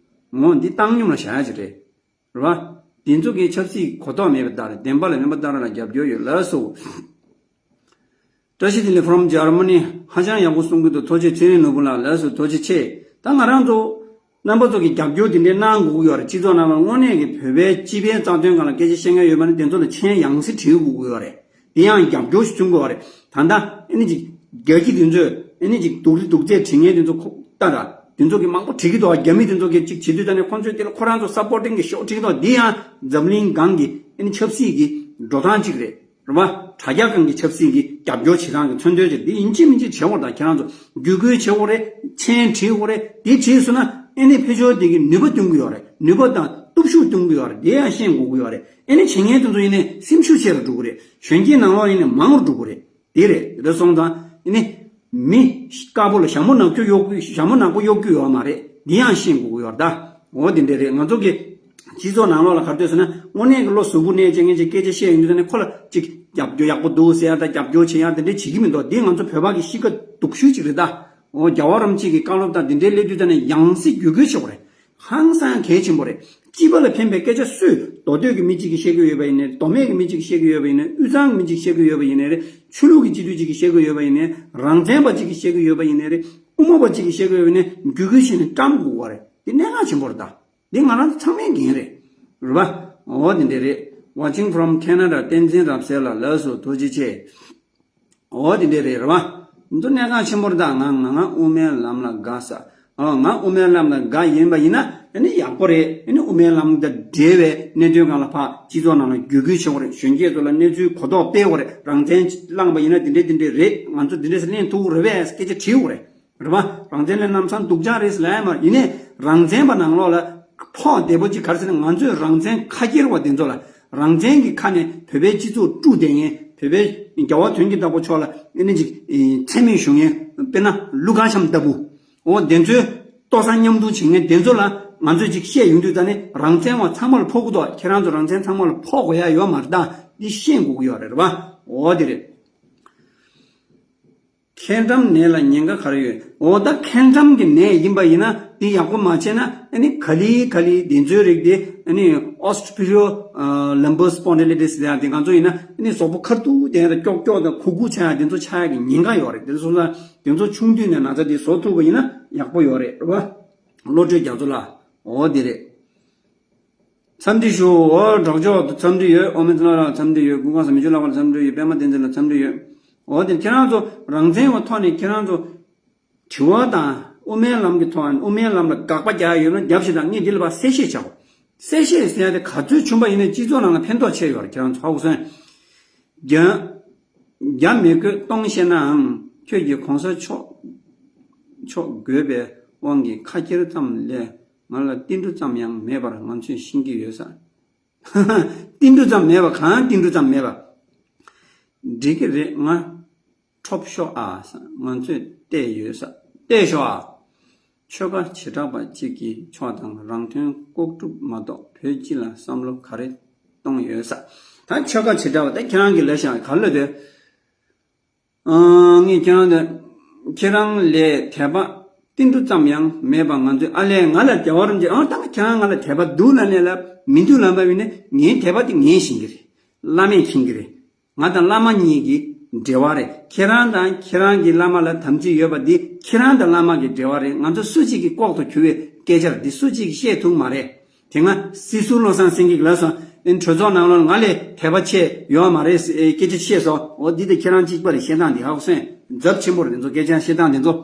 འོ་འདི་བཏང་སྙོམས་ལ་བཞག་ཡ་ཅིག་རེད། རེད་བ། དེ་ཚོ་གི་ཆབ་སྲིད་གོ་རྟོགས་མེད་པ་ལྟར་བདེན་པ་ལ་མེད་པ་ལྟར་ལ་རྒྱབ་སྐྱོར་ཡོད་ལགས་སོ། བཀྲ་ཤིས་བདེ་ལེགས། From Germany། ཧ་ཅང་ཡག་པོ་གསུང་གི་འདུག་ཐུགས་རྗེ་ཆེ། ཚེ་རིང་ནོར་བུ་ལགས་ལགས་སོ། ཐུགས་རྗེ་ཆེ། ད་ང་རང་ཚོ་རྣམ་པ་ཚོ་གི་རྒྱབ་སྐྱོར་དེ་འདྲའི་གནང་དགོས་ཀྱི་ཡོད་རེད། སྤྱི་ཚོགས་ནང་ལ་དངོས་གནས་ཀྱི་བོད་པའི་སྤྱི་པའི་རྩ་དོན་སྒང་ལ་སྐད་ཆ་བཤད་མཁན་ཡོད་པ་ནི་དེ་ཚོ་ལ་མཆན་ཡང་སེ་བྲིས་དགོས་ཀྱི་ཡོད་རེད། དེ་ཡང་རྒྱབ་སྐྱོར་ཞིག་བྱུང་དགོས་པ་རེད། ད་ལྟ་ཨ་ནི་ཅིག་རྒྱ་སྐྱིད་དེ་ཚོས་ཨ་ནི་ཅིག་སྡུག་རི་སྡུག་ཚད་བྲིས་མཁན་དེ་ཚོ་ཁོ་ལྟ་ར། དེ་ཚོ་གི་མང་པོ་བྲིས་ཀྱི་འདུག་རྒྱ་མི་དེ་ཚོ་གི་ཅིག་བྱེད་དུས་ད་ནི་ཁོ་ཚོས་དེ་ལ་ཁོ་རང་ཚོ་སབ་པོར་ཊིང་གི་ཤོག་བྲིས་ཀྱི་འདུག་འདི་ཡང་འཛམ་གླིང་སྒང་གི་ཨ་ནི་ཆབ་སྲིད་ཀྱི་འགྲོ་སྟངས་ཅིག་རེད། རེད་བ། དྲ་རྒྱ་སྒང་གི་ཆབ་སྲིད་ཀྱི་རྒྱབ་སྐྱོར་བྱེད་སྟངས་ཀྱི་མཚོན་དོན་ཅིག་འདི་ཡིན་གཅིག་མིན་གཅིག་བྱེད་དགོས་རེད། ད་ཁྱེད་རང་ཚོ་བརྒྱུད་སྐུལ་བྱེད་དགོས་རེད། མཆན་བྲིས་དགོས་རེད། འདི་བྲིས་སོང་ན་ཨ་ནི་ཕེ་ཆོར་དེ་གི་ནུས་པ་སྟོན་གྱི་ཡོད་རེད། ནུས་པ་དང་སྟོབས་ཤུགས་སྟོན་གྱི་ཡོད་རེད། དེ་ཡང་ཤེས་དགོས་ཀྱི་ཡོད་རེད། ཨ་ནི་བྱེད་མཁན་དེ་ཚོ་ཡིན་ནའི་སེམས་ཤུགས་ཆེ་རུ་འགྲོ་གི་རེད། གཞོན་སྐྱེས་ནང་ལོགས་ཡིན་ནའི་མང་རུ་འགྲོ་གི་རེད། དེ་རེད། དེ་འདྲ་སོང་ཙང་ཨ་ནི་མི་དཀར་པོ་ལ་ཞྭ་མོ་ནག་ཁྱུ་གཡོག་རྒྱུ་ཞྭ་མོ་ནག་པོ་གཡོག་རྒྱུ་ཡོད་མ་རེད། འདི་ཡང་ཤེས་དགོས་ཀྱི་ཡོད་རེད་ད། འོ་དེ་འདྲ་རེད། ང་ཚོ་གི་སྤྱི་ཚོགས་ནང་ལོགས་ལ་ག་རེ་འདོད་ཟེར་ན་དངོས་གནས་ཀྱི་བློ་གཟུ་བོ་གནས་བྱེད་མཁན་ཅིག་སྐད་ཆ་བཤད་ཡོང་དུས་ད་ནི་ཁོ་ལ་ཅིག་རྒྱབ་སྐྱོར་ཡག་པོ་འདུག་ཟེར་ཡ་ད་རྒྱབ་སྐྱོར་བྱེད་ཡ་དེ་འདྲ་བྱེད་ཀྱི་མི་འདུག་འདི་ང་ཚོ་བོད་པ་གི་གཤིས་ཀ་སྡུག་ཤོས་ཅིག་རེད་ད། འོ་རྒྱལ་བ་རིན་པོ་ཆེ་གི་བཀའ་སློབ་དང་འདི་འདྲའི་སླེབས་དུས་ད་ནི་ཡང་སེ་བརྒྱུད་སྐུལ་བྱེད་དགོས་རེད། ཧང་སང་གལ་ཆེན་པོ་རེད། སྤྱི་པ་ལ་ཕན་པའི་སྐད་ཆ་སུས་མདོ་སྟོད་ཀྱི་མི་གཅིག་གིས་བཤད་ཀྱི་ཡོད་པ་ཡིན་ནའི། མདོ་སྨད་ཀྱི་མི་གཅིག་གིས་བཤད་ཀྱི་ཡོད་པ་ཡིན་ནའི། དབུས་གཙང་གི་མི་གཅིག་གིས་བཤད་ཀྱི་ཡོད་པ་ཡིན་ནའི། རང་བཙན་པ་གཅིག་གིས་བཤད་ཀྱི་ཡོད་པ་ཡིན་ནའི། རང་བཙན་པ་གཅིག་གིས་བཤད་ཀྱི་ཡོད་པ་ཡིན་ནའི། དབུ་མ་པ་གཅིག་གིས་བཤད་ཀྱི་ཡོད་པ་ཡིན་ནའི། བརྒྱུད་སྐུལ་བྱས་ནས་བཀྲམ་དགོས་པ་རེད། འདི་གནད་འགག་ཆེན་པོ་རེད་ད། འདི་ང་རང་ཚོ་ཚང་མའི་འགན་རེད། རེད་པ། འོ་འདི་འདྲ་རེད། Watching from Canada། བསྟན་འཛིན་རབ་གསལ་ལགས་ལགས་སོ། ཐུགས་རྗེ་ཆེ། འོ་དེ་འདྲ་རེད། རེད་བ། འདི་གནད་འགག་ཆེན་པོ་རེད་ད། ང་ང་ང་དབུ་མའི་ལམ་ལ་དགའ་ས། ཨ་ང་དབུ་མའི་ལམ་ལ་དགའ་ཡིན་པ་ཡིན་ན་ཨ་ནི་ཡག་པོ་རེད། ཨ་ནི་དབུ་མའི་ལམ་དང་འབྲེལ་བའི་གནད་དོན་སྒང་ལ་ཕར་སྤྱི་ཚོགས་ནང་ལ་བརྒྱུད་སྐུལ་བྱེད་དགོས་རེད། གཞོན་སྐྱེས་ཚོ་ལ་གནས་ཚུལ་གོ་རྟོགས་སྤེལ་དགོས་རེད། རང་བཙན་བླངས་པ་ཡིན་ན་དེ་འདྲ་དེ་འདྲ་རེད། ང་ཚོ་དེ་འདྲ་ཟེར་ལེན་ཐུབ་ཀྱི་རེད་པས་སྐད་ཆ་དྲིས་དགོས་རེད། རེད་བ། རང་བཙན་ལ་ལམ་སང་སྡུག་ཅག་རེད་ཟེར་ལབ་ཡ་མ་རེད། ཡིན་ནའི་རང་བཙན་པ་ནང་ལོགས་ལ་ཕོག་བདེ་པོ་ཅིག་ག་རེ་ཟེར་ན། ང་ཚོས་རང་བཙན་ཁ་ཁྱེར་བ་དེ་ཚོ་ལ། རང་བཙན་གྱི་ཁ་ནས་བོད་པའི་སྤྱི་ཚོགས་དཀྲུག་བསྡད་མཁན། བོད་པའི་རྒྱལ་བ་དོན་གྱི་བདག་པོ་མཆོག་ལ་ཨ་ནི་ཅིག་མཚན་སྨད་ཞུ་མཁན། དཔེར་ན་ཀླུ་མཁར་བྱམས་ལྟ་བུ། འོ་དེ་ཚོའི་ལྟོ་ཚང་མཉམ་འཐུང་བྱེད་མཁན་དེ་ཚོ་ལ་ང་ཚོས་ཅིག་བཤད་ཡོང་དུས་ད་ནི་རང་བཙན་བ་ཚང་མ་ལ་ཕོག་གི་འདུག་ཁྱེད་རང་ཚོ་རང་བཙན་ཚང་མ་ལ་ཕོག་དགོས་ཡ་ཡོད་མ་རེད་ད། འདི་ཤེས་དགོས་ཀྱི་ཡོད་རེད། རེད་བ། འོ་དེ་རེད། མཁལ་གྲམ་ནད་ལ་ཉེན་ཁ་ག་རེ་ཡོད། འོ་ད་མཁལ་གྲམ་གྱི་ནད་ཡིན་པ་ཡིན་ན་འདི་ཡག་པོ་མ་བྱས་ན་ཨ་ནི་ག་ལེ་ག་ལེ་དེ་ཚོའི་རིགས་དེ་ཨ་ནི་ཨོ་སི་ཊི་རི་ཡོ་ལམ་བར་སི་པོན་ཌི་ལི་ཊི་སི་ཟེར་ཡ་དེ་ང་ཚོ་ཡིན་ན་ཨ་ནི་གཟུགས་པོ་ཁ་ཐུག་དེ་ཡང་ཀྱོག་ཀྱོག་དང་ཁུག་ཁུག་ཆགས་ཡ་དེ་ཚོ་ཆགས་ཡ་གི་ཉེན་ཁ་ཡོད་རེད། དེ་ཚོ་སོང་ཙང་དེ་ཚོ་ཆུང་དུས་ནས་ན་ཚ་དེ་བཟོ་ཐུབ་པ་ཡིན་ན་ཡག་པོ་ཡོད་རེད། རེད་བ། བློ་གྲོས་རྒྱ་མཚོ་ལགས། འོ་དེ་རེད། འཚམས་འདྲི་ཞུ། འོ་གྲོགས་མཆོག་འཚམས་འདྲི་ཡོད། ཨོ་མི་ཚེ་ལགས་འཚམས་འདྲི་ཡོད། ཀུན་དགའ་བཟང་མི་ཆོས་ལགས་འཚམས་འདྲི་ཡོད། པད་མ་བསྟན་འཛིན་ལགས་འཚམས་འདྲི་ཡོད། འོ་དེ་ཁྱེད་རང་ཚོ་རང་བཙན་བ་ཐོག་ནས་ཁྱེད་རང་ཚོ་དྲི་བ་དང་དབུ་མའི་ལམ་གྱི་ཐོག་ནས་དབུ་མའི་ལམ་ལ་དགག་པ་རྒྱག་ཡ་ཡོད་ན་རྒྱབ་ཤིག་དང་། ངས་འདི་ལ་ཕར་གསལ་བཤད་བྱའོ། གསལ་བཤད་ཟེར་ཡ་དེ་ག་ཚོད་བྱུང་པ་ཡིན་ན་སྤྱི་ཚོགས་ནང་ལ་ཕན་ཐོགས་ཆེ་ཡོད་རེད། ཁྱེད་རང་ཚོ་ཧ་གོ་སོང་། རྒྱ། རྒྱ་མི་རྒོད་གཏོང་ཤེས་ནའང་ཁྱོད་ཀྱིས་གོང་ས་མཆོག་མཆོག་དགོས་པའི་དབང་གིས་ཁ་ཁྱེར་ཙམ་ལས་ང་ལ་ཏིལ་འབྲུ་ཙམ་ཡང་མེད་པར་ང་ཚོས་ཤེས་ཀྱི་ཡོད་ས། ཏིལ་འབྲུ་ཙམ་མེད་པ། གང་ཏིལ་འབྲུ་ཙམ་མེད་པ། འགྲིག་གི་རེད། ང་ཁྲོབ་ཤོག་ཨ་ས། ང་ཚོས་བལྟས་ཡོད་ས། བལྟས་ཤོག་ཨ། ཆོལ་ཁ་བྱེ་བྲག་པ་གཅིག་གིས་ཕྱོགས་དང་རང་དོན་ལྐོག་སྒྲུབ་མ་གཏོགས་བོད་སྤྱི་ལ་བསམ་བློ་ག་རེ་གཏོང་ཡོད་ས། ད་ཆོལ་ཁ་བྱེ་བྲག་པ་ད་ཁྱེད་རང་གི་ལས་བྱ་ག་ལ་དེ། ཨང་། ངས་ཁྱེད་རང་དེ། ཁྱེད་རང་ལས་དད་པ་ཏིལ་འབྲུ་ཙམ་ཡང་མེད་པ་ང་ཚོས། ཨ་ལས་ང་ལ་རྒྱལ་བ་རིན་པོ་ཆེ། ཨང་། ད་ཁྱེད་རང་ང་ལ་དད་པ་འདུག་ལབ་ནས་ལབ། མི་འདུག་ལབ་པ་ཡིན་ན་ངའི་དད་པ་དེ་ངས་ཤེས་ཀྱི་རེད། བླ་མས་མཁྱེན་གྱི་རེད། ང་དང་བླ་མ་གཉིས་ཀྱི་འབྲེལ་བ་རེད། ཁྱེད་རང་དང་ཁྱེད་རང་གི་བླ་མ་ལ་དམ་ཚིག་ཡོད་པ་འདི་ཁྱེད་རང་དང་བླ་མ་གི་འབྲེལ་བ་རེད། ང་ཚོ་སུ་གཅིག་གི་ལྐོག་ཏུ་གྱུར་བའི་སྐད་ཆ་རེད། འདི་སུ་གཅིག་གིས་བཤད་ཐུབ་མ་རེད། དེ་སྔ་སྲིད་ཟུར་བློ་བཟང་སེང་གེས་ལབ་སོང་། ཨེ། གྲོས་ཚོགས་ནང་ལོགས་ང་ལས་དད་པ་ཆེ་ཡོད་མ་རེད་ཟེར་སྐད་ཆ་བཤད་སོང་། འོ་འདི་དང་ཁྱེད་རང་གཅིག་པ་རེད། བཤད་སྟངས་འདི་ཧ་གོ་སོང་། ཚབས་ཆེན་པོ་རེད། འདི་ཚོ་སྐད་ཆ་བཤད་སྟངས་འདི་ཚོ།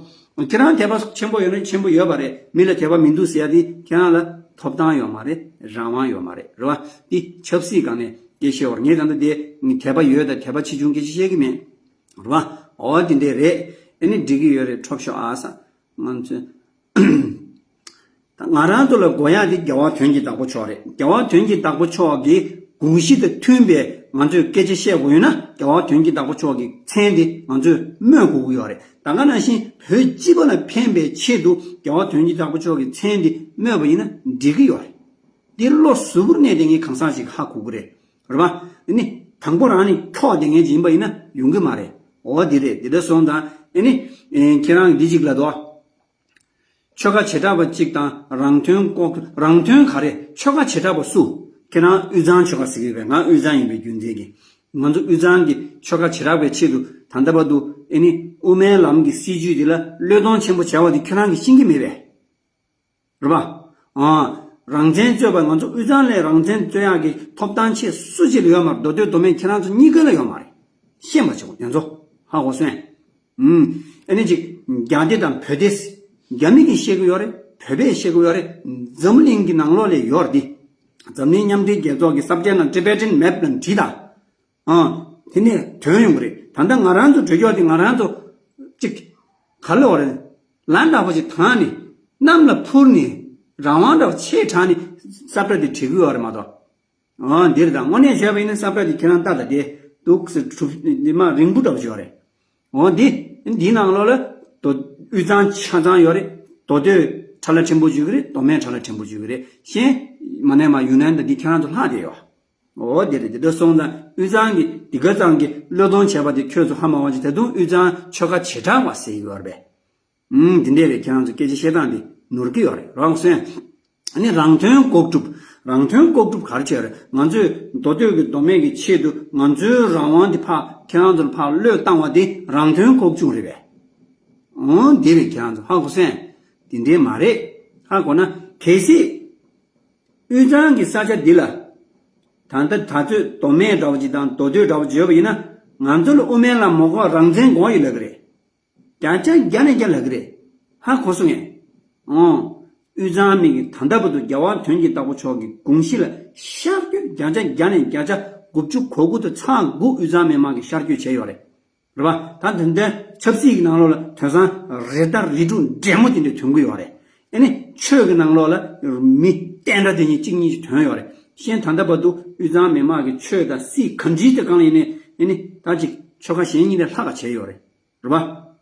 ཁྱེད་རང་དད་པ་ཆེན་པོ་ཡོད་ན་ཆེན་པོ་ཡོད་པ་རེད། མི་ལ་དད་པ་མི་འདུག་ཟེར་ཡ་འདི་ཁྱེད་རང་ལ་ཐོབ་ཐང་ཡོད་མ་རེད། རང་དབང་ཡོད་མ་རེད། རེད་བ། འདི་ཆབ་སྲིད་སྒང་ནས་སྐད་ཆ་བཤད་པ་རེད། ངས་ད་ལྟ་འདི་ངས་དད་པ་ཡོད་དང་དད་པ་ཆེ་ཆུང་སྐད་ཆ་བཤད་ཀྱི་མེད། རེད་བ། འོ་འདི་འདྲས་རེད། ཨ་ནི་འགྲིག་གི་ཡོད་རེད། ཁྲོབ་ཤོག་ཨ་ས། ང་ཚོས། ད་ང་རང་ཚོ་ལ་དགོས་ཡག་དེ་རྒྱལ་བ་དོན་གྱི་བདག་པོ་མཆོག་རེད། རྒྱལ་བ་དོན་གྱི་བདག་པོ་མཆོག་གི་དགོངས་གཞི་དང་མཐུན་པའི་ ང་ཚོས་སྐད་ཆ་བཤད་དགོས་ཡོད་ན་རྒྱལ་བ་དོན་གྱི་བདག་པོ་མཆོག་གི་མཚན་དེ་ང་ཚོས་སྨོས་དགོས་ཀྱི་ཡོད་རེད། ད་ག་ནང་བཞིན་བོད་སྤྱི་པ་ལ་ཕན་པའི་ཆེད་དུ་རྒྱལ་བ་དོན་གྱི་བདག་པོ་མཆོག་གི་མཚན་དེ་སྨོས་པ་ཡིན་ན་འགྲིག་གི་ཡོད་རེད། འདི་བློ་གཟུ་བོར་གནས་བསྡད་མཁན་གང་ཟག་ཞིག་ཧ་གོ་གི་རེད། རེད་པ། ཨ་ནི་དང་པོ་རང་ནི་འཁྱོག་བསྡད་མཁན་ཅིག་ཡིན་པ་ཡིན་ན་ཡོང་གི་མ་རེད། འོ་འདི་རེད། འདི་འདྲ་སོང་ཙང་ཨ་ནི་ཨེ་ཁྱེད་རང་འདི་གཅིག་ལ་དོ། ཆོལ་ཁ་བྱེ་བྲག་པ་གཅིག་དང་རང་དོན་ལྐོག་རང་དོན་ག་རེ། ཆོལ་ཁ་བྱེ་བྲག་པ་སུ། ཁྱེད་རང་དབུས་གཙང་ཆོལ་ཁ་ཟེར་གྱི་ཡོད་པས། ང་དབུས་གཙང་ཡིན་པའི་རྒྱུ་མཚན་གྱིས། ང་ཚོ་དབུས་གཙང་གི་ཆོལ་ཁ་བྱེ་བྲག་པའི་ཆེད་དུ་ད་ལྟ་བར་དུ་ཨེ་ནི་དབུ་མའི་ལམ་གྱི་སྲིད་བྱུས་འདི་ལ་བློས་གཏོང་ཆེན་པོ་བྱས་པ་དེ་ཁྱེད་རང་གིས་ཤེས་ཀྱི་མེད་པས། རེད་པ། ཨ། རང་བཙན་རྩོད་པ་ང་ཚོ་དབུས་གཙང་ལ་རང་བཙན་རྩོད་ཡག་གི་ཐོབ་ཐང་ཆེ་སུ་གཅིག་ལ་ཡོད་མ་རེད། མདོ་སྟོད་མདོ་སྨད་ཁྱེད་རང་ཚོ་གཉིས་ཀ་ལ་ཡོད་མ་རེད། ཤེས་པ་བྱེད་དགོས་དེ་ཚོ། ཧ་གོ་སོང་ངས། ཨུམ། ཨ་ནི་ཅིག་རྒྱ་སྡེ་དང་བོད་སྡེ། རྒྱ་མི་གིས་བཤད་ཀྱི་ཡོད་རེད། བོད་པས་བཤད་ཀྱི་ཡོད་རེད། འཛམ་བུ་གླིང་གི་ནང་ལོགས་ལ་ཡོད་རེད། འཛམ་གླིང་མཉམ་འབྲེལ་རྒྱལ་ཚོགས་ཀྱི་ས་བཅད་ནང་Tibetan Map་ལ་བྲིས་དང་། ཨང་། དེ་ནས་ཐོན་ཡོང་གི་རེད། ད་ལྟ་ང་རང་ཚོ་བྲོས་ཀྱོག་དེ་ང་རང་ཚོ་གཅིག་ག་ལ་བ་རེད། ལ་འདྲ་པོ་ཅིག་དྲངས་ནས་གནམ་ལ་འཕུར་ནས་རང་དབང་འདྲ་པོ་ཆེ་དྲངས་ནས་ས་བཀྲ་དེ་བྲིས་གི་ཡོད་རེད་མ་གཏོགས། ཨང་། འདིར་དང་དངོས་གནས་བྱས་པ་ཡིན་ན་ས་བཀྲ་དེ་ཁྱེད་རང་ལྟ་ད་དེ་འདུག་ཟེར་གྲུབ་དེ་མ་རིང་པོ་འདྲ་པོ་ཅིག་ཡོད་རེད། འོ་འདི་འདིའི་ནང་ལོགས་ལ་དོ་དབུས་གཙང་ཆ་ཚང་ཡོད་རེད། མདོ་སྟོད་ཁྲ་ལ་ཕྲན་བུ་བརྗོད་ཀྱི་རེད། མདོ་སྨད་ཁྲ་ལ་ཕྲན་བུ་བརྗོད་ཀྱི་རེད། གཞན་མ་ནས་མ་ཡུན་ནན་དང་འདི་ཁྱེད་རང་ཚོ་ལྷག་བསྡད་ཡོད། འོ་དེ་རེད། དེ་འདྲ་སོང་ཙང་དབུས་གཙང་གི་འདི་ག་ཙང་གི་བློས་གཏོང་བྱས་པ་དེ་ཁྱོད་ཚོ་ཧ་མ་གོ་ཅིག་ད་དུང་དབུས་གཙང་ཆོལ་ཁ་བྱེ་བྲག་པ་ཟེར་གྱི་ཡོད་རེད་པས། ཨུམ། འདི་འདྲས་རེད། ཁྱེད་རང་ཚོ་སྐད་ཆ་བཤད་སྟངས་འདི་ནོར་གྱི་ཡོད་རེད། རང་སོན། ཨ་ནི་རང་དོན་ལྐོག་སྒྲུབ། རང་དོན་ལྐོག་སྒྲུབ་ག་རེ་བྱས་རེད། ང་ཚོས་མདོ་སྟོད་ཀྱི་མདོ་སྨད་ཀྱི་ཆེད་དུ་ང་ཚོའི་རང་དབང་འདི་ཕར་ཁྱེད་རང་ཚོར་ཕར་བློས་བཏང་བ་འདི་རང་དོན་ལྐོག་སྒྲུབ་རེད་པས། འོ་འདི་རེད། ཁྱེད་རང་ཚོ་ཧ་གོ་སོང་ངས། འདི་འདྲས་མ་རེད། ཧ་གོ་ན་གལ་སྲིད་དབུས་གཙང་གི་ས་ཆ་འདི་ལ་ད་ལྟ་ད་ཚོད་མདོ་སྨད་འདྲ་བོ་ཅིག་དང་མདོ་སྟོད་འདྲ་བོ་ཅིག་ཡོད་པ་ཡིན་ན་ང་ཚོ་ལ་དབུ་མའི་ལམ་མ་དགོས་པ་རང་བཙན་དགོས་ཡོད་ལབ་ཀྱི་རེད། བརྒྱ་ཆ་བརྒྱ་ནས་བརྒྱ་ལབ་ཀྱི་རེད། ཧ་གོ་སོང་ངས། ཨོ། དབུས་གཙང་མི་གིས་ད་ལྟ་བར་དུ་རྒྱལ་བ་དོན་གྱི་བདག་པོ་མཆོག་གི་དགོངས་གཞི་ལ་ཤར་བསྐྱོད་བརྒྱ་ཆ་བརྒྱ་ནས་བརྒྱ་ཆ་དགུ་བཅུ་གོ་དགུ་དང་ཚེག་དགུ་དབུས་གཙང་མི་མང་གིས་ཤར་བསྐྱོད་བྱས་ཡོད་རེད། རེད་པ། ད་དེ་འདྲའི་ཆབ་སྲིད་ཀྱི་ནང་ལོགས་ལ་དེང་སང་རེ་ལྟར་རེ་དྲུག་འདྲེས་མོ་དེ་འདྲ་ཐོན་གྱི་ཡོད་རེད། ཨ་ནི་ཆོས་ཀྱི་ནང་ལོགས་ལ་མི་བསྟན་དགྲ་དེ་གཉིས་གཅིག་གཉིས་ཤིག་ཐོན་ཡོད་རེད། གཞན་ད་ལྟ་བར་དུ་དབུས་གཙང་མི་མང་གིས་ཆོས་དང་སྲིད་གང་ཅིའི་དེ་གང་ལ་ཡིན་ནའི་ཨ་ནི་ད་ཅིག་ཆོལ་ཁ་གཞན་གཉིས་ལས་ལྷག་ག་བྱས་ཡོད་རེད། རེད་པ།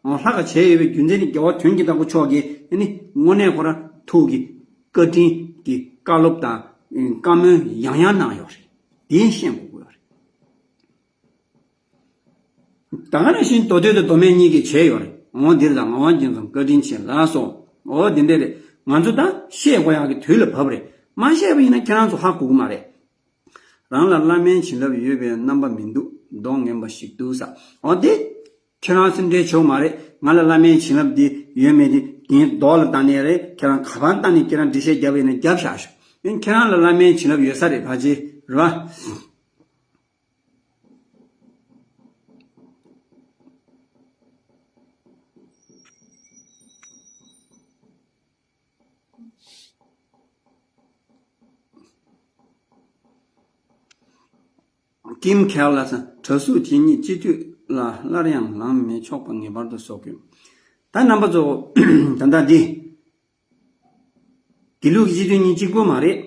འོ་ལྷག་ག་བྱས་ཡོད་པའི་རྒྱུ་མཚན་ནི་རྒྱལ་བ་དོན་གྱི་བདག་པོ་མཆོག་གིས་ཨ་ནི་དངོས་གནས་ཁོ་རང་ཐུགས་ཀྱི་བཀའ་དྲིན་གྱི་བཀའ་སློབ་དང་བཀའ་མོལ་ཡང་ཡང་གནང་ཡོད་རེད། དེ་ཤེས་དགོས་ཀྱི་ཡོད་རེད། ད་ག་ནང་བཞིན་མདོ་སྟོད་དང་མདོ་སྨད་གཉིས་ཀས་བྱས་ཡོད་རེད། འོ་འདིར་དང་ངག་དབང་རྒྱལ་མཚན་བཀའ་དྲིན་ཆེ་ལགས་སོ། འོ་འདི་འདྲ་རེད། ང་ཚོ་ད་བཤད་དགོས་ཡག་གི་དུས་ལ་བབ་རེད། མ་བཤད་པ་ཡིན་ན་ཁྱེད་རང་ཚོ་ཧ་གོ་གི་མ་རེད། རང་ལ་བླ་མའི་བྱིན་རླབས་ཡོད་པའི་རྣམ་པ་མི་འདུག་མདོག་ངན་པ་ཞིག་འདུག་ས། འོ་དེ། ཁྱེད་རང་སེམས་ཁྲལ་བྱེད་དགོས་མ་རེད། ང་ལ་བླ་མའི་བྱིན་རླབས་འདི་ཡོད་མེད་དེ་རྒན་མདོག་ལ་བལྟས་ནས་རེད། ཁྱེད་རང་ག་པར་བལྟས་ནས་ཁྱེད་རང་འགྲེལ་བཤད་རྒྱབ་ཡོད་ན་རྒྱབ་བཞག་ཤོག་ཡིན་ཁྱེད་རང་ལ་བླ་མའི་བྱིན་རླབས་ཡོད་ས་རེད་ཕལ་ཆེར། རེད་པ། ཀིམ་ཁེར་ལགས་སམ། དྲག་ཤུགས་དེ་ཉིད་སྤྱི་འཐུས་ལ་སླར་ཡང་ལངས་མི་ཆོག་པ་ངེས་པར་དུ་བཟོ་དགོས། ད་རྣམ་པ་ཚོ། ད་ལྟ་འདི། དགེ་ལུགས་ཀྱི་སྤྱི་འཐུས་གཉིས་གཅིག་པོ་མ་རེད།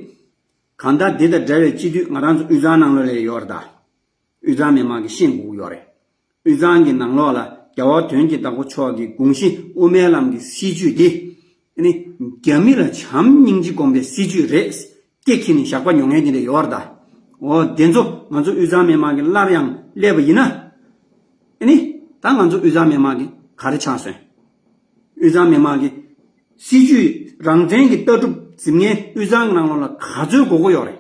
གང་ལྟར་འདི་དང་འདྲ་བའི་སྤྱི་འཐུས་ང་རང་ཚོ་དབུས་གཙང་ནང་ལོགས་ལ་ཡོད་རེད་ད། དབུས་གཙང་མི་མང་གིས་ཤེས་དགོས་ཀྱི་ཡོད་རེད། དབུས་གཙང་གི་ནང་ལོགས་ལ་རྒྱལ་བ་དོན་གྱི་བདག་པོ་མཆོག་གི་དགོངས་གཞི་དབུ་མའི་ལམ་གྱི་སྲིད་བྱུས་འདི། ཨ་ནི་རྒྱ་མི་ལ་བྱམས་སྙིང་རྗེ་སྒོམ་པའི་སྲིད་བྱུས་རེད། སྐེ་འཁྱེར་ནས་ཞག་པ་ཉོ་མཁན་དེ་འདྲ་ཡོད་རེད་ད། འོ་དེ་ཚོ་ང་ཚོ་དབུས་གཙང་མི་མང་གིས་སླར་ཡང་སླེབས་པ་ཡིན་ན། ཨ་ནི་ད་ང་ཚོ་དབུས་གཙང་མི་མང་གིས་ག་རེ་ཆགས་སོང་། དབུས་གཙང་མི་མང་གིས་སྲིད་བྱུས་རང་བཙན་གྱི་ལྟ་གྲུབ་འཛིན་མཁན་དབུས་གཙང་གི་ནང་ལོགས་ལ་ག་ཚོད་དགོས་ཀྱི་ཡོད་རེད།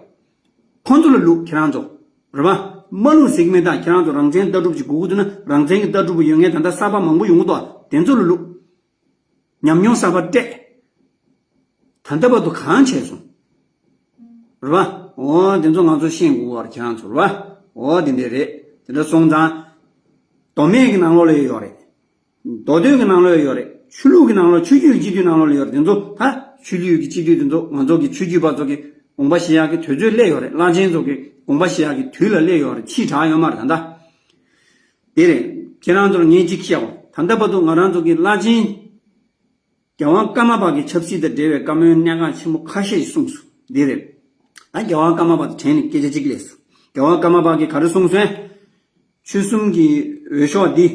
ཁོང་ཚོ་ལ་བླུགས་ཁྱེད་རང་ཚོ། རེད་པ། མ་བླུགས་ཟེར་གྱི་མེད་ད། ཁྱེད་རང་ཚོ་རང་བཙན་ལྟ་གྲུབ་ཅིག་དགོས་ཀྱི་འདུག་ན་རང་བཙན་གྱི་ལྟ་གྲུབ་ཡོད་མཁན་ད་ལྟ་གསར་པ་མང་པོ་ཡོང་གི་འདུག་དེ་ཚོ་ལ་བླུགས། ཉམས་མྱོང་གསར་པ་སྤྲད། ད་ལྟ་བར་དུ་གང་བྱས་སོང་། རེད་པ། འོ་དེ་ཚོ་ང་ཚོ་ཤེས་དགོས་པ་རེད་ཁྱེད་རང་ཚོ་རེད་པ། འོ་དེ་འདྲས་རེད། དེ་འདྲ་སོང་ཙང་། མདོ་སྨད་ཀྱི་ནང་ལོགས་ལ་ཡོད་རེད། མདོ་སྟོད་ཀྱི་ནང་ལོགས་ཡོད་རེད། ཆོས་ལུགས་ཀྱི་ནང་ལོགས་ཆོས་བརྒྱུད་ཀྱི་སྤྱི་འཐུས་ནང་ལོགས་ལ་ཡོད་རེད། དེ་ཚོ་ད་ཆོས་བརྒྱུད་ཀྱི་སྤྱི་འཐུས་དེ་ཚོ་ང་ཚོ་གི་ཆོས་བརྒྱུད་པ་ཚོ་གི་དགོངས་པ་བཞེས་ཡག་གི་དུས་ཚོད་སླེབས་ཡོད་རེད། བླ་ཆེན་ཚོ་གི་དགོངས་པ་བཞེས་ཡག་གི་དུས་ལ་སླེབས་ཡོད་རེད། ཕྱིས་དྲགས་ཡོད་མ་རེད་ད་ལྟ། དེ་རེད། ཁྱེད་རང་ཚོར་ངས་གཅིག་བཤད་པ། ད་ལྟ་བར་དུ་ང་རང་ཚོ་གི་བླ་ཆེན་རྒྱལ་དབང་ཀརྨ་པ་གི་ཆབ་སྲིད་དང་འབྲེལ་བའི་བཀའ་མོལ་གནད་འགག་ཆེན་པོ་ཁ་ཤས་ཤིག་གསུངས་སོང་། འདི་རེད། ད་རྒྱལ་དབང་ཀརྨ་པ་དང་དྲན་ནས་སྐད་ཆ་གཅིག་སླེབས་སོང་ རྒྱལ་བ་ཀརྨ་པ་གིས་ག་རེ་གསུངས་སོང་། ཆོལ་གསུམ་གྱི་འོས་ཤོག་འདི་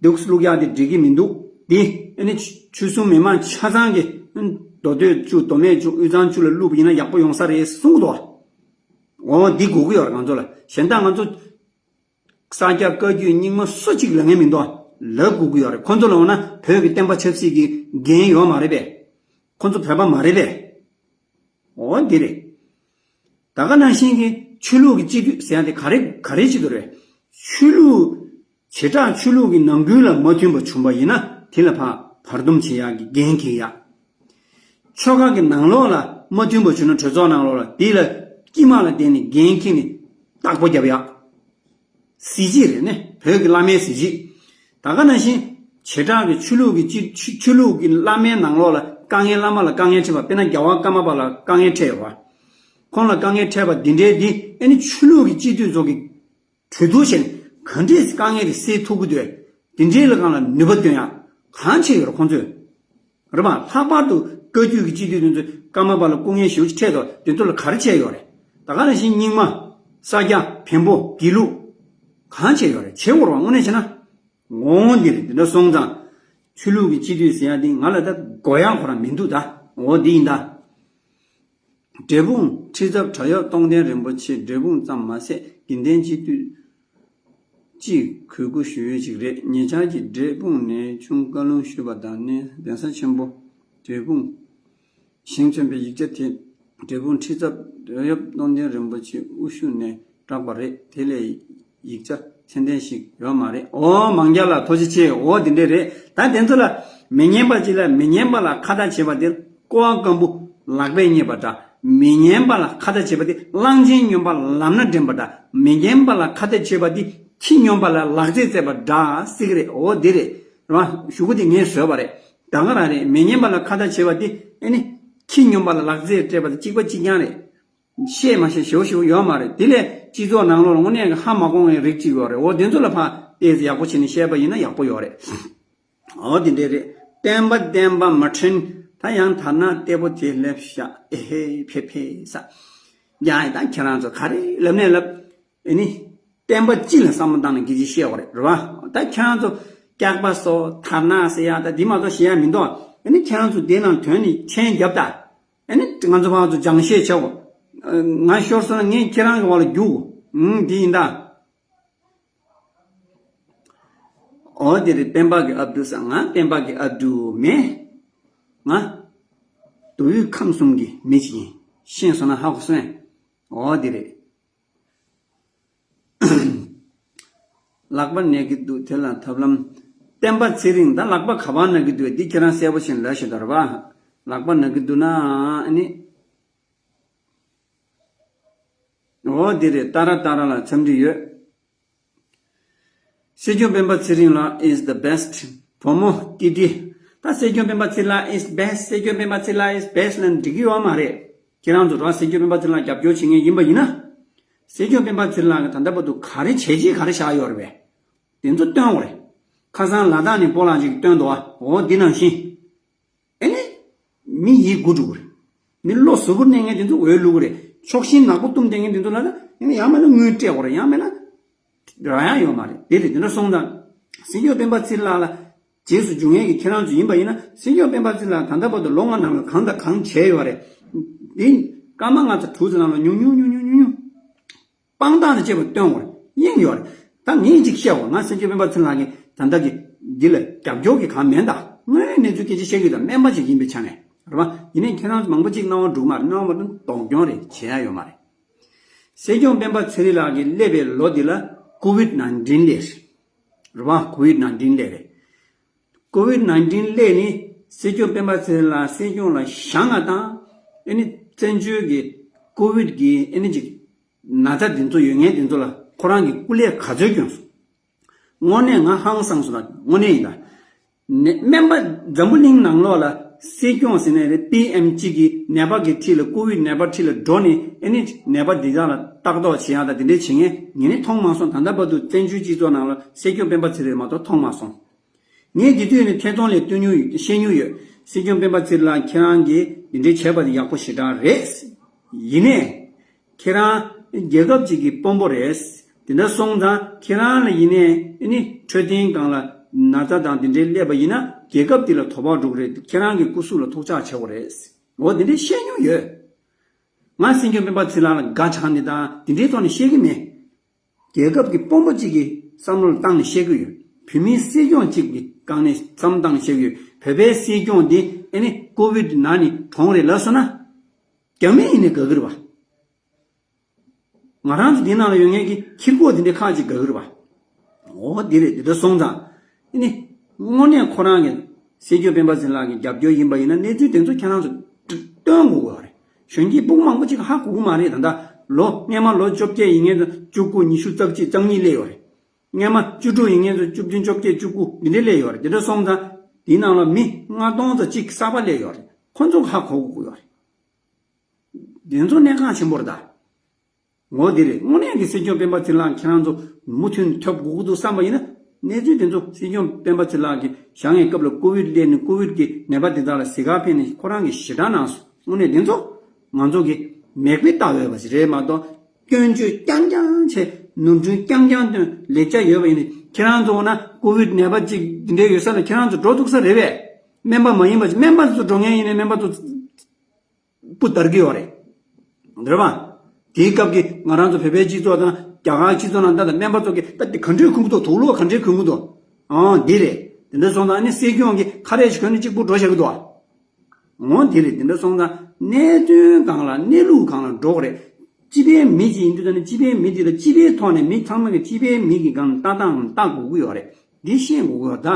འདུག་བླུག་ཡག་དེ་འགྲིག་གི་མི་འདུག་འདི་ཨ་ནི་ཆོལ་གསུམ་མི་མང་ཆ་ཚང་གི་མདོ་སྟོད་བཅུ་མདོ་སྨད་བཅུ་དབུས་གཙང་བཅུ་ལ་བླུག་པ་ཡིན་ན་ཡག་པོ་ཡོང་ས་རེད་གསུངས་འདུག་འོ་འདི་དགོས་ཀྱི་ཡོད་རེད་ང་ཚོ་ལ། གཞན་དག་ང་ཚོ་ས་སྐྱ་བཀའ་བརྒྱུད་རྙིང་མ་སུ་གཅིག་ལབ་མཁན་མི་འདུག་ལབ་དགོས་ཀྱི་ཡོད་རེད། ཁོ་ཚོ་ལ་འོ་ན་བོད་ཀྱི་བསྟན་པ་ཆབ་སྲིད་ཀྱི་འགན་ཡོད་མ་རེད་པས། ཁོ་ཚོ་བོད་པ་མ་རེད་པས། འོ་འདི་རེད། ད་ག་ནང་བཞིན་གྱི་ཆོས་ལུགས་ཀྱི་སྤྱི་འཐུས་ཟེར་ཡ་དེ་ག་རེ་ག་རེ་བྱེད་དགོས་རེད། ཆོས་ལུགས་བྱེ་བྲག་ཆོས་ལུགས་ཀྱི་ནང་ཁུལ་ལ་མ་མཐུན་པ་བྱུང་པ་ཡིན་ན་དེ་ལ་ཕར་བར་འདུམ་བྱེད་ཡག་གི་འགན་འཁྱེར་ཡག་ཆོལ་ཁ་གི་ནང་ལོགས་ལ་མ་མཐུན་པ་བྱུང་ན་གྲོས་ཚོགས་ནང་ལོགས་ལ་དེ་ལ་དཀྱིལ་མ་ལ་བསྡད་ནས་འགན་འཁྱེར་ནས་བརྟག་པ་རྒྱབ་ཡག་གཟི་བརྗིད་རེད་ནི། བོད་ཀྱི་བླ་མའི་གཟི་བརྗིད། ད་ག་ནང་བཞིན་བྱེ་བྲག་གི་ཆོས་ལུགས་ཀྱི་སྤྱི་ཆོས་ཆོས་ལུགས་ཀྱི་བླ་མའི་ནང་ལོགས་ལ་དཀའ་ངལ། བླ་མ་ལ་དཀའ་ངལ་འཕྲད་པ། དཔེར་ན་རྒྱལ་བ་ཀརྨ་པ་ལ་དཀའ་ངལ་འཕྲད་ཡོད་པ། ཁོང་ལ་དཀའ་ངལ་འཕྲད་པ་འདི་འདྲའི་འདི་ཨ་ནི་ཆོས་ལུགས་ཀྱི་སྤྱི་འཐུས་ཚོ་གི་གྲོས་བསྡུར་བྱས་ནས་ག་འདྲས་དཀའ་ངལ་དེ་སེལ་ཐུབ་ཀྱི་འདུག་དེ་འདྲའི་ལ་སྒང་ལ་ནུས་པ་བཏོན་ཡག་གང་བྱས་ཡོད་རེད་ཁོང་ཚོས། རེད་པ། ལྷག་པར་དུ་བཀའ་བརྒྱུད་ཀྱི་སྤྱི་འཐུས་དེ་ཚོས་ཀརྨ་པ་ལ་སྐུ་ངལ་ཞེ་པོ་ཅིག་འཕྲད་འདུག་དེ་ཚོ་ལ་ག་རེ་བྱས་ཡོད་རེད། ད་ག་ནང་བཞིན་རྙིང་མ། ས་སྐྱ། བོན་པོ། དགེ་ལུགས། གང་བྱས་ཡོད་རེད། བྱེད་དགོས་རེད་པ། དངོས་གནས་བྱས་ན། འོང་འདིར་འདི་འདྲ་སོང་ཙང་། ཆོས་ལུགས་ཀྱི་སྤྱི་འཐུས་ཟེར་ཡ་འདི་ང་ལ་ད་དགོས་ཡག་ཁོ་རང་མི་འདུག་ད་འོ་འདི་ཡིན་ད། འབྲས་སྤུངས་ཁྲི་ཚབ་བྲག་གཡབ་སྟོང་ལྡན་རིན་པོ་ཆེ། འབྲས་སྤུངས་ཙམ་མ་ཟད་དགེ་ལྡན་སྤྱི་འཐུས་ཀྱིས་གུས་བཀུར་ཞུ་ཡུལ་ཅིག་རེད། ཉེ་ཆར་གྱི་འབྲས་སྤུངས་ནས་ཆུང་བཀའ་ལུང་ཞུས་པ་དང་ནི་གདན་ས་ཆེན་པོ་འབྲས་སྤུངས། ཞིང་མཚོན་པའི་ཡིག་ཆ་དེ་འབྲས་སྤུངས་ཁྲི་ཚབ་བྲག་གཡབ་སྟོང་ལྡན་རིན་པོ་ཆེ་དབུ་བཞུགས་ནས་བསྒྲགས་པ་རེད། དེ་ལས་ཡིག་ཆ་ཚད་ལྡན་ཞིག་ཡོད་མ་རེད། ཨོ་མང་རྒྱ་ལགས་ཐུགས་རྗེ་ཆེ། ཨོ་དེ་འདྲས་རེད། ད་དེ་ཚོ་ལ་མི་སྙན་པ་ཅིག་ལ་མི་སྙན་པ་ལ་ཁ་བརྡ་བྱེད་པ་དེ་ཀོ་བ་སྐམ་པོ་ལག་པས་རྙེད་པ་འདྲ། མི་སྙན་པ་ལ་ཁ་བརྡ་བྱེད་པ་དེ་གླང་ཆེན་སྨྱོན་པ་ལམ་སྣ་འདྲེན་པ་འདྲ། མི་སྙན་པ་ལ་ཁ་བརྡ་བྱེད་པ་དེ་ཁྱི་སྨྱོན་པ་ལ་ལག་རྩེད་རྩེད་པ་འདྲ་ཟེར་གི་རེད། ཨོ་དེ་རེད། རེད་པ། གཞུག་གུ་དེ་ངས་བཟོས་པ་རེད། ད་ག་རང་རེད། མི་སྙན་པ་ལ་ཁ་བརྡ་བྱེད་པ་དེ་ཨ་ནི་ཁྱི་སྨྱོན་པ་ལ་ལག་རྩེད་སྤྲད་པ་དང་གཅིག་པ་གཅིག་རྐྱང་རེད། བཤད་མ་བཤད་ཞེ་པོ་ཞེ་པོ་ཡོད་མ་རེད། དེ་ལས་སྤྱི་ཚོགས་ནང་ལོགས་ལ་དངོས་གནས་ཀྱི་ཧ་མ་གོ་བའི་རིགས་གཅིག་ཡོད་རེད། འོ་དེ་ཚོ་ལ་ཕར་ཏོག་ཙམ་ཡག་པོ་བྱས་ནས་བཤད་པ་ཡིན་ན་ཡག་པོ་ཡོད་རེད། འོ་དེ་འདྲས་རེད། བསྟན་པ་བསྟན་པ་མ་ཁྲིན། ད་ཡང་དར་ནག་ལྟད་པོ་དེ་སླེབས་ཤག་ཨེ་ཧེ་ཕེ་ཕེ་ས། ཡ་ཡ་ད་ཁྱེད་རང་ཚོ་ག་རེ་ལབ་ནས་ལབ། ཨེ་ནི། བསྟན་པ་སྤྱི་ལ་བསམ་བློ་བཏང་ནས་སྐད་ཆ་བཤད་པ་རེད། རེད་པ། ད་ཁྱེད་རང་ཚོ་སྐྱག་པ་སོ་དར་ནག་ཟེར་ཡ་ད་འདི་མ་གཏོགས་ཞེ་ཡ་མི་འདུག་ཨེ་ནི་ཁྱེད་རང་ཚོ་འདི་ནང་དོན་ནི་མཆན་རྒྱབ་ད། ཨེ་ནི་ང་ཚོ་ཕར་ཚུར་སྦྱང་བཤད་བྱའོ། ང་ཤོར་སོང་ན་ངས་ཁྱེད་རང་གི་འོག་ལ་རྒྱུག་ཨུང་འདི་ཡིན་ད། འོ་འདི་རེད། སྤེན་པ་གི་ཨབ་ཏུ་ས། ང་སྤེན་པ་གི་ཨབ་ཏུ་མེད། ང་མདོ་དབུས་ཁམས་གསུམ་གྱི་མི་ཅིག་ཡིན། ཤེས་སོང་ན་ཧ་གོ་སོང་ངས། འོ་འདི་རེད། ལག་པ་ན་གི་འདུག་དེ་ལ་ཐབས་ལམ། བསྟན་པ་ཚེ་རིང་། ད་ལག་པ་ག་པར་ན་གི་འདུག་འདི་ཁྱེད་རང་གསལ་པོ་ཞིག་ལབ་ཤེས་དོ་རེད་པ། ལག་པ་ན་གི་འདུག་ན་ཨ་ནི། འོ་འདི་རེད། ཏཱ་ར་ཏཱ་ར་ལ་འཚམས་འདྲི་ཡོད། སྲིད་སྐྱོང་སྤེན་པ་ཚེ་རིང་ལགས་is the best. བུ་མོ་ཀི་ཏི། ད་སྲིད་སྐྱོང་སྤེན་པ་ཚེ་རིང་ལགས་is best. སྲིད་སྐྱོང་སྤེན་པ་ཚེ་རིང་ལགས་is best ལབ་འགྲིག་གི་ཡོད་མ་རེད། ཁྱེད་རང་ཚོ་རང་སྲིད་སྐྱོང་སྤེན་པ་ཚེ་རིང་ལགས་རྒྱབ་སྐྱོར་བྱེད་མཁན་ཡིན་པ་ཡིན་ན། སྲིད་སྐྱོང་སྤེན་པ་ཚེ་རིང་ལགས་ཀྱིས་ད་ལྟ་བར་དུ་ག་རེ་བྱས་རྗེས་ག་རེ་བཞག་ཡོད་རེད་པས། དེ་ཚོ་སྟོན་དགོས་རེད། ཁ་སང་ལ་དྭགས་ནས་སྤོ་ལགས་ཅིག་བཏོན་འདུག་ཨ། འོ་འདི་ནང་བཞིན། ཨེ་ནི། མི་ཡིད་མགུ་འཁྲུག་གི་རེད། མི་བློ་གཟུ་བོར་གནས་མཁན་དེ་ཚོ་འོས་བླུག་གི་རེད། ཕྱོགས་ཞེན་ནག་པོ་བཏུམས་བསྡད་མཁན་དེ་ཚོ་ལ་ད་ཨེ་ནི་ཡང་མིན་ན་དངུལ་སྤྲད་དགོས་རེད། ཡང་མིན་ན། རག་ཡག་ཡོད་མ་རེད། དེ་རེད། དེ་འདྲ་སོང་ཙང་། སྲིད་སྐྱོང་སྤེན་པ་ཚེ་རིང་ལགས་ལ་རྗེས་སུ་འཇུག་མཁན་གྱི་ཁྱེད་རང་ཚོ་ཡིན་པ་ཡིན་ན། སྲིད་སྐྱོང་སྤེན་པ་ཚེ་རིང་ལགས་ད་ལྟ་བར་དུ་ལོ་ལྔ་ནང་ལ་གང་དང་གང་བྱས་ཡོད་རེད། འདི་སྐར་མ་ལྔ་དང་དྲུག་ཙམ་ནང་ལ་ཉུང་ཉུང་ཉུང་ཉུང་ཉུང་ཉུང་། དཔང་རྟགས་དང་བཅས་པ་སྟོན་དགོས་རེད། དབྱིངས་ཡོད་རེད། ད་ངས་གཅིག་བཤད་འོ། ང་སྲིད་སྐྱོང་སྤེན་པ་ཚེ་རིང་ལགས་ཀྱིས་ད་ལྟ་གི་འདི་ལ་རྒྱབ་སྐྱོར་གྱི་གང་མེད་ད། དངོས་གནས་ཚུལ་སྐད་ཆ་བཤད་ཀྱི་ད་སྨན་པ་ཅིག་ཡིན་པའི་ཆ་ནས་རེད་པ། ཡིན་ནའི་ཁྱེད་རང་ཚོ་མང་པོ་ཅིག་སྣང་བ་འགྲོ་གི་མ་རེད། སྣང་བ་མ་འགྲོ་ན་གདོང་སྐྱོན་རེད། བྱེད་ཡག་ཡོད་མ་རེད། སྲིད་སྐྱོང་སྤེན་པ་ཚེ་རིང་ལགས་ཀྱིས་སླེབས་པའི་ལོ་འདི་ལ་ཀོ་ཝིད་ནའིན་ཊིན་སླེབས་རེད། རེད་པ། ཀོ་ཝིད་ནའིན་ཊིན་སླེབས་རེད། ཀོ་ཝིད་ནའིན་ཊིན་སླེབས་ནས་སྲིད་སྐྱོང་སྤེན་པ་ཚེ་རིང་ལགས་སྲིད་སྐྱོང་ལ་བཞེངས་ང་དང་། ཨེ་ནི་བཙན་བྱོལ་གྱི་ཀོ་ཝིད་ཀྱི་ཨེ་ནི་ཅིག་ན་ཚ་འདི་ཚོ་ཡོད་མཁན་འདི་ཚོ་ལ་ཁོ་རང་གིས་སྐུ་ལས་ག་ཚོད་བསྐྱོན་སོང་། དངོས་གནས་ང་ཧང་སངས་སོང་ད། དངོས་གནས་ཡིན་ད། ནས་སྨན་པ་འཛམ་བུ་གླིང་ནང་ལོགས་ལ་སྲིད་སྐྱོང་ཟེར་ནས་རེད། པི་ཨེམ་གཅིག་གིས་ནད་པ་གི་འཁྲིས་ལ་ཀོ་ཝིད་ནད་པ་འཁྲིས་ལ་འགྲོ་ནས་ཨེ་ནི་ནད་པ་འདི་དག་ལ་ལྟ་རྟོག་བྱེད་ཡག་དང་དེ་འདྲས་བྱེད་མཁན་ངས་ནི་མཐོང་མ་སོང་། ད་ལྟ་བར་དུ་བཙན་བྱོལ་སྤྱི་ཚོགས་ནང་ལ་སྲིད་སྐྱོང་སྤེན་པ་ཚེ་རིང་མ་གཏོགས་མཐོང་མ་སོང་། ངས་དེ་དུས་ནས་ཐད་གཏོང་ལས་སྟོན་མྱོང་ཡོད། བཤད་མྱོང་ཡོད། སྲིད་སྐྱོང་སྤེན་པ་ཚེ་རིང་ལགས་ཁྱེད་རང་གིས་འདི་འདྲའི་བྱས་པ་དེ་ཡག་པོ་ཞེ་དྲག་རེད། ཡིན་ནའི། ཁྱེད་རང་ རྒྱལ་ཁབ་ཅིག་གི་དཔོན་པོ་རེད། དེ་འདྲ་སོང་ཙང་ཁྱེད་རང་ལ་ཡིན་ནའི་ཨ་ནི་འཕྲོད་བསྟེན་སྒང་ལ་ན་ཚ་དང་དེ་འདྲའི་སླེབས་པ་ཡིན་ན་རྒྱལ་ཁབ་དེ་ལ་དོ་ཕོག་འགྲོ་གི་རེད། ཁྱེད་རང་གི་སྐུ་གཟུགས་ལ་ཐུགས་ཅག་བྱེད་དགོས་རེད། འོ་དེ་འདྲའི་བཤད་མྱོང་ཡོད། ང་སྲིད་སྐྱོང་སྤེན་པ་ཚེ་རིང་ལ་དགའ་ཆགས་ནས་དང་དེ་འདྲའི་ཐོག་ནས་བཤད་གི་མེད། རྒྱལ་ཁབ་ཀྱི་དཔོན་པོ་གཅིག་གི་བསམ་བློ་ལ་བཏང་ནས་བཤད་ཀྱི་ཡོད། བོད་མིའི་སྲིད་སྐྱོང་གཅིག་གི་སྒང་ནས་བསམ་བཏང་ནས་བཤད་ཀྱི་ཡོད། བོད་པའི་སྲིད་སྐྱོང་འདི་ཨ་ནི་ཀོ་བིད་ནང་ནས་གྲོངས་རེད་ལབ་སོང་ན། རྒྱ་མི་ཡིན་ནའི་དགའ་གི་རེད་བ། ང་རང་ཚོ་འདི་ནང་ལ་ཡོད་མཁན་གྱི་ཁྱི་རྒོད་འདི་འདྲའི་ཁག་ཅིག་དགའ་གི་རེད་བ། འོ་འདི་རེད། འདི་འདྲ་སོང་ཙང་ཨ་ནི་དངོས་གནས་ཁོ་རང་གི་སྲིད་སྐྱོང་སྤེན་པ་ཚེ་རིང་ལགས་ཀྱི་རྒྱབ་སྐྱོར་ཡིན་པ་ཡིན་ན་གནས་ཚུལ་དེ་ཚོ་ཁྱེད་རང་ཚོ་སྟོན་དགོས་ཀྱི་ཡོད་རེད། གཞོན་སྐྱེས་སྤུ་གུ་མང་པོ་ཅིག་ཧ་གོ་གི་མ་རེད། ད་ལྟ་ལོ་སྔས་མ་ལོ་བཅོ་བརྒྱད་ཡིན་མཁན་ཚོ་བཅུ་དགུ། ཉི་ཤུ་རྩ་གཅིག་རྩ་གཉིས་སླེབས་ཡོད་རེད། སྔས་མ་བཅུ་དྲུག་ཡིན་མཁན་ཚོ་བཅུ་བདུན། བཅོ་བརྒྱད། བཅུ་དགུ་འདི་འདྲ་སླེབས་ཡོད་རེད། དེ་འདྲ་སོང་ཙང་དེའི་ནང་ལ་མི་ལྔ་སྟོང་ཙམ་ཅིག་གསར་པ་སླེབས་ཡོད་རེད། ཁོ་ཚོ་ཧ་གོ་དགོས་ཀྱི་ཡོད་རེད། དེ་ཚོ་གནད་འགག་ཆེན་པོ་རེད་ད། ངོ་འདི་རེད། དངོས་གནས་ཀྱི་སྲིད་སྐྱོང་སྤེན་པ་ཚེ་རིང་ལགས་ཁྱེད་རང་ཚོ་མུ་མཐུད་ཐོབ་དགོས་ཀྱི་འདུག་བསམ་པ་ཡིན་ན། གནས་ཚུལ་དེ་ཚོ་སྲིད་སྐྱོང་སྤེན་པ་ཚེ་རིང་ལགས་ཀྱིས་བཞག་མཁན་སྐབས་ལ་ཀོ་བིད་སླེབས་ནས་ཀོ་བིད་ཀྱི་ནད་པ་དེ་དག་ལ་གཟིགས་ག་ཕེབས་ནས་ཁོ་རང་གིས་ཞེ་དྲག་གནང་སོང་། དངོས་གནས་དེ་ཚོ་ང་ཚོ་གིས་མིག་དཔེ་ལྟ་འོས་པ་ཞིག་རེད་མ་གཏོགས། སྐྱོན་བརྗོད་རྐྱང་རྐྱང་བྱས། ནོར་འཁྲུལ་རྐྱང་རྐྱང་སྟོན། ལེགས་ཆ་ཡོད་པ་ཡིན་ན་ཁྱེད་རང་ཚོ་ན་ཀོ་བིད་ནད་པ་ཅིག་འདི་འདྲ་ཡོད་ས་ལ་ཁྱེད་རང་ཚོ་འགྲོ་ཐུབ་ས་རེད་པས། སྨན་པ་མ་ཡིན་པ་ཅིག་སྨན་པ་ཚོ་འགྲོ་མཁན་ཡིན་ན་སྨན་པ་ཚོ་སྤུ་འདར་གྱི་ཡོད་རེད། རེད་པ། དེའི་སྐབས་ཀྱི་ང་རང་ཚོ་བོད་པའི་སྤྱི་ཚོགས་དང་རྒྱ་གར་སྤྱི་ཚོགས་ནང་ད་ལྟ་སྨན་པ་ཚོ་གི་ད་དེ་ག་འདྲས་ཁུར་གི་འདུག་དུག་སློག་ག་འདྲས་ཁུར་གི་འདུག་ཨང་འདི་རེད། དེ་འདྲ་སོང་ཙང་ཨ་ནི་སྲིད་སྐྱོང་གིས་ཁ་རས་ཞིག་གོན་ནས་གཅིག་པུ་འགྲོ་བཞག་གི་འདུག་འོ་འདི་རེད། དེ་འདྲ་སོང་ཙང་གནད་དོན་སྒང་ལ་གནས་ལུགས་སྒང་ལ་འགྲོ་དགོས་རེད། སྤྱི་པའི་མི་ཅིག་ཡིན་དུས་ད་ནི་སྤྱི་པའི་མི་དེ་ལ་སྤྱི་པའི་ཐོག་ནས་མི་ཚང་མ་གི་སྤྱི་པའི་མི་གི་སྒང་ལ་ལྟ་སྟངས་ལྟ་དགོས་ཀྱི་ཡོད་རེད། འདི་ཤེས་དགོས་ཀྱི་ཡོད་ད།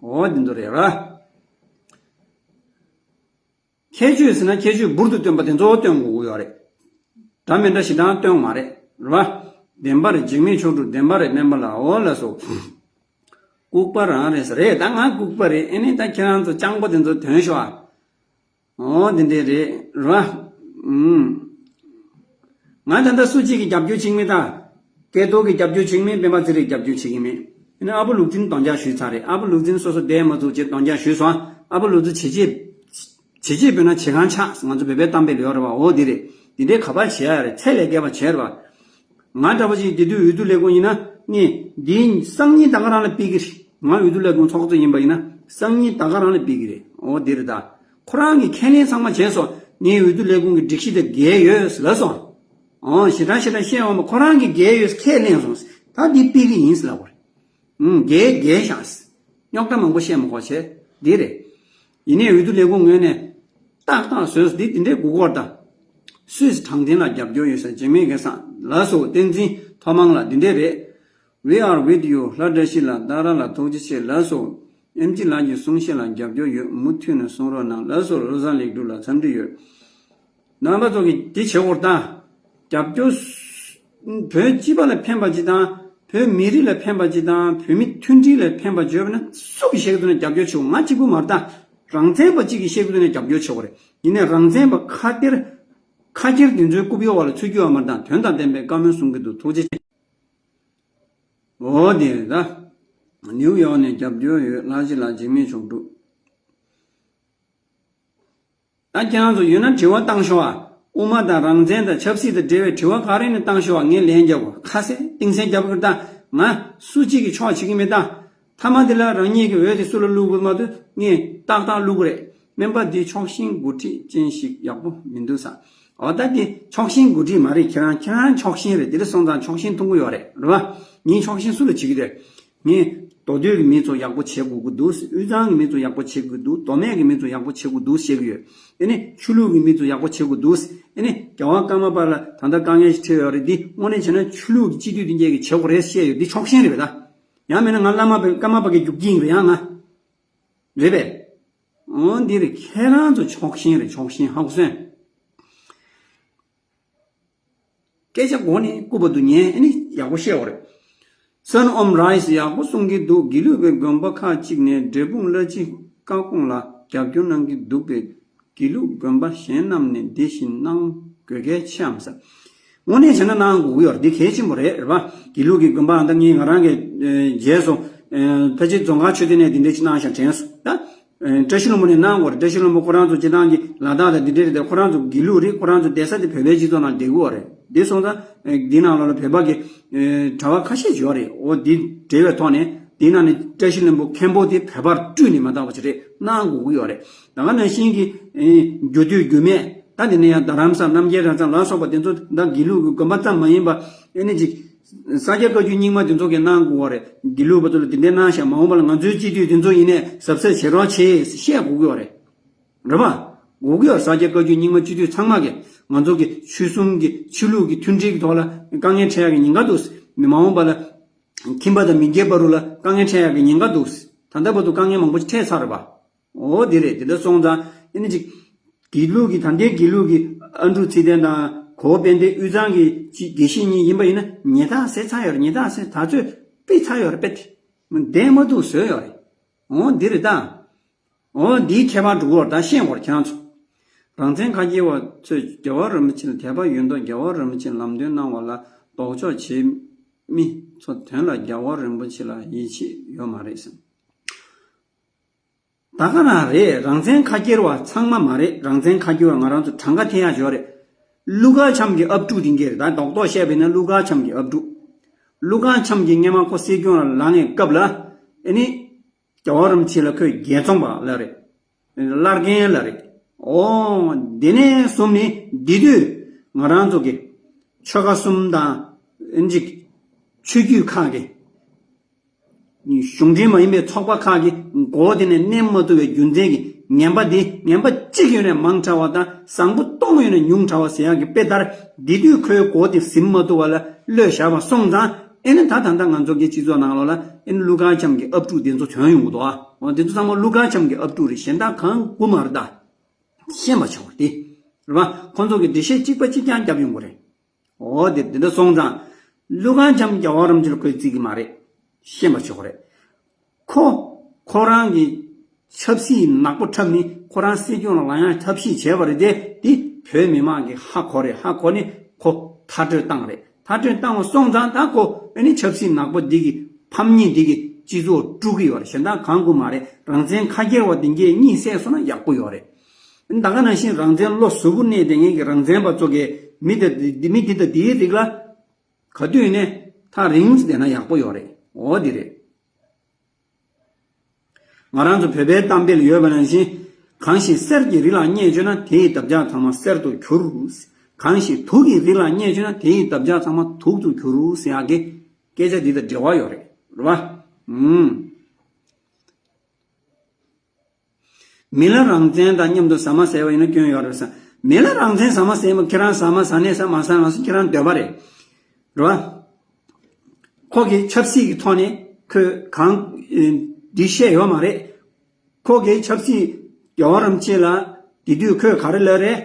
འོ་འདི་ཚོ་རེད་ར། ཁྱད་ཆོས་ཟེར་ན་ཁྱད་ཆོས་འབུར་དུ་བཏོན་པ་དེ་ཚོ་སྟོན་དགོས་ཀྱི་ཡོད་རེད། འདྲ་མི་འདྲ་ཞེ་དྲག་སྟོན་མ་རེད། རེད་བ། བདེན་པ་རེད། འཇིགས་མེད་མཆོག་སྤྲུལ་བདེན་པ་རེད། སྨན་པ་ལགས། འོ་ལགས་སོ། ལྐུགས་པ་རང་རེད་ཟེར། རེད་ད། ང་ལྐུགས་པ་རེད། ཨེ་ནི་ད་ཁྱེད་རང་ཚོ་སྤྱང་པོ་དེ་ཚོ་དོན་ཤོག་ཨ། འོ་དེ་འདྲས་རེད། རེད་བ། ཨུམ། ང་ད་ལྟ་སུ་གཅིག་གི་རྒྱབ་སྐྱོར་བྱེད་ཀྱི་མེད་ད། སྐལ་རྡོར་གྱི་རྒྱབ་སྐྱོར་བྱེད་ཀྱི་མེད། སྤེན་པ་ཚེ་རིང་རྒྱབ་སྐྱོར་བྱེད་ཀྱི་མེད། ཨེ་ནི་ཨ་བུ་ལུག་འཛིན་གདོང་རྒྱག་ཞུས་ཚར་རེད། ཨ་བུ་ལུག་འཛིན་སོ་སོ་བསྡད་མ་ཚུགས་བྱས་གདོང་རྒྱག་ཞུས་སོང་། ཨ་བུ་ལུག་འཛིན་བྱས་རྗེས། བྱས་རྗེས་འབུལ་ན་བྱེད་གང་ཆགས། ང་ཚོ་བོད་པའི་གཏམ་དཔེ་ལ་ཡོད་རེད་བ། འོ་འདི་རེད། འདི་འདྲའི་ག་པར་བྱེད་ཡ་རེད། ཚད་ལས་བརྒལ་བ་བྱས་རེད་བ། ང་འདྲ་པོ་ཅིག་དེ་དུས་འོས་བསྡུ་ལས་ཁུངས་ཡིན་ན་ངས་འདིའི་སང་ཉིན་ད་ག་རང་ལ་ཕུལ་གི་རེད། ང་འོས་བསྡུ་ལས་ཁུངས་ཚོགས་གཙོ་ཡིན་པ་ཡིན་ན་སང་ཉིན་ད་ག་རང་ལ་ཕུལ་གི་རེད། འོ་འདི་རེད་ད། ཁོ་རང་གིས་ཁས་ལེན་ཚང་མ་བྱས་སོང་། ངས་འོས་བསྡུ་ལས་ཁུངས་ཀྱི་སྒྲིག་གཞི་དེ་འགལ་ཡོད་ལབ་སོང་། འོ་ཞེ་དྲག་ཞེ་དྲག་བཤད་འོང་བ། ཁོ་རང་གིས་འགལ་ཡོད་ཁས་ལེན་སོང་། ད་འདི་ཕུལ་གི་ཡིན་ལབ་དགོས་རེད། ཨུམ། རྒྱལ་རྒྱལ་ཤག་རྙོག་དྲ་མང་པོ་བཤད་མ་དགོས་བྱས་འདི་རེད། ཡིན་ནའི་འོས་བསྡུ་ལས་ཁུངས་ངོས་ནས་ཏག་ཏག་བཟོས་སོང་། འདི་འདི་འདྲའི་དགོས་མཁོ་ད། སུད་སི་དྲང་བདེན་ལ་རྒྱབ་སྐྱོར་ཡོད་ས་འཇིགས་མེད་སྐལ་བཟང་ལགས་སོ། བསྟན་འཛིན་ཐོག་མང་ལགས་འདི་འདྲས་རེད། We are with you. ལྷ་བཀྲ་ཤིས་ལགས། ཏཱ་ར་ལགས། ཐུགས་རྗེ་ཆེ་ལགས་སོ། ཨེམ་ཆི་ལགས་ཀྱི་གསུང་བཤད་ལ་རྒྱབ་སྐྱོར་ཡོད། མུ་མཐུད་ནས་གསུང་རོགས་གནང་ལགས་སོ། བློ་བཟང་ལེགས་གྲུབ་ལགས། འཚམས་འདྲི་ཡོད། རྣམ་པ་ཚོ་གིས་འདི་བྱེད་དགོས་རེད་ད། རྒྱབ་སྐྱོར། བོད་སྤྱི་པ་ལ་ཕན་པ་ཅིག་དང་། བོད་མི་རིགས་ལ་ཕན་པ་ཅིག་དང་། བོད་མི་མཐུན་སྒྲིལ་ལ་ཕན་པ་བརྗོད་པ་ན་སུ་གིས་བཤད་ཀྱི་འདུག་ན་རྒྱབ་སྐྱོར་བྱེད་དགོས། ང་གཅིག་པུ་མ་རེད་ད། རང་བཙན་པ་གཅིག་གིས་བཤད་ཀྱི་འདུག་ན་རྒྱབ་སྐྱོར་བྱེད་དགོས་རེད། ཡིན་ནའི་རང་བཙན་པ་ཁ་གཏེར། ཁ་ཁྱེར་དེ་ཚོའི་རྐུབ་གཡོག་བ་ལ་ཚུར་རྒྱུག་པ་མ་རེད་ད། དོན་དང་ལྡན་པའི་བཀའ་མོལ་གསུང་གི་འདུག་ཐུགས་རྗེ་ཆེ། འོ་དེ་རེད་ད། ནིའུ་ཡོག་ནས་རྒྱབ་སྐྱོར་ཡོད། ལྷ་རྗེ་ལགས། འཇིགས་མེད་མཆོག་སྤྲུལ། ད་ཁྱེད་རང་ཚོ་ཡོད་ན་དྲི་བ་བཏང་ཤོག་ཨ། དབུ་མ་དང་རང་བཙན་དང་ཆབ་སྲིད་དང་འབྲེལ་བའི་དྲི་བ་ག་རེ་ནས་བཏང་ཤོག་ཨ། ངས་ལན་རྒྱབ་དགོས། ཁ་གསལ་གཏིང་གསལ་རྒྱབ་དགོས་ད། ང་སུ་གཅིག་གི་ཕྱོགས་བྱེད་ཀྱི་མེད་ད། མཐའ་མ་དེ་ལ་རང་ཉིད་ཀྱི་འོས་དེ་སུ་ལ་བླུག་དགོས་མ་གཏོགས་ངས་ཏག་ཏག་བླུག་གི་རེད། སྨན་པ་འདི་ཕྱོགས་ཞེན་འགོ་ཁྲིད་ཅན་ཞིག་ཡག་པོ་མི་འདུག་ས། འོ་ད་འདི་ཕྱོགས་ཞེན་འགོ་ཁྲིད་མ་རེད། ཁྱེད་རང་ཁྱེད་རང་ཕྱོགས་ཞེན་རེད། དེ་འདྲ་སོང་ཙང་ཕྱོགས་ཞེན་མཐོང་གི་ཡོད་རེད། རེད་བ། ངས་ཕྱོགས་ཞེན་སུ་ལ་བྱེད་ཀྱི་རེད། ངས་མདོ་སྟོད་ཀྱི་མི་ཚོ་ཡག་པོ་བྱེད་དགོས་ཀྱི་འདུག་དབུས་གཙང་གི་མི་ཚོ་ཡག་པོ་བྱེད་དགོས་འདུག་མདོ་སྨད་ཀྱི་མི་ཚོ་ཡག་པོ་བྱེད་དགོས་འདུག་བཤད་ཀྱི་ཡོད། ཨེ་ནི་ཆོས་ལུགས་ཀྱི་མི་ཚོ་ཡག་པོ་བྱེད་དགོས་འདུག་ཨེ་ནི་རྒྱལ་བ་ཀརྨ་པ་ལ་ད་ལྟ་དཀའ་ངལ་ཞིག་འཕྲད་ཡོད་རེད། འདི་དངོས་གནས་བྱས་ན་ཆོས་ལུགས་ཀྱི་སྤྱི་འཐུས་དེ་འགས་ཀྱིས་བྱེད་དགོས་རེད་བཤད་ཡོད། འདི་ཕྱོགས་ཞེན་རེད་པས་ད། ཡང་མིན་ན་ང་བླ་མ་པའི་ཀརྨ་པ་གི་རྒྱུག་ཀྱི་ཡིན་པས་ཡང་ང་། རེད་པས། འོ་འདི་རེད། ཁྱེད་རང་ཚོ་ཕྱོགས་ཞེན་རེད། ཕྱོགས་ཞེན་ཧ་གོ་སོང་། སྐད་ཆ་གོ་ནས་སྐུ་པ་དུ་ཉན་ཨེ་ནི་ཡག་པོ་བཤད་འོ་རེད། སན་ཨོམ་རའི་སི་ཡག་པོ་གསུང་གི་འདུག་དགེ་ལུགས་པའི་དགོན་པ་ཁག་ཅིག་ནས་འབྲས་སྤུངས་བླ་སྤྱི་བཀའ་དགོངས་ལ་རྒྱབ་སྐྱོར་གནང་གི་འདུག་པས། དགེ་ལུགས་དགོན་པ་གཞན་རྣམས་ནས་འདི་བཞིན་གནང་དགོས་གལ་ཆེའམ་ཟེར། དངོས་གནས་བྱས་ན་གནང་དགོས་ཀྱི་ཡོད་རེད། འདི་གལ་ཆེན་པོ་རེད། རེད་པ། དགེ་ལུགས་ཀྱི་དགོན་པ་ཨ་ད་ངས་ང་རང་གི་ཨེ་རྗེས་སུ་ཨེ་ཕལ་ཆེར་རྫོང་དཀར་ཆོས་སྡེ་ནས་འདི་འདྲ་ཅིག་གནང་བཞག་དྲན་སོང་ད། ཨེ། བཀྲ་ཤིས་ལྷུན་པོ་ནས་གནང་དགོས་རེད། བཀྲ་ཤིས་ལྷུན་པོ་ཁོ་རང་ཚོ་སྤྱི་བཏང་གི་ལ་དྭགས་དང་འདི་འདྲ་རེད་དེ། ཁོ་རང་ཚོ་དགེ་ལུགས་རེད། ཁོ་རང་ཚོ་བསྡད་ས་དེ་བོད་པའི་སྤྱི་ཚོགས་ནང་བསྡད་དགོས་རེད། འདི་སོང་ཙང་ཨེ། འདི་ནང་ལོགས་ལ་བོད་པ་གི་ཨེ། གྲྭ་པ་ཁ་ཤས་ཡོད་རེད། འོ་འདི་འབྲེལ་བའི་ཐོག་ནས་འདི་ནང་ནས་བཀྲ་ཤིས་ལྷུན་པོ་མཁན་པོ་དེ་བོད་པར་སྤྲུལ་ནས་མ་བཏང་བ་ཞིག་རེད། གནང་དགོས་ཀྱི་ཡོད་རེད། ད་ག་ནང་བཞིན་གྱི་ཨེ། རྒྱུ་སྟོད་རྒྱུ་སྨད་ད་དེ་ནས་ཡང་རྡ་རམ་ས་རྣམ་རྒྱལ་རང་ཚང་ལ་སོགས་པ་དེ་ཚོ་ད་དགེ་ལུགས་ཀྱི་དགོན་པ་ཙམ་མ་ཡིན་པ་ཨེ་ནི་ཅིག་ས་སྐྱ་བཀའ་བརྒྱུད་རྙིང་མ་དེ་ཚོ་གིས་གནང་དགོས་པ་རེད། དགེ་ལུགས་པ་ཚོ་ལ་དེ་འདྲའི་གནང་བཞག་མ་འོངས་པ་ལ་ང་ཚོའི་སྤྱི་འཐུས་དེ་ཚོ་ཡིན་ནའི་གཟབ་གཟབ་བྱེད་རོགས་བྱེད་བཤད་དགོས་ཀྱི་ཡོད་རེད། རེད་པ། དགོས་ཀྱི་ཡོད། ས་སྐྱ་བཀའ་བརྒྱུད་རྙིང་མ་སྤྱི་འཐུས་ཚང་མ་གིས་ང་ཚོ་གི་ཆོལ་གསུམ་གྱི་ཆོས་ལུགས་ཀྱི་མཐུན་སྒྲིལ་གྱི་ཐོག་ལ་དཀའ་ངལ་འཕྲད་ཡག་གི་ཉེན་ཁ་འདུག་མ་འོངས་པ་ལ་ཁྱིམ་པ་དང་མི་སྒེར་བར་དུ་ལ་དཀའ་ངལ་འཕྲད་ཡག་གི་ཉེན་ཁ་འདུག་ད་ལྟ་བར་དུ་དཀའ་ངལ་མང་པོ་ཞིག་འཕྲད་ཚར་རེད་པ། འོ་དེ་རེད། དེ་འདྲ་སོང་ཙང་ཨེ་ནི་ཅིག་དགེ་ལུགས་ཀྱི་ད་ལྟའི་དགེ་ལུགས་ཀྱི་ཨ་འབྲུག་ཚེ་བརྟན་དང་གོ་བོ་དཔལ་ལྡན་དབུས་གཙང་གི་ཅིག་དགེ་བཤེས་གཉིས་ཡིན་པ་ཡིན་ན་ཉེས་རྡུང་ཟེར་ཚར་ཡོད་རེད། ཉེས་རྡུང་ཟེར་ད་ཚོད་ཕུད་ཚར་ཡོད་རེད། དཔེ་དེ་བདེན་མ་འདུག་བཟོས་ཡོད་རེད། འོ་འདི་རེད་ད། འོ་འདིའི་ཁྱད་པར་འགྲོ་གི་ཡོད་རེད། ད་ཤེས་དགོས་རེད་ཁྱེད་རང་ཚོ། རང་བཙན་ཁ་རྒྱལ་བ་ཚོས་རྒྱལ་བ་རིན་པོ་ཆེ་ལ་དད་པ་ཡོད་མདོག་རྒྱལ་བ་རིན་པོ་ཆེས་ལམ་སྟོན་གནང་བ་ལ་ལྡོག་ཕྱོགས་བྱེད་མི་ཚོ་དོན་ལ་རྒྱལ་བ་རིན་པོ་ཆེ་ལ་ཡིད་ཆེས་ཡོད་མ་རེད་ཟེར། ད་ག་རང་རེད། རང་བཙན་ཁ་རྒྱལ་བ་ཚང་མ་མ་རེད། རང་བཙན་ཁ་རྒྱལ་བ་ང་རང་ཚོ་གྲངས་ཀ་འཐེན་ཡག་ཡོད་རེད། ཀླུ་མཁར་བྱམས་ཀྱི་ཨབ་ཕྲུག་དེ་འགས་རེད། ད་རྡོག་རྡོག་བཤད་པ་ཡིན་ན་ཀླུ་མཁར་བྱམས་ཀྱི་ཨབ་ཕྲུག་ཀླུ་མཁར་བྱམས་ཀྱིས་སྔས་མ་ཁོ་སྲིད་སྐྱོང་ལ་ལངས་པའི་སྐབས་ལ་ཨེ་ནི་རྒྱལ་བ་རིན་པོ་ཆེ་ལ་ཁོས་རྒྱལ་ཚོང་པ་ལབ་རེད། བླ་རྒན་ལབ་རེད། འོ་དེ་ནས་བཟུང་ནས་འདི་དུས་ང་རང་ཚོ་གི་ཆོལ་ཁ་གསུམ་དང་ཨེ་ནི་ཅིག་ཆོས་བརྒྱུད་ཁག་གི་གཞུང་འབྲེལ་མ་ཡིན་པའི་ཚོགས་པ་ཁག་གི་མགོ་དེ་ནས་མནན་མ་ཐུབ་པའི་རྒྱུ་མཚན་གྱིས་ངན་པ་འདི་ངན་པ་གཅིག་ཡོད་ནས་མང་དྲགས་པ་དང་བཟང་པོ་སྟོང་ཡོད་ནས་ཉུང་དྲགས་པ་ཟེར་ཡག་གི་དཔེ་ལྟར་འདི་དུས་ཁོའི་མགོ་དེ་ཟིན་མ་ཐུབ་པ་ལ་གློད་བཞག་པ་སོང་ཙང་ཨེ་ནི་ད་ད་ལྟ་ང་ཚོ་གི་སྤྱི་ཚོགས་ནང་ལོགས་ལ་ཨེ་ནི་ཀླུ་མཁར་བྱམས་ཀྱི་ཨབ་ཕྲུག་དེ་ཚོ་བྱོན་ཡོང་གི་འདུག་ཨ། འོ་དེ་ཚོ་ཚང་མ་ཀླུ་མཁར་བྱམས་ཀྱི་ཨབ་ཕྲུག་རེད། གཞན་དག་གང་དགུ་མ་རེད་ད། ཤེས་པ་ཆོག་དེ་རེད་པ། ཁོང་ཚོ་གི་འགྲེལ་བཤད་གཅིག་པ་གཅིག་རྐྱང་རྒྱབ་ཡོང་གི་རེད། འོ་དེ་དེ་འདྲ་སོང་ཙང་། ཀླུ་མཁར་བྱམས་རྒྱལ་བ་རིན་པོ་ཆེ་ལ་ཁོས་བརྩི་གི་མ་རེད། ཤེས་པ་ཆོག་གི་རེད། ཁོ་ཁོ་རང་གི་ཆབ་སྲིད་ནག་པོ་འཁྲབ་ནི་ཁོ་རང་སྲིད་སྐྱོང་ལ་ལངས་ཡག་ཐབས་ཤེས་བྱས་པ་རེད་དེ། དེ་བོད་མི་མང་གིས་ཧ་གོ་རེད། ཧ་གོ་ནི་ཁོ་མཐར་སྐྲོད་བཏང་རེད། མཐར་སྐྲོད་བཏང་བ་སོང་ཙང་ད་ཁོ་ཨ་ནི་ཆབ་སྲིད་ནག་པོ་འདི་གི་ཕམ་ཉེས་འདི་གི་སྤྱི་ཚོགས་དཀྲུག་གི་ཡོད་རེད། གཞན་དག་གང་དགུ་མ་རེད། རང་བཙན་ཁ་རྒྱལ་བ་འདི་གས་གཉིད་སད་སོང་ན་ཡག་པོ་ཡོད་རེད། ད་ག་ནང་བཞིན་རང་བཙན་བློ་གཟུ་བོར་གནས་བསྡད་མཁན་གྱི་རང་བཙན་པ་ཚོ་གིས་མི་དེ་མི་འདི་དང་འདིའི་རིགས་ལ་ག་དུས་ནས་ཐག་རིང་བསྡད་ན་ཡག་པོ་ཡོད་རེད། འོ་འདི་རེད། ང་རང་ཚོ་བོད་པའི་གཏམ་དཔེ་ལ་ཡོད་པ་ནང་བཞིན། གང་ཞིག་གསེར་གྱི་རི་ལ་བརྙས་བཅོས་ན། དེ་ཡི་འདབ་ཆགས་ཚང་མ་གསེར་དུ་འགྱུར། གང་ཞིག་དུག་གི་རི་ལ་བརྙས་བཅོས་ན། དེ་ཡི་འདབ་ཆགས་ཚང་མ་དུག་ཏུ་འགྱུར་ཟེར་ཡག་གི་སྐད་ཆ་འདི་དང་འབྲེལ་བ་ཡོད་རེད། རེད་པ། ཨུམ། མི་ལ་རང་བཙན་དང་མཉམ་དུ་ཟ་མ་ཟས་པ་ཡིན་ན་སྐྱོན་ཡོད་རེད་ཟེར། མི་ལ་རང་བཙན་ཟ་མ་ཟས་པ་ཁྱེད་རང་ཟ་མ་ཟ་ནས་ཟ་མ་ཟ་ནས་ཁྱེད་རང་འདོད་པ་རེད། རེད་པ། ཁོ་གིས་ཆབ་སྲིད་ཀྱི་ཐོག་ནས་ཁོས་གང་འདི་བཤད་ཡོད་མ་རེད། ཁོ་གིས་ཆབ་སྲིད་རྒྱལ་བ་རིན་པོ་ཆེ་ལ་དེ་དུས་ཁོས་ག་རེ་ལབ་རེད།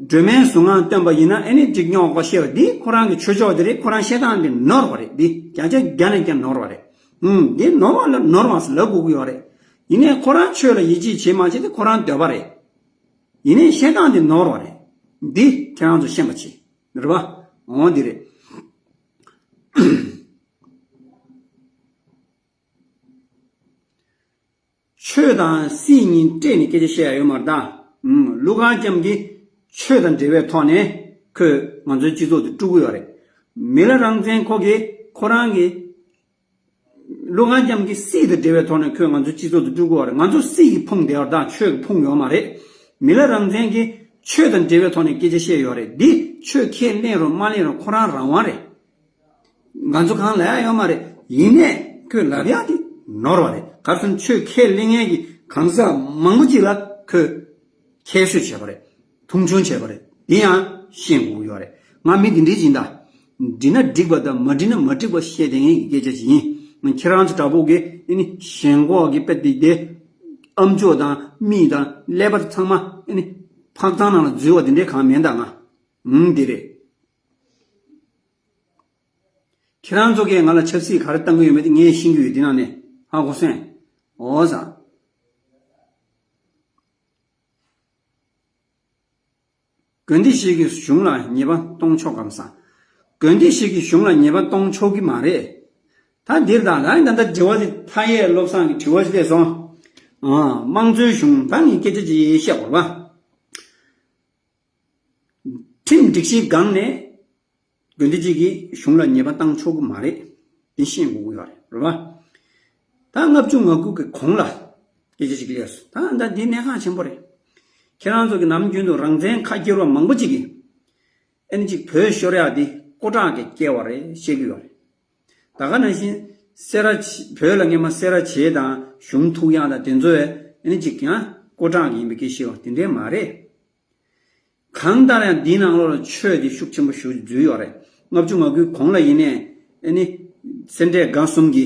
སྒྲོལ་མའི་གཟུངས་སྔགས་བཏོན་པ་ཡིན་ན་ཨེ་ནི་འགྲིག་སྙོག་པ་བཤད་པ་འདི་ཁོ་རང་གི་ཆོས་ཕྱོགས་དེ་རེད། ཁོ་རང་བཤད་སྟངས་འདི་ནོར་བ་རེད། འདི་བརྒྱ་ཆ་བརྒྱ་ནས་བརྒྱ་ནོར་བ་རེད། ཨུམ། འདི་ནོར་བ་ལ་ནོར་བ་ཟེར་ལབ་དགོས་ཀྱི་ཡོད་རེད། ཡིན་ནའི་ཁོ་རང་ཆོས་ལ་ཡིད་ཆེས་བྱེད་མ་བྱེད་དེ་ཁོ་རང་འདོད་པ་རེད། ཡིན་ནའི་བཤད་སྟངས་འདི་ནོར་བ་རེད། འདི་ཁྱེད་རང་ཚོ་ཤེས་པ་བྱེད། རེད་པ། འོ་འདི་རེད། ཆོས་དང་སྲིད་གཉིས་སྤྲད་ནས་སྐད་ཆ་བཤད་ཡ་ཡོད་མ་རེད་ད། ཨུམ། ཀླུ་མཁར་བྱམས་ཀྱིས་ཆོས་དང་འབྲེལ་བའི་ཐོག་ནས་ཁོས་ང་ཚོའི་སྤྱི་ཚོགས་དེ་དཀྲུག་གི་ཡོད་རེད། མི་ལ་རང་བཙན་ཁོ་གིས་ཁོ་རང་གི་ཀླུ་མཁར་བྱམས་ཀྱིས་སྲིད་དང་འབྲེལ་བའི་ཐོག་ནས་ཁོས་ང་ཚོའི་སྤྱི་ཚོགས་དེ་དཀྲུག་གི་ཡོད་རེད། ང་ཚོ་སྲིད་ཀྱིས་ཕུང་བསྡད་ཡོད་རེད་ད། ཆོས་ཀྱིས་ཕུང་ཡོད་མ་རེད། མི་ལ་རང་བཙན་གྱིས་ཆོས་དང་འབྲེལ་བའི་ཐོག་ནས་སྐད་ཆ་བཤད་ཡོད་རེད། འདི་ཆོས་ཁས་ལེན་རུང་མ་ལེན་རུང་ཁོ་རང་རང་དབང་རེད། ང་ཚོ་གང་ལབ་ཡ་ཡོད་མ་རེད། ཡིན་ནའི་ཁོས་ལབ་ཡ་དེ་ནོར་བ་རེད། ག་རེ་ཟེར་ན་ཆོས་ཁས་ལེན་མཁན་གྱི་གང་ཟག་མང་པོ་ཅིག་ལ་ཁོས་ཁྱད་གསོད་བྱས་པ་རེད། མཐོང་ཆུང་བྱས་པ་རེད། དེ་ཡང་ཤེས་དགོས་ཀྱི་ཡོད་རེད། ང་མི་འདི་འདྲའི་ཡིན་ད། འགྲིག་ན་འགྲིག་པ་དང་མ་འགྲིག་ན་མ་འགྲིག་པ་བཤད་བསྡད་མཁན་གྱི་སྐད་ཆ་ཅིག་ཡིན། ཁྱེད་རང་ཚོ་འདྲ་པོ་གིས་ཨེ་ནི་ཞེན་ཁོག་གི་དཔེ་དེ་དེ་ཨམ་ཅོག་དང་མིག་དང་ཀླད་པ་ཚང་མ་ཨེ་ནི་ཕག་ཚང་ནང་ལ་འཛུལ་བ་དེ་འདྲའི་གང་མིན་ད། ང་ཨུམ་དེ་རེད། ཁྱེད་རང་ཚོ་གིས་ང་ལ་ཆབ་སྲིད་ག་རེ་བཏང་གི་ཡོད་མེད་དེ་ངས་ཤེས་ཀྱི་ཡོད། འདི་ནང་ནས་ཧ་གོ་སོང་། འོ་ཟ། དགོན་སྡེ་ཞིག་གི་གཞུང་ལ་ཉེས་པ་གཏོང་ཆོག་གམ་ཟ། དགོན་སྡེ་ཞིག་གི་གཞུང་ལ་ཉེས་པ་གཏོང་ཆོག་གི་མ་རེད། ད་འདིར་དང་ད་ད་ལྟ་དྲི་བ་དེ་མཐའ་ཡས་བློ་བཟང་གི་དྲི་བ་ཞིག་སླེབས་སོང་། ཨ། དམངས་གཙོའི་གཞུང་ད་ངས་སྐད་ཆ་ཅིག་བཤད་དགོས་པ། ཁྲིམས་སྒྲིག་གཞིའི་སྒང་ནས་དགོན་སྡེ་གཅིག་གིས་གཞུང་ལ་ཉེས་པ་བཏང་ཆོག་གི་མ་རེད། འདི་ཤེས་དགོས་ཀྱི་ཡོད་རེད། རེད་པ། ད་ལྔ་བཅུ་ང་དགུ་གི་གོང་ལ་སྐད་ཆ་ཞིག་སླེབས་སོང་། ད་ད་འདི་གནད་འགག་ཆེན་པོ་རེད། ཁྱེད་རང་ཚོ་གི་ནམ་རྒྱུན་དུ་རང་བཙན་ཁ་སྐྱེར་བ་མང་པོ་ཅིག་གིས་ཨ་ནི་ཅིག་བོད་ཤོར་ཡག་འདི་ཀོ་ཀྲག་གིས་བསྐྱལ་བ་རེད་བཤད་ཀྱི་ཡོད་རེད། ད་ག་ནང་བཞིན་སེ་ར་བྱེས། བོད་ལ་སྔས་མ་སེ་ར་བྱེས་དང་གཞུང་ཐུག་ཡག་དང་དེ་ཚོ་ཨ་ནི་ཅིག་ཡང་ཀོ་ཀྲག་གི་ཡིན་པའི་སྐད་བཤད་པ་དེ་འདྲས་མ་རེད། གང་ལྟར་ཡང་འདིའི་ནང་ལོགས་ལ་ཆོས་འདི་ཤུགས་ཆེན་པོ་ཞེ་པོ་འཛུལ་ཡོད་རེད། ལྔ་བཅུ་ང་དགུའི་གོང་ལ་ཡིན་ནའི་ཨ་ནི་སེ་འབྲས་དགའ་གསུམ་གྱི་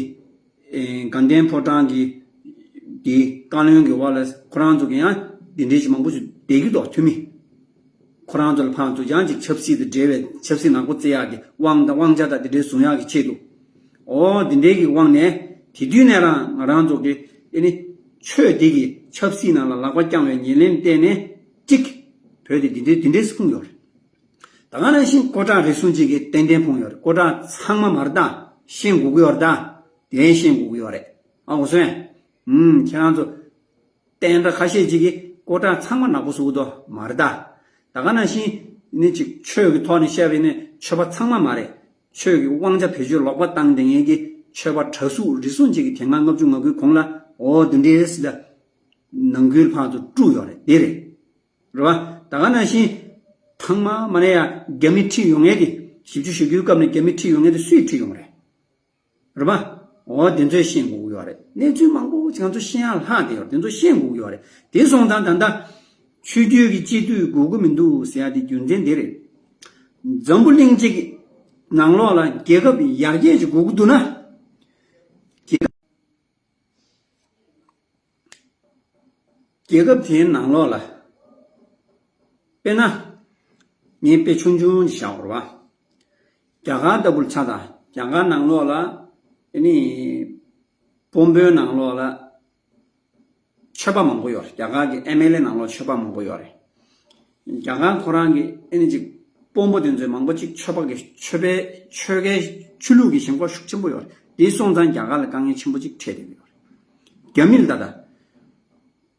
ཨེ་དགའ་ལྡན་ཕོ་བྲང་གི་འདི་བཀའ་བློན་གྱི་འོག་ལ་ཁོ་རང་ཚོ་གི་ཡང་འདི་འདྲའི་ཞིག་མང་པོ་ཞིག་བསྡད་ཀྱི་འདུག་འཐུས་མི། ཁོ་རང་ཚོ་ལ་ཕར་ཚུར་ཡང་ཅིག་ཆབ་སྲིད་དང་འབྲེལ་བའི་ཆབ་སྲིད་ནག་པོ་རྩེ་ཡག་གི་དབང་དང་དབང་ཆ་དང་འདི་འདྲའི་བཟུང་ཡག་གི་ཆེད་དུ། ཨོ་འདི་འདྲའི་གི་དབང་ནས་དེ་དུས་ནས་རང་ང་རང་ཚོ་གི་ཨེ་ནི་ཆོས་འདི་གི་ཆབ་སྲིད་ནང་ལ་ལག་པ་བརྐྱངས་པའི་ཉེར་ལེན་བརྟེན་ནས་གཅིག་བོད་དེ་འདི་འདྲའི་འདི་འདྲའི་སྐུང་ཡོད་རེད། ད་ག་ནང་བཞིན་ཀོ་ཀྲག་རེ་ཟུང་གཅིག་གིས་ཏན་ཏན་ཕུང་ཡོད་རེད། ཀོ་ཀྲག་ཚང་མ་མ་རེད་ད། ཤེས་དགོས་ཀྱི་ཡོད་རེད་ད། དེ་ཤེས་དགོས་ཀྱི་ཡོད་རེད། ཨ་འོ་སོང་། ཨུམ་ཁྱེད་རང་ཚོ་བསྟན་དགྲ་ཁ་ཤས་ཅིག་གིས་ཀོ་ཀྲག་ཚང་མ་ནག་པོ་བཟོ་གི་འདུག་མ་རེད་ད། ད་ག་ནང་བཞིན་ནི་ཅིག་ཆོས་ཀྱི་ཐོག་ནས་བཤད་པ་ཡིན་ན་ཆོས་པ་ཚང་མ་མ་རེད། ཆོས་ཀྱི་དབང་ཆ་བེད་སྤྱོད་ལོག་པ་བཏང་བསྡད་མཁན་གྱི་ཆོས་པ་གྲྭ་ཟུར་རེ་ཟུང་ཅིག་གིས་དེ་སྔ་ལྔ་བཅུ་ང་དགུའི་གོང་ལ་འོ་འདི་འདྲའི་སྲིད་ལ་ནང་ཁུལ་ཕར་ཚུར་དཀྲུགས་ཡོད་རེད། དེ་རེད། རེད་བ། ད་ག་ནང་བཞིན་ཐང་མ་མ་ནས་ཡ་རྒྱ་མི་ཁྲིད་ཡོང་མཁན་དེ་བཞི་བཅུ་ཞེ་དགུའི་སྐབས་ནས་རྒྱ་མི་ཁྲིད་ཡོང་མཁན་དེ་སུས་ཁྲིད་ཡོང་རེད། རེད་པ། འོ་དེ་ཚོས་ཤེས་དགོས་ཀྱི་ཡོད་རེད། གནས་ཚུལ་མང་པོ་ཅིག་ང་ཚོ་ཤེས་ཡག་ལྷག་བསྡད་ཡོད་རེད། དེ་ཚོ་ཤེས་དགོས་ཀྱི་ཡོད་རེད། དེ་སོང་ཙང་ད་ལྟ་ཆོས་བརྒྱུད་ཀྱི་སྤྱི་འཐུས་དགོས་ཀྱི་མི་འདུག་ཟེར་ཡག་དེ་རྒྱུ་མཚན་དེ་རེད། འཛམ་བུ་གླིང་གཅིག་གི་ནང་ལོགས་ལ་རྒྱལ་ཁབ་ཡར་རྒྱས་ཅིག་དགོས་ཀྱི་འདུག་ན། རྒྱལ་རྒྱལ་ཁབ་དེའི་ནང་ལོགས་ལ། དཔེར་ན། ངས་དཔེ་ཆུང་ཆུང་ཞིག་བཞག་དགོས་རེད་བ། རྒྱ་གར་ལྟ་བུར་ཆ་དང་རྒྱ་གར་ནང་ལོགས་ལ། ཨ་ནི། སྤོམ་པོའི་ནང་ལོགས་ལ། ཆོས་པ་མང་པོ་ཡོད་རེད། རྒྱ་གར་གྱི་ཨེམ་ཨེལ་ཨེ་ནང་ལོགས་ཆོས་པ་མང་པོ་ཡོད་རེད། རྒྱ་གར་ཁོ་རང་གི་ཨ་ནི་ཅིག་སྤོམ་པོ་དེ་ཚོའི་མང་པོ་ཅིག་ཆོས་པ་གི་ཆོས་པའི་ཆོས་ཀའི་ཆོས་ལུགས་ཀྱི་ཞེན་ཁོག་ཤུགས་ཆེན་པོ་ཡོད་རེད། དེ་སོང་ཙང་རྒྱ་གར་ལ་དཀའ་ངལ་ཆེན་པོ་ཅིག་འཕྲད་བསྡད་ཀྱི་ཡོད་རེད། རྒྱ་མི་ལ་ད་ལྟ།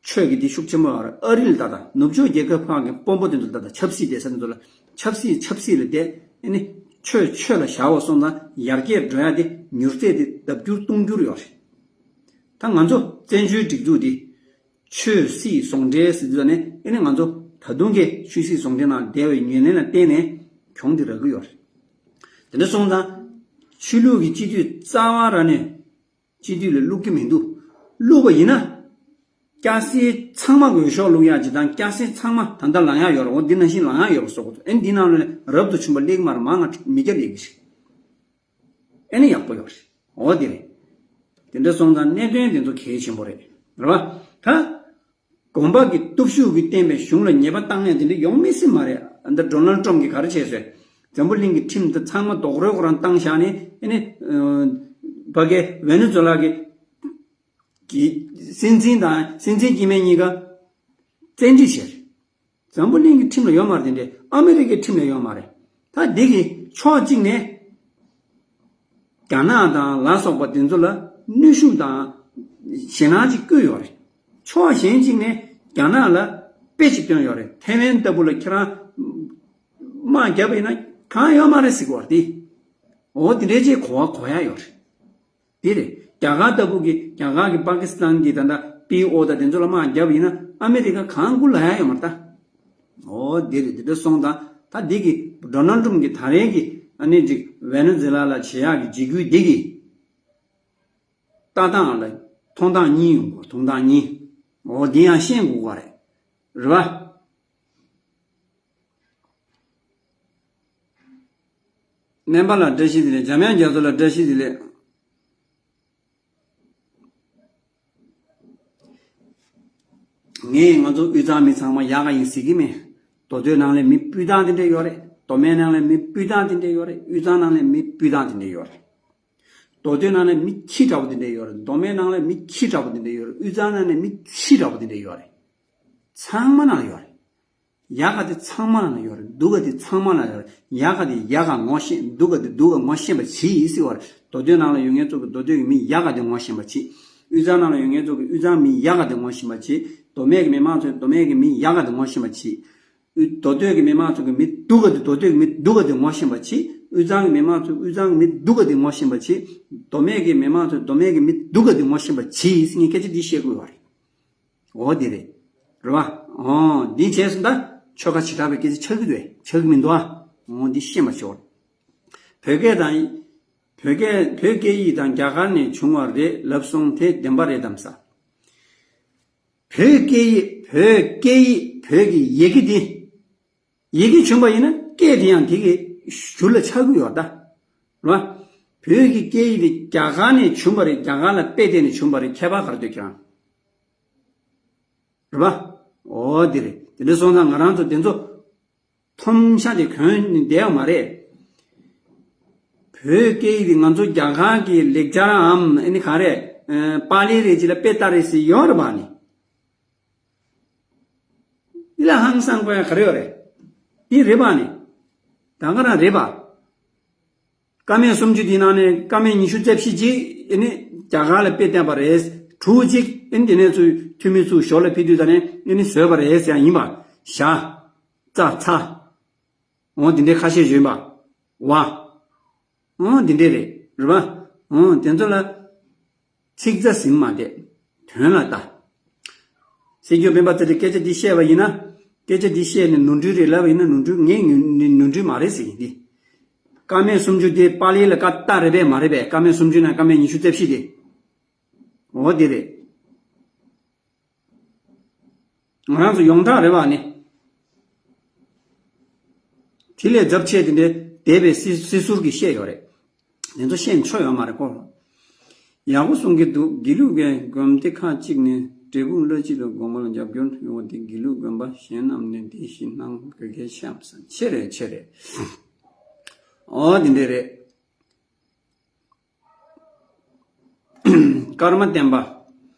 ཆོས་ཀྱི་དེ་ཤུགས་ཆེན་པོ་ཡོད་རེད། ཨ་རི་ལ་ད་ལྟ་ནུབ་ཕྱོགས་རྒྱལ་ཁབ་ཁག་གི་དཔོན་པོ་དེ་ཚོ་ལ་ད་ལྟ་ཆབ་སྲིད་སྡེ་ཚན་དེ་ཚོ་ལ་ཆབ་སྲིད་ཆབ་སྲིད་ལ་བསྡད་ཨ་ནི་ཆོས་ཆོས་ལ་བཞག་པ་སོང་ཙང་ཡར་རྒྱས་འགྲོ་ཡ་དེ་མྱུར་ཚད་དེ་ལྡབ་འགྱུར་སྟོང་འགྱུར་ཡོད་རེད། ད་ང་ཚོ་བཙན་བྱོལ་སྒྲིག་འཛུགས་དེ་ཆོས་སྲིད་ཟུང་འབྲེལ་ཟེར་དུས་ནས་ཨ་ནི་ང་ཚོ་ད་དུང་གི་ཆོས་སྲིད་ཟུང་འབྲེལ་ནང་བསྡད་པའི་ཉེར་ལེན་ལ་བརྟེན་ནས་གྱོང་དེ་རག་གི་ཡོད་རེད། དེ་འདྲ་སོང་ཙང་ཆོས་ལུགས་ཀྱི་སྤྱི་འཐུས་རྩ་བ་རང་ནས། སྤྱི་འཐུས་ལ་བླུག་གི་མི་འདུག་བླུག་པ་ཡིན་ན། སྐྱ་སེར་ཚང་མ་འོས་ཤོག་བླུག་ཡག་ཅིག་དང་སྐྱ་སེར་ཚང་མ་ད་ལྟ་ལངས་ཡག་ཡོད་རེད། འོ་འདི་ནང་བཞིན་ལངས་ཡག་ཡོད་པ་བཟོ་དགོས་འདུག་ཨེ་འདི་ནང་ལ་རབ་ཏུ་བྱུང་བ་སླེབས་མ་རེད། མང་ང་མི་སྐྱ་སླེབས་ཀྱི་རེད། ཨེ་ནི་ཡག་པོ་ཡོད་རེད། འོ་འདི་རེད། དེ་འདྲ་སོང་ཙང་གནད་དོན་དེ་ཚོ་གལ་ཆེན་པོ་རེད། རེད་བ། ད། དགོན་པ་གི་སྟོབས་ཤུགས་ཀྱིས་བསྟན་པའི་གཞུང་ལ་ཉེས་པ་བཏང་ཡ་དེ་འདྲ་ཡོང་མི་སྲིད་མ་རེད། ཨ་ད་ཌོ་ནལ་ཊམ་གྱིས་ག་རེ་བྱས་སོང་། འཛམ་བུ་གླིང་གི་ཁྲིམས་དེ་ཚང་མ་རྡོག་རོལ་ཁོ་རང་བཏང་བཞག་ནས་ཨ་ནི། ཕ་གི་ཝེ་ནེ་ཛུ་ལ་གི་གི་སྲིད་འཛིན་དང་སྲིད་འཛིན་སྐྱེ་དམན་གཉིས་ཀ་བཙན་ཁྲིད་བྱས་རེད། འཛམ་བུ་གླིང་གི་ཁྲིམས་ལ་ཡོད་མ་རེད་དེ་འདྲས། ཨ་མི་རི་ཀའི་ཁྲིམས་ལ་ཡོད་མ་རེད། ད་འདི་གི་ཕྱོགས་གཅིག་ནས། རྒྱ་ནག་དང་ལ་སོགས་པ་དེ་ཚོ་ལ་གནོན་ཤུགས་དང་ཞེད་སྣང་ཅིག་བསྐུལ་ཡོད་རེད། ཕྱོགས་གཞན་གཅིག་ནས་རྒྱ་ནག་ལ་དཔེ་ཅིག་སྟོན་ཡོད་རེད། ཐའེ་ཝན་ལྟ་བུ་ལ་ཁྱེད་རང་དམག་བརྒྱབ་པ་ཡིན་ན་གང་ཡོད་མ་རེད་ཟེར་གྱི་ཡོད་རེད་དེ། འོ་དེ་འདྲའི་ཅིག་གོ་བ་གོ་ཡ་ཡོད་རེད། དེ་རེད། རྒྱ་གར་ལྟ་བུ་གི་རྒྱ་གར་གི་པ་ཀི་སི་ཐན་གི་ད་ལྟ་པི་ཨོ་དང་དེ་ཚོ་ལ་དམག་བརྒྱབ་པ་ཡིན་ན་ཨ་མི་རི་ཀ་གང་སྒུག་ལ་ཡ་ཡོད་མ་རེད་ད། འོ་འདི་རེད། འདི་འདྲ་སོང་ཙང་ད་འདི་གི་ཌོ་ནལ་ཊམ་གི་ད་རེས་ཀྱི་ཨ་ནི་ཅིག་ཝེ་ནེ་ཛུ་ལ་ལ་བྱེད་ཡག་གི་འཇིགས་སྐུལ་འདི་གི་ལྟ་སྟངས་ལ་མཐོང་སྟངས་གཉིས་ཡོང་གོ། མཐོང་སྟངས་གཉིས། འོ་འདི་ཡང་ཤེས་དགོས་པ་རེད། རེད་བ། སྨན་པ་ལ་བཀྲ་ཤིས་བདེ་ལེགས། འཇམ་དབྱངས་རྒྱ་མཚོ་ལ་བཀྲ་ཤིས་བདེ་ལེགས། ངས་ང་ཚོ་དབུས་གཙང་མི་ཚང་མ་ཡག་ག་ཡིན་ཟེར་གྱི་མེད། མདོ་སྟོད་ནང་ལ་མི་སྤུས་དག་དེ་འདྲ་ཡོད་རེད། མདོ་སྨད་ནང་ལ་མི་སྤུས་དག་དེ་འདྲ་ཡོད་རེད། དབུས་གཙང་ནང་ལ་མི་སྤུས་དག་དེ་འདྲ་ཡོད་རེད། མདོ་སྟོད་ནང་ལ་མི་ཁྱི་འདྲ་པོ་དེ་འདྲ་ཡོད་རེད། མདོ་སྨད་ནང་ལ་མི་ཁྱི་འདྲ་པོ་དེ་འདྲ་ཡོད་རེད། དབུས་གཙང་ནང་ལ་མི་ཁྱི་འདྲ་པོ་དེ་འདྲ་ཡོད་རེད། ཚང་མ་ནང་ལ་ཡོད་རེད། ཡག་ག་དེ་ཚང་མ་ལ་ཡོད་རེད། སྡུག་ག་དེ་ཚང་མ་ལ་ཡོད་རེད། ཡག་ག་དེ་ཡག་ག་ངོ་ཤེས། སྡུག་ག་དེ་སྡུག་ག་ངོ་ཤེས་པ་གྱིས་ཟེར་བ་རེད། མདོ་སྟོད་ནང་ལ་ཡོད་མཁན་ཚོ་གི་མདོ་སྟོད་ཀྱི་མི་ཡག་ག་དེ་ངོ་ཤེས་པ་གྱིས། དབུས་གཙང་ནང་ལ་ཡོད་མཁན་ཚོ་གི་དབུས་གཙང་མི་ཡག་ག་དེ་ངོ་ཤེས་པ་གྱིས། མདོ་སྨད་ཀྱི་མི་མང་ཚོས་མདོ་སྨད་ཀྱི་མི་ཡག་ག་དེ་ངོ་ཤེས་པ་གྱིས། དབུས་མདོ་སྟོད་ཀྱི་མི་མང་ཚོ་གི་མི་སྡུག་ག་དེ་མདོ་སྟོད་ཀྱི་མི་སྡུག་ག་དེ་ངོ་ཤེས་པ་གྱིས། དབུས་གཙང་གི་མི་མང་ཚོས་དབུས་གཙང་གི་མི་སྡུག་ག་དེ་ངོ་ཤེས་པ་གྱིས། མདོ་སྨད་ཀྱི་མི་མང་ཚོས་མདོ་སྨད་ཀྱི་མི་སྡུག་ག་དེ་ངོ་ཤེས་པ་གྱིས་ཟེར་ངས་སྐད་ཆ་འདི་བཤད་དགོས་པ་རེད། འོ་དེ་རེད། རེད་བ། འོ་འདི་བྱས་སོང་ད། ཆོལ་ཁ་བྱེ་བྲག་པའི་སྐད་ཆ་ཆགས་ཀྱི་འདུག་ཨེ། ཆགས་ཀྱི་མི་འདུག་ཨ། འོ་འདི་ཤེས་མ་ཆོག་བོད་སྐད་དང་། བོད་སྐད་བོད་སྐད་ཡིག་དང་རྒྱ་གར་ནས་བྱུང་བ་རེད་ལབ་སོང་། དེ་བདེན་པ་རེད་དམ་ས། བོད་སྐད་ཡིག་བོད་སྐད་ཡིག་བོད་ཀྱི་ཡི་གེ་འདི། ཡི་གེ་བྱུང་བ་ཡིན་ན་སྐད་དེ་ཡང་དེ་གི་གཞུར་ལ་ཆགས་ཀྱི་ཡོད་ད། རེད་བ། བོད་ཀྱི་སྐད་ཡིག་དེ་རྒྱ་གར་ནས་བྱུང་བ་རེད། རྒྱ་གར་ལ་དཔེ་བལྟས་ནས་བྱུང་བ་རེད། ཁྱད་པར་ག་རེ་འདུག་ཁྱེད་རང་། རེད་བ། འོ་དེ་རེད། དེ་འདྲ་སོང་ཙང་ང་རང་ཚོ་དེ་ཚོ་མཐོང་ཤ་དེ་གོན་ནས་བསྡད་ཡོད་མ་རེད། བོད་སྐད་ཡིག་དེ་ང་ཚོ་རྒྱ་གར་གྱི་ལེགས་སྦྱར་འམ་ཨ་ནི་ག་རེ། ཨ། པཱ་ལི་རེད་ཅེས་ལ་དཔེ་ལྟ་རེད་ཟེར་ཡོད་རེད་པ་ནི། འདི་ལ་ཧང་སང་དགོས་ཡ་ག་རེ་ཡོད་རེད། འདི་རེད་པ་ནི། ད་ག་རང་རེད་པ། ཀ་མད་སུམ་ཅུ་དེའི་ནང་ནས་ཀ་མད་ཉི་ཤུ་རྩ་བཞི་ཅིག་ཨ་ནི་རྒྱ་གར་ལ་དཔེ་བསྟན་པ་རེད། དྲུག་ཅིག་ཨ་ནི་དེ་ནས་ཚུར་འཐུས་མི་ཚུར་ཞོར་ལ་ཕེབས་དུས་ད་ནས་ཨ་ནི་བཟོས་པ་རེད་ཟེར་ཡ་ཡིན་པ། ཞ། ཙ་ཚ། འོ་འདི་འདྲའི་ཁ་ཤས་ཡོད་པ། ཝ། འོ་འདི་འདྲའི་རེད། རེད་པ། འོ་དེ་ཚོ་ལ་ཚིག་རྩ་ཟིན་མ་བསྡད། དོན་ལ་ལྟ། སྲིད་སྐྱོང་སྤེན་པ་ཚེ་རིང་སྐད་ཆ་འདི་བཤད་པ་ཡིན་ན། སྐད་ཆ་འདི་བཤད་ནས་ནོར་འཁྲུལ་རེད་ལབ་པ་ཡིན་ན་ནོར་འཁྲུལ་ངས་ནོར་འཁྲུལ་མ་རེད་ཟེར་གྱི་འདི། ཀ་མད་སུམ་ཅུ་དེ་པཱ་ལི་ལ་ཀ་ཏ་རེད་པས་མ་རེད་པས། ཀ་མད་སུམ་ཅུ་ན་ཀ་མད་ཉི་ཤུ་རྩ་བཞི་དེ། འོ་དེ་རེད། ང་རང་ཚོ་ཡོངས་གྲགས་རེད་བ་ནི། དེ་ལས་རྫབ་ཆེ་དེ་འདྲའི་འདས་པའི་སྲིད་སྲིད་ཟུར་གྱིས་བཤད་ཡོད་རེད། དེ་ཚོ་བཤད་ཆོག་ཡོད་མ་རེད་ཁོ། ཡག་པོ་གསུང་གི་འདུག་དགེ་ལུགས་ཀྱི་དགོན་སྡེ་ཁག་ཅིག་ནས་འབྲས་སྤུངས་བླ་སྤྱི་དང་དགོན་པ་ལ་རྒྱབ་སྐྱོར་ཡོང་བ་དེ་དགེ་ལུགས་དགོན་པ་གཞན་རྣམས་ནས་འདི་བཞིན་གནང་དགོས་གལ་ཆེ་བསམ། ཆེ་རེད་ཆེ་རེད། ཨོ་དེ་འདྲས་རེད། ཀརྨ་བསྟན་པ།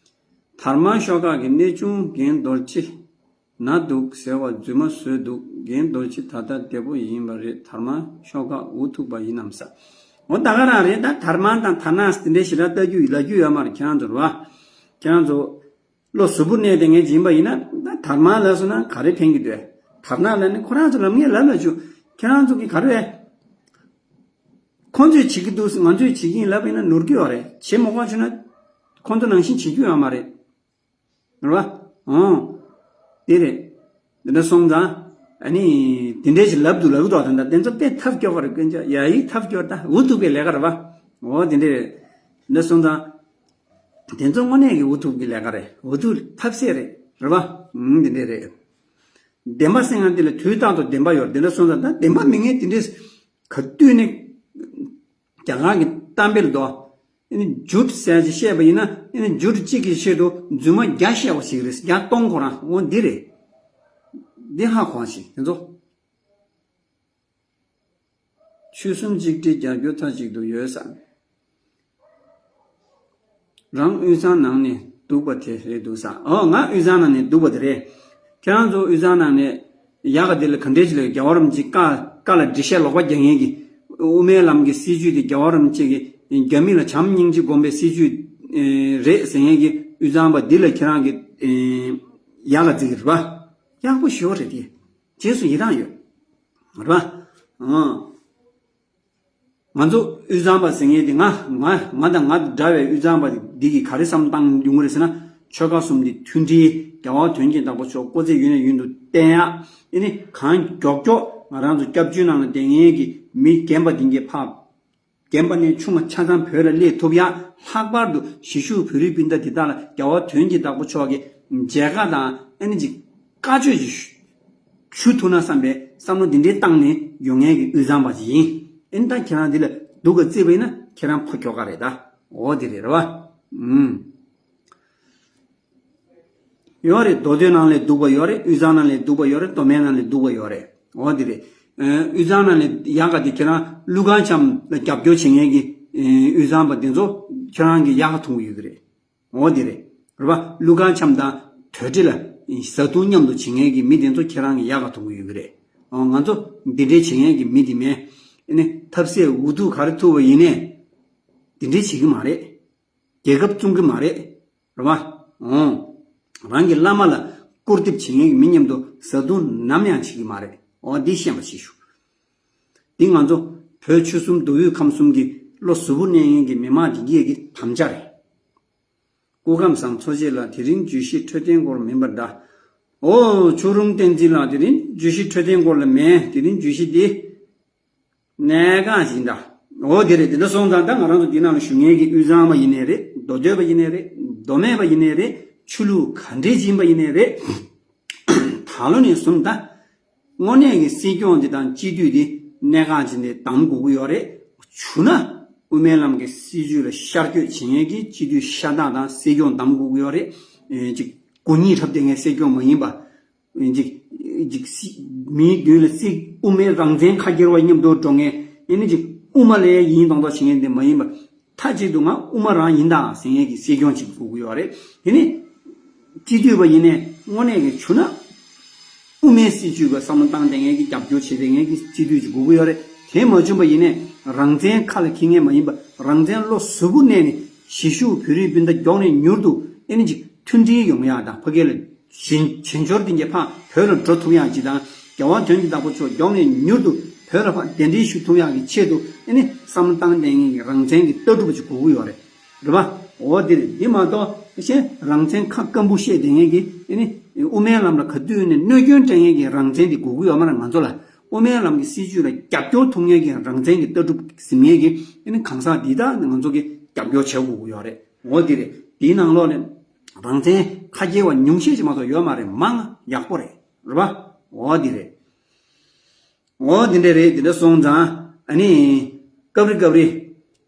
དར་དམར་ཤོག་ཁག་གི་གནས་ཆུང་རྒན་རྡོ་རྗེ་ན་འདུག་ཟེར་བ་རྫུན་མ་བཟོས་འདུག་རྒན་རྡོ་རྗེ་ད་ལྟ་བདེ་པོ་ཡིན་པ་རེད། དར་དམར་ཤོག་ཁག་འུ་ཐུག་པ་ཡིན་ནམ་ས། འོ་ད་ག་རང་རེད། ད་དར་དམར་དང་དར་ནག་དེ་འདྲའི་ཞེ་དྲག་ལྟ་རྒྱུ་ལབ་རྒྱུ་ཡོད་མ་རེད། ཁྱེད་རང་ཚོ་རེད་བ། ཁྱེད་རང་ཚོ་བློ་གཟུ་བོར་གནས་ཏེ་ངས་སྦྱིན་པ་ཡིན་ན་ད་དར་དམར་ལབ་སོང་ན་ག་རེ་ཕན་གྱི་འདུག་དར་ནག་ལབ་ནས་ཁོ་རང་ཚོ་ལབ་ངས་ལབ་ལབ་བྱུང་། ཁྱེད་རང་ཚོ་གི་ག་རེ་རེད། ཁོང་ཚོས་བྱེད་ཀྱི་འདུག་ང་ཚོས་བྱེད་ཀྱི་ཡིན་ལབ་ཡིན་ན་ནོར་གྱི་ཡོད་རེད། བྱེད་མ་དགོས་བྱུང་ན་ཁོང་ཚོ་ནང་བཞིན་བྱེད་རྒྱུ་ཡོད་མ་རེད། རེད་བ། ཨང་། དེ་རེད། འདི་འདྲ་སོང་ཙང་། ཨ་ནི། དེ་འདྲའི་ཞིག་ལབ་འདུག་ལབ་འདུག་ད་ལྟ་དེ་ཚོ་དཔེ་ཐབས་སྐྱོ་བ་རེད། སྐྱོན་ཆ་ཡ་ཡིག་ཐབས་སྐྱོ་ད་འུ་ཐུག་པའི་ལས་ཀ་རེད་བ། འོ་དེ་འདྲའི་རེད། འདི་འདྲ་སོང་ཙང་། དེ་ཚོ་དངོས་གནས་ཀྱི་འུ་ཐུག་གི་ལས་ཀ་རེད། འུ་ཐུག་ཐབས་ཟད་རེད། རེད་བ། ཨང་། དེ་འདྲའི་རེད། བདེན་པ་གསལ་ངང་འདི་ལ་དུས་རྟག་ཏུ་བདེན་པ་ཡོད་རེད། དེ་འདྲ་སོང་ཙང་ད་བདེན་པ་མེད་མཁན་དེ་འདྲའི་ག་དུས་ནས་རྒྱ་གར་གྱི་གཏམ་དཔེ་ལ་དོ། ཨ་ནི་ཇུཊ་ཟེར་ཅིག་བཤད་པ་ཡིན་ན་ཨ་ནི་ཇུཊ་གཅིག་གི་ཆེད་དུ་རྫུན་མ་བརྒྱ་བཤད་པ་ཞིག་རེད། བརྒྱ་སྟོང་ཁོ་རང་འོ་འདི་རེད། འདི་ཧ་གོ་ཞིག་དེ་ཚོ། ཆོལ་གསུམ་གཅིག་སྒྲིལ་རྒྱབ་སྐྱོར་མཐའ་གཅིག་ཏུ་ཡོད་ས། རང་དབུས་གཙང་ནང་ནས་སྡུག་པ་དེ་རེད་འདུག་ས། ཨོ་ང་དབུས་གཙང་ནང་ནས་སྡུག་པ་དེ་རེད། ཁྱེད་རང་ཚོ་དབུས་གཙང་ནང་ནས་ཡག་ག་དེ་ལ་ག་འདྲས་ཅིག་ལ་རྒྱལ་བ་རིན་པོ་ཆེ་བཀའ་བཀའ་ལ་འགྲེལ་བཤད་ལོག་པ་རྒྱག་མཁན་གྱི་དབུ་མའི་ལམ་གྱི་སྲིད་བྱུས་དེ་རྒྱལ་བ་རིན་པོ་ཆེ་གི་རྒྱ་མི་ལ་བྱམས་སྙིང་རྗེ་སྒོམ་པའི་སྲིད་བྱུས་རེད་ཟེར་མཁན་གྱི་དབུས་གཙང་པ་འདི་ལ་ཁྱེད་རང་གི་ཡག་ག་བརྩི་གི་རེད་པ། ཡག་པོ་ཞེ་པོ་རེད་དེ། རྗེས་སུ་ཡི་རང་ཡོད། རེད་པ། ཨང་། ང་ཚོ་དབུས་གཙང་པ་ཟེར་མཁན་དེ་ང་ང་ང་དང་ང་འདྲ་བའི་དབུས་གཙང་པ་འདི་གིས་ག་རེ་བསམ་བཏང་ཡོང་གི་རེད་ཟེར་ན། ཆོལ་ཁ་གསུམ་འདི་མཐུན་སྒྲིལ། རྒྱལ་བ་དོན་གྱི་བདག་པོ་མཆོག་སྐུ་ཚེ་ཡུན་ནས་ཡུན་དུ་བརྟན་ཡག་ཨ་ནི་གང་མགྱོགས་མགྱོགས་ང་རང་ཚོ་སྐྱབས་བཅོལ་ནང་ལ་བསྡད་མཁན་གྱི་མི་རྒན་པ་འདི་གས་ཕར་རྒན་པ་ནས་ཆུང་བ་ཆ་ཚང་བོད་ལ་སླེབས་ཐུབ་ཡག་ལྷག་པར་དུ་གཞིས་བཞུགས་བོད་རིགས་སྤུན་ཟླ་འདི་དག་ལ་རྒྱལ་བ་དོན་གྱི་བདག་པོ་མཆོག་གིས་མཇལ་ཁ་དང་ཨ་ནི་ཅིག་བཀའ་ཆོས་ཅིག་ཞུ་ཞུ་ཐུབ་ན་བསམ་པའི་བསམ་བློ་འདི་འདྲའི་བཏང་ནས་ཡོང་མཁན་གྱི་དབུས་གཙང་པ་ཅིག་ཡིན། ཨ་ནི་ད་ཁྱེད་རང་འདི་ལ་སྡུག་ག་བརྩིས་པ་ཡིན་ན་ཁྱེད་རང་ཕ་ཁྱོ་ག་རེད་ད། འོ་དེ་རེད་རེད་བ། ཨུམ། ཡོད་རེད། མདོ་སྟོད་ནང་ལས་སྡུག་པ་ཡོད་རེད། དབུས་གཙང་ནང་ལས་སྡུག་པ་ཡོད་རེད། མདོ་སྨད་ནང་ལས་སྡུག་པ་ཡོད་རེད། འོ་དེ་རེད། ཨ། དབུས་གཙང་ནང་ལས་ཡག་ག་དེ་ཁྱེད་རང་ཀླུ་མཁར་བྱམས་ལ་རྒྱབ་སྐྱོར་བྱེད་མཁན་གྱི་ཨ་དབུས་གཙང་པ་དེ་ཚོ་ཁྱེད་རང་གི་ཡག་ག་མཐོང་གི་ཡོད་ཀྱི་རེད། འོ་དེ་རེད། རེད་པ། ཀླུ་མཁར་བྱམས་དང་དོལ་ཁྲི་ལ་ བཟའ་བཏུང་མཉམ་དུ་བྱེད་མཁན་གྱི་མི་དེ་ཚོ་ཁྱེད་རང་གི་ཡག་ག་མཐོང་གི་ཡོད་ཀྱི་རེད། ཨོ། ང་ཚོ་འདི་འདྲའི་བྱེད་མཁན་གྱི་མི་དེ་མེད། ཨེ་ནི་ཐབས་ཟད་འུ་ཐུག་ག་རེ་ཐུག་པ་ཡིན་ནའི་འདི་འདྲའི་བྱེད་ཀྱི་མ་རེད། རྒྱལ་ཁབ་བཙོང་གི་མ་རེད། རེད་བ། ཨོ། རང་གི་བླ་མ་ལ་སྐུར་འདེབས་བྱེད་མཁན་གྱི་མི་མཉམ་དུ་བཟའ་བཏུང་ནམ་ཡང་བྱེད་ཀྱི་མ་རེད། ཨོ། འདི་ཤེས་པ་བྱེད་ཤོག། འདི་ང་ཚོ་བོད་ཆོལ་གསུམ་མདོ་དབུས་ཁམས་གསུམ་གྱི་བློ་གཟུ་བོར་གནས་མཁན་གྱི་མི་མང་འདི་གས་ཀྱི་དམ་བཅའ་རེད། སྐུ་ཁམས་བཟང་། འཚོ་བྱེད་ལ་དེ་རིང་བརྗོད་གཞི་འཕྲོད་བསྟེན་སྐོར་མིན་པར་གདའ། ཨོ། ཆོས་རུང་བསྟན་འཛིན་ལགས། དེ་རིང་བརྗོད་གཞི་འཕྲོད་བསྟེན་སྐོར་ལ་མེད། དེ་རིང་བརྗོད་གཞི་འདི་གནད་འགག་ཅིག་ཡིན་ད། ཨོ། དེ་རེད། དེ་འདྲ་སོང་ཙང་ད་ང་རང་ཚོ་འདི་ནང་ལ་ཞུགས་མཁན་གྱི་དབུས་གཙང་པ་ཡིན་ནའི་རེད། མདོ་སྟོད་པ་ཡིན་ནའི་རེད། མདོ་སྨད་པ་ཡིན་ནའི་རེད། ཆོས་ལུགས་ག་འདྲས་ཡིན་པ་ཡིན་ནའི་རེད། ད་ལོ་ནས་བཟུང་ད། དངོས་གནས་ཀྱི་སྲིད་སྐྱོང་འདི་དང་སྤྱི་འཐུས་འདི་གནད་འགག་ཅིག་ནས་གདམ་དགོས་ཀྱི་ཡོད་རེད། བྱུང་ན་དབུ་མའི་ལམ་གྱི་སྲིད་བྱུས་ལ་ཤར་བསྐྱོད་བྱེད་མཁན་གྱི་སྤྱི་འཐུས་ཤ་སྟག་དང་སྲིད་སྐྱོང་གདམ་དགོས་ཀྱི་ཡོད་རེད། ཨེ། ཅིག་སྒོ་གཉིས་འཁྲབ་བསྡད་མཁན་སྲིད་སྐྱོང་མ་ཡིན་པ། ཅིག་ཅིག་སྲིད། མིའི་མདུན་ལ་སྲིད། དབུ་མའི་རང་བཙན་ཁ་འཁྱེར་བ་མཉམ་དུ་འགྲོ་མཁན། ཨེ་ནི་ཅིག་དབུ་མ་ལ་ཡིན་མདོག་མདོག་བྱེད་མཁན་དེ་མ་ཡིན་པ། མཐའ་གཅིག་ཏུ་ང་དབུ་མ་རང་ཡིན་ད་ཟེར་མཁན་གྱི་སྲིད་སྐྱོང་ཅིག་དགོས་ཀྱི་ཡོད་རེད། དེ་ནི་སྤྱི་འཐུས་པ་ཡིན་ནའི་དངོས་གནས་ཀྱི་བྱུང་ན། དབུ་མའི་སྲིད་བྱུས་ཀྱི་བསམ་བློ་བཏང་བསྡད་མཁན་གྱི། རྒྱབ་སྐྱོར་བྱེད་བསྡད་མཁན་གྱི་སྤྱི་འཐུས་ཅིག་དགོས་ཀྱི་ཡོད་རེད། དེ་མ་བྱུང་པ་ཡིན་ནའི་རང་བཙན་ཁ་ལ་འཁྱེར་མཁན་མ་ཡིན་པ། རང་བཙན་བློ་གཟུ་བོར་གནས་ནས་གཞིས་བཞུགས་བོད་རིགས་སྤུན་ཟླ་མགྱོགས་ནས་མྱུར་དུ་ཨེ་ནི་ཅིག་མཐུན་སྒྲིལ་ཡོང་ཡག་དང་། ཕ་གི་ལ་བྱེས་བྱེས་འབྱོར་དེ་འདྲ་ཕར་བོད་ལ་འགྲོ་ཐུབ་ཡག་ཅིག་དང་། རྒྱལ་བ་དོན་གྱི་བདག་པོ་མཆོག་མགྱོགས་ནས་མྱུར་དུ་བོད་ལ་ཕར་གདན་འདྲེན་ཞུ་ཐུབ་ཡག་གི་ཆེད་དུ་ཨེ་ནི་བསམ་བློ་བཏང་བསྡད་མཁན་གྱི་རང་བཙན་གྱི་ལྟ་གྲུབ་ཅིག་དགོས་ཀྱི་ཡོད་རེད། རེད་པ། འོ་དེ་རེད། འདི་མ་གཏོགས་ཕྱིན་རང་བཙན་ཁ་སྐམ་པོ་བཤད་བསྡད་མཁན་གྱི། ཨེ་ནི་དབུ་མའི་ལམ་ལ་ག་དུས་ནས་གནོད་སྐྱོན་སྤྲད་མཁན་གྱི་རང་བཙན་དེ་དགོས་ཀྱི་ཡོད་མ་རེད། ང་ཚོ་ལ་དབུ་མའི་ལམ་གྱི་སྲིད་བྱུས་ལ་རྒྱབ་སྐྱོར་ཐུབ་མཁན་གྱི་རང་བཙན་གྱི་ལྟ་གྲུབ་འཛིན་མཁན་གྱི། ཨེ་ནི་གང་ཟག་འདི་དག་ང་ཚོ་གིས་རྒྱབ་སྐྱོར་བྱེད་དགོས་ཀྱི་ཡོད་རེད། འོ་དེ་རེད། དེའི་ནང་ལོགས་ནས་རང་བཙན་ཁ་སྐྱེལ་བ་ཉུང་ཤས་ཤིག་མ་གཏོགས་ཡོད་མ་རེད། མང་ཡག་པོ་རེད། རེད་པ། འོ་དེ་རེད། འོ་དེ་འདྲ་རེད། དེ་འདྲ་སོང་ཙང་ཨ་ནི་སྐབས་རེ་སྐབས་རེ་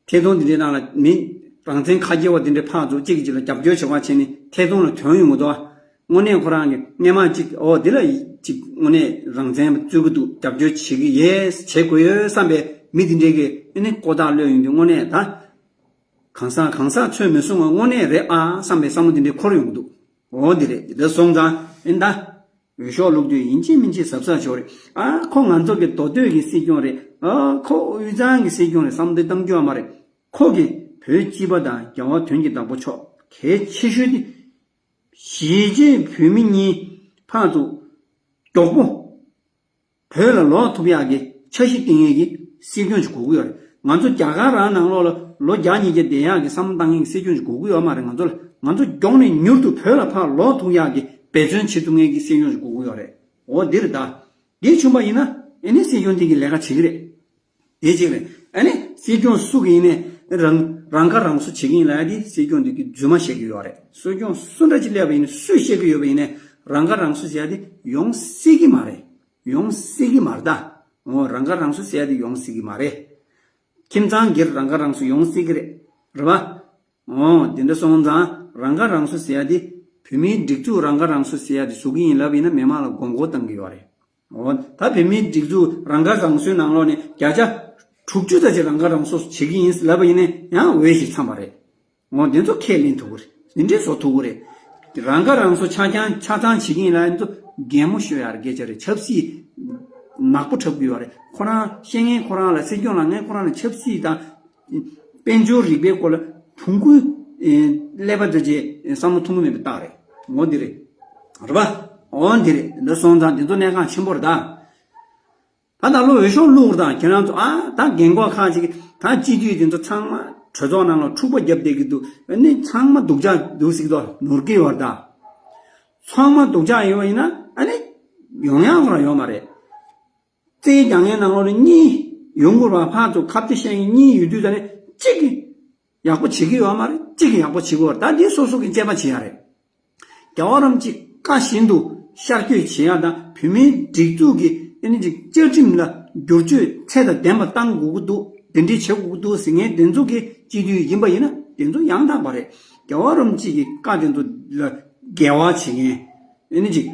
ཐད་གཏོང་དེ་འདྲའི་ནང་ལ་མི་རང་བཙན་ཁ་སྐྱེལ་བ་དེ་འདྲའི་ཕར་ཚུར་གཅིག་གིས་གཅིག་ལ་རྒྱབ་སྐྱོར་བྱེད་པ་བྱས་ནས་ཐད་གཏོང་ལ་ཐོན་ཡོང་གི་འདུག། དངོས་གནས་ཁོ་རང་གིས་སྔོན་མ་གཅིག་འོ་དེ་ལ་གཅིག་དངོས་གནས་རང་བཙན་རྩོད་ཀྱི་འདུག། རྒྱབ་སྐྱོར་བྱེད་ཀྱི་ཡོད། བྱེད་དགོས་ཡོད་བསམ་པའི་མི་དེ་འདྲའི་གིས་ཨ་ནི་ལྐོག་ཐག་གློད་ཡོང་དུས་དངོས་གནས་ད་གང་ཟག་གང་ཟག་ཚོད་མི་བཟུང་བ་དངོས་གནས་རེད་ཨ་བསམ་པའི་བསམ་བློ་དེ་འདྲའི་འཁོར་ཡོང་གི་འདུག། འོ་དེ་རེད། དེ་འདྲ་སོང་ཙང་ཨེ་ད། འོས་ཤོག་བླུགས་དུས་ཡིན་གཅིག་མིན་གཅིག་གཟབ་གཟབ་བྱོས་རེད། ཨ་ཁོ་ང་ཚོ་གི་མདོ་སྟོད་ཀྱི་སྲིད་སྐྱོང་རེད། ཨ་ཁོ་དབུས་གཙང་གི་སྲིད་སྐྱོང་རེད་བསམ་བློ་བཏང་རྒྱུ་ཡོད་མ་རེད། ཁོ་གིས་བོད་སྤྱི་པ་དང་རྒྱལ་བ་དོན་གྱི་བདག་པོ་མཆོག་གལ་ཆེ་ཤོས་དེ། གཞིས་བྱེས་བོད་མི་གཉིས་ཕར་ཚུར་མགྱོགས་པོ་བོད་ལ་ལོག་ཐུབ་ཡག་གི་འཆར་གཞི་བཏིང་མཁན་གྱི་སྲིད་སྐྱོང་ཞིག་དགོས་ཀྱི་ཡོད་རེད། ང་ཚོ་རྒྱ་གར་རང་ནང་ལོགས་ལ་ལོ་བརྒྱ་ཉིས་བརྒྱ་བསྡད་ཡག་གི་བསམ་བློ་བཏང་མཁན་གྱི་སྲིད་སྐྱོང་ཞིག་དགོས་ཀྱི་ཡོད་མ་རེད། ང་ཚོ་ལ་ང་ཚོ་མགྱོགས་ནས་མྱུར་དུ་བོད་ལ་ཕར་ལོག་ཐུབ་ཡག་གི་འབད་བརྩོན་བྱེད་ཐུབ་མཁན་གྱི་སྲིད་སྐྱོང་ཞིག་དགོས་ཀྱི་ཡོད་རེད། འོ་འདི་རེད་ད། འདི་བྱུང་པ་ཡིན་ན་ཨེ་ནི་སྲིད་སྐྱོང་འདི་གི་ལས་ཀ་བྱེད་ཀྱི་རེད། དེ་གཅིག་རེད། ཨ་ནི་སྲིད་སྐྱོང་སུ་གི་ཡིན་ནའི་རང་རང་ཁ་རང་གསོ་བྱེད་ཀྱི་ཡིན་ལབ་ཡ་དེ་སྲིད་སྐྱོང་འདི་གི་རྫུན་མ་བཤད་ཀྱི་ཡོད་རེད། སྲིད་སྐྱོང་སུ་འདྲ་ཅིག་སླེབས་པ་ཡིན་ནའི་སུས་བཤད་ཀྱི་ཡོད་པ་ཡིན་ནའི་རང་ཁ་རང་གསོ་བྱེད་ཡ་དེ་ཡོང་སྲིད་ཀྱི་མ་རེད། ཡོང་སྲིད་ཀྱི་མ་རེད་ད། འོ་རང་ཁ་རང་གསོ་ཟེར་ཡ་དེ་ཡོང་སྲིད་ཀྱི་མ་རེད། ཁྱིམ་ཚང་སྒེར་རང་ཁ་རང་གསོ་ཡོང་སྲིད་ཀྱི་རེད། རེད་པ། འོ་དེ་འདྲ་སོང་ཙང་རང་ཁ་རང་གསོ་ཟེར་ཡ་དེ་བོད་མིའི་སྒྲིག་འཛུགས་རང་ཁ་རང་གསོ་ཟེར་ཡ་དེ་བཟོ་གི་ཡིན་ལབ་པ་ཡིན་ན་མི་མང་ལ་མགོ་སྐོར་བཏང་གི་ཡོད་རེད། འོ་ད་བོད་མིའི་སྒྲིག་འཛུགས་རང་ཁ་རང་གསོའི་ནང་ལོགས་ནས་བརྒྱ་ཆ་དྲུག་ཅུ་ཙམ་ཞིག་རང་ཁ་རང་གསོ་བྱེད་ཀྱི་ཡིན་ལབ་པ་ཡིན་ན་ཡང་འོས་ཤིག་འཚམས་པ་རེད། འོ་དེ་ཚོ་ཁས་ལེན་ཐུབ་ཀྱི་རེད། དེ་འདྲའི་བཟོ་ཐུབ་ཀྱི་རེད། རང་ཁ་རང་གསོ་ཆ་ཚང་ཆ་ཚང་བྱེད་ཀྱི་ཡིན་ལབ་ཡ་དེ་ཚོ་གད་མོ་ཤོར་ཡ་རེད། སྐད་ཆ་རེད། ཆབ་སྲིད་ནག་པོ་འཁྲབ་ཀྱི་ཡོད་རེད། ཁོ་རང་བཤད་མཁན་ཁོ་རང་ལ་སྲིད་སྐྱོང་ལ་ངས་ཁོ་རང་ལ་ཆབ་སྲིད་དང་དཔལ་འབྱོར་རིག་པའི་སྐོར་ལ་བོང་ཀུའི་ཀླད་པ་འདྲ་ཅིག་བསམ་བློ་ཐོངས་ཀྱི་མེད་པའི་རྟགས་རེད། འོ་འདི་རེད། རེད་པ། འོ་འདི་རེད། འདི་སོང་ཙང་འདི་ཚོ་གནད་འགག་ཆེན་པོ་རེད་ད། ད་ད་ལོ་འོས་ཤོག་བླུགས་དང་ཁྱེད་རང་ཚོ། ཨ་ད་རྒན་གོག་ཁག་ཅིག་ད་སྤྱི་འཐུས་དེ་ཚོ་ཚང་མ་གྲོས་ཚོགས་ནང་ལ་འཁྲུག་པ་བརྒྱབ་བསྡད་ཀྱི་འདུག། ཨ་ནི་ཚང་མ་སྡུག་ཅག་འདུག་ཟེར་གྱི་འདུག། ནོར་གྱི་ཡོད་རེད་ད། ཚང་མ་སྡུག་ཅག་ཡིན་པ་ཡིན་ན་ཨ་ནི་ཡོང་ཡག་ཁོ་རང་ཡོད་མ་རེད། རྩིས་རྒྱག་མཁན་ནང་ལོགས་ལ་གཉིས་ཡོང་དགོས་པ། ཕར་ཚུར་ཁ་གཏད་བཤད་མཁན་གཉིས་ཡོད་དུས་ད་ནི་གཅིག་གིས་ཡག་པོ་བྱེད་ཀྱི་ཡོད་མ་རེད། གཅིག་གིས་ཡག་པོ་བྱེད་དགོས་པ་རེད། ད་འདི་སོ་སོ་གིས་དཔྱད་པ་བྱེད་ཡ་རེད། རྒྱལ་བ་རིན་པོ་ཆེ་བཀའ་བཞིན་དུ་ཤར་བསྐྱོད་བྱེད་ཡ་དང་། བོད་མིའི་སྒྲིག་འཛུགས་ཀྱི་ཨ་ནི་ཅིག་བཅའ་ཁྲིམས་ལ་བསྒྱུར་བཅོས་ཚད་དང་ལྡན་པ་གཏང་དགོས་ཀྱི་འདུག། དེ་འདྲའི་བྱེད་དགོས་ཀྱི་འདུག་ཟེར་མཁན་དེ་ཚོ་གི་སྤྱི་འཐུས་ཡིན་པ་ཡིན་ན་དེ་ཚོ་ཡང་དག་པ་རེད། རྒྱལ་བ་རིན་པོ་ཆེ་གི་བཀའ་དེ་ཚོ་ལ་འགལ་བ་བྱེད་མཁན། ཨ་ནི་ཅིག་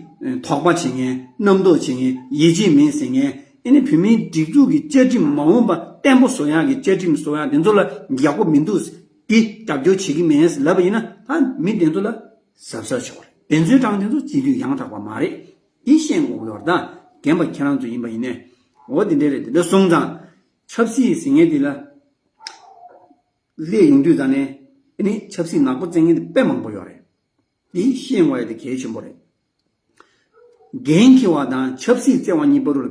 དོགས་པ་བྱེད་མཁན། རྣམ་རྟོག་བྱེད་མཁན། ཡིད་ཆེས་མེད་ཟེར་མཁན། ཨ་ནི་བོད་མིའི་སྒྲིག་འཛུགས་ཀྱི་བཅའ་ཁྲིམས་མ་འོངས་པ་བརྟན་པོ་བཟོ་ཡག་གི་བཅའ་ཁྲིམས་བཟོ་ཡག་དེ་ཚོ་ལ་ཡག་པོ་མི་འདུག། འདི་རྒྱབ་སྐྱོར་བྱེད་ཀྱི་མེད་ལབ་པ་ཡིན་ན་ད་མི་དེ་ཚོ་ལ་གཟབ་གཟབ་བྱེད་དགོས་རེད། དེ་ཚོའི་གྲངས་དེ་ཚོ་སྤྱི་འཐུས་ཡང་དྲག་པ་མ་རེད། འདི་ཤེས་དགོས་ཀྱི་ཡོད་རེད་ད། རྒན་པ་ཁྱེད་རང་ཚོ་ཡིན་པ་ཡིན་ནས། འོ་དེ་འདྲ་རེད། དེ་འདྲ་སོང་ཙང་ཆབ་སྲིད་ཟེར་མཁན་དེ་ལ་སླེབས་ཡོང་དུས་ད་ནས་ཨ་ནི་ཆབ་སྲིད་ནག་པོ་བཙལ་མཁན་དེ་དཔེ་མང་པོ་ཡོད་རེད། འདི་ཤེས་དགོས་ཡ་དེ་གལ་ཆེན་པོ་རེད། འགན་འཁྱེར་བ་དང་ཆབ་སྲིད་བརྩེ་བ་གཉིས་བར་ལ་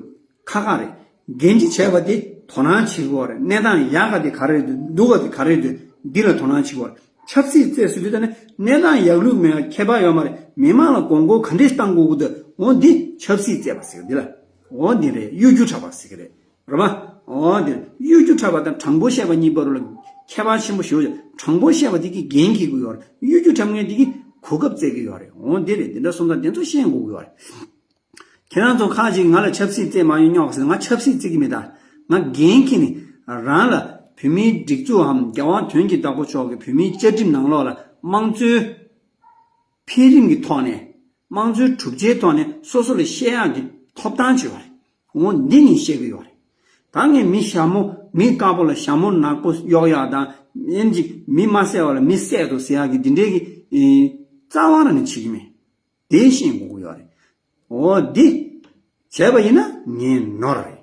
ཁ་ཁ་རེད། འགན་འཁྲི་བྱས་པ་དེ་དོ་སྣང་བྱེད་དགོས་རེད། གནས་སྟངས་ཡག་ག་དེ་ག་རེ་རེད་འདུག་སྡུག་ག་དེ་ག་རེ་རེད། འདི་ལ་དོ་སྣང་བྱེད་དགོས་རེད། ཆབ་སྲིད་བརྩེ་ཟེར་དུས་ད་ནི་གནས་སྟངས་ཡག་ལུགས་མེད་ཁྱད་པར་ཡོད་མ་རེད། མི་མང་ལ་དགོངས་སྐོར་ག་འདྲས་གཏང་དགོས་ཀྱི་འདུག་འོ་འདི་ཆབ་སྲིད་བརྩེ་བ་ཟེར་གི་འདི་ལ། འོ་འདི་རེད། གཡོ་སྒྱུ་དྲག་པ་ཟེར་གི་རེད། རེད་པ། འོ་འདི་གཡོ་སྒྱུ་དྲག་པ་དང་དྲང་པོ་བཤད་པ་གཉིས་བར་ལ་ཁྱད་པར་ཆེན་པོ་ཞིག་ཡོད། དྲང་པོ་བཤད་པ་འདི་གིས་འགན་འཁྱེར་གི་ཡོད་རེད། གཡོ་སྒྱུ་དྲག་མཁན་འདི་གིས་གོ་སྐབས་བཙལ་གི་ཡོད་རེད། འོ་འདི་རེད། འདི་འདྲ་སོང་ཙང་འདི་ཚོ་ཤེས་དགོས་ཀྱི་ཡོད་རེད། ཁྱེད་རང་ཚོ་ཁག་ཅིག་ང་ལ་ཆབ་སྲིད་བརྩེ་མ་ཡོང་སྙོག་ཟེར། ང་ཆབ་སྲིད་བརྩེ་གི་མེད་ད། ང་འགན་འཁྱེར་ནས་རང་ལ་བོད་མིའི་སྒྲིག་འཛུགས་འམ་རྒྱལ་དབང་དོན་གྱི་བདག་པོ་མཆོག་གི་བོད་མིའི་བཅའ་ཁྲིམས་ནང་ལོགས་ལ་དམངས་གཙོའི་འཕེལ་རིམ་གྱི་ཐོག་ནས་དམངས་གཙོའི་གྲུབ་ཆའི་ཐོག་ནས་སོ་སོ་ལ་བཤད་ཡག་གི་ཐོབ་ཐང་བྱེད་པ་རེད། འོ་འདི་ངས་བཤད་གི་ཡོད་རེད། ད་ངས་མི་ཞྭ་མོ་མི་དཀར་པོ་ལ་ཞྭ་མོ་ནག་པོ་གཡོག་ཡག་དང་། ཡིན་གཅིག་མི་མ་བསད་པ་ལ་མི་བསད་དོ་ཟེར་ཡག་གི་འདི་འདྲའི་གི་ཨེ་རྩ་བ་རང་ནས་བྱེད་ཀྱི་མེད། དེ་ཤེས་དགོས་ཀྱི་ཡོད་རེད། འོ་འདི་བྱས་པ་ཡིན་ན་ངའི་ནོར་རེད།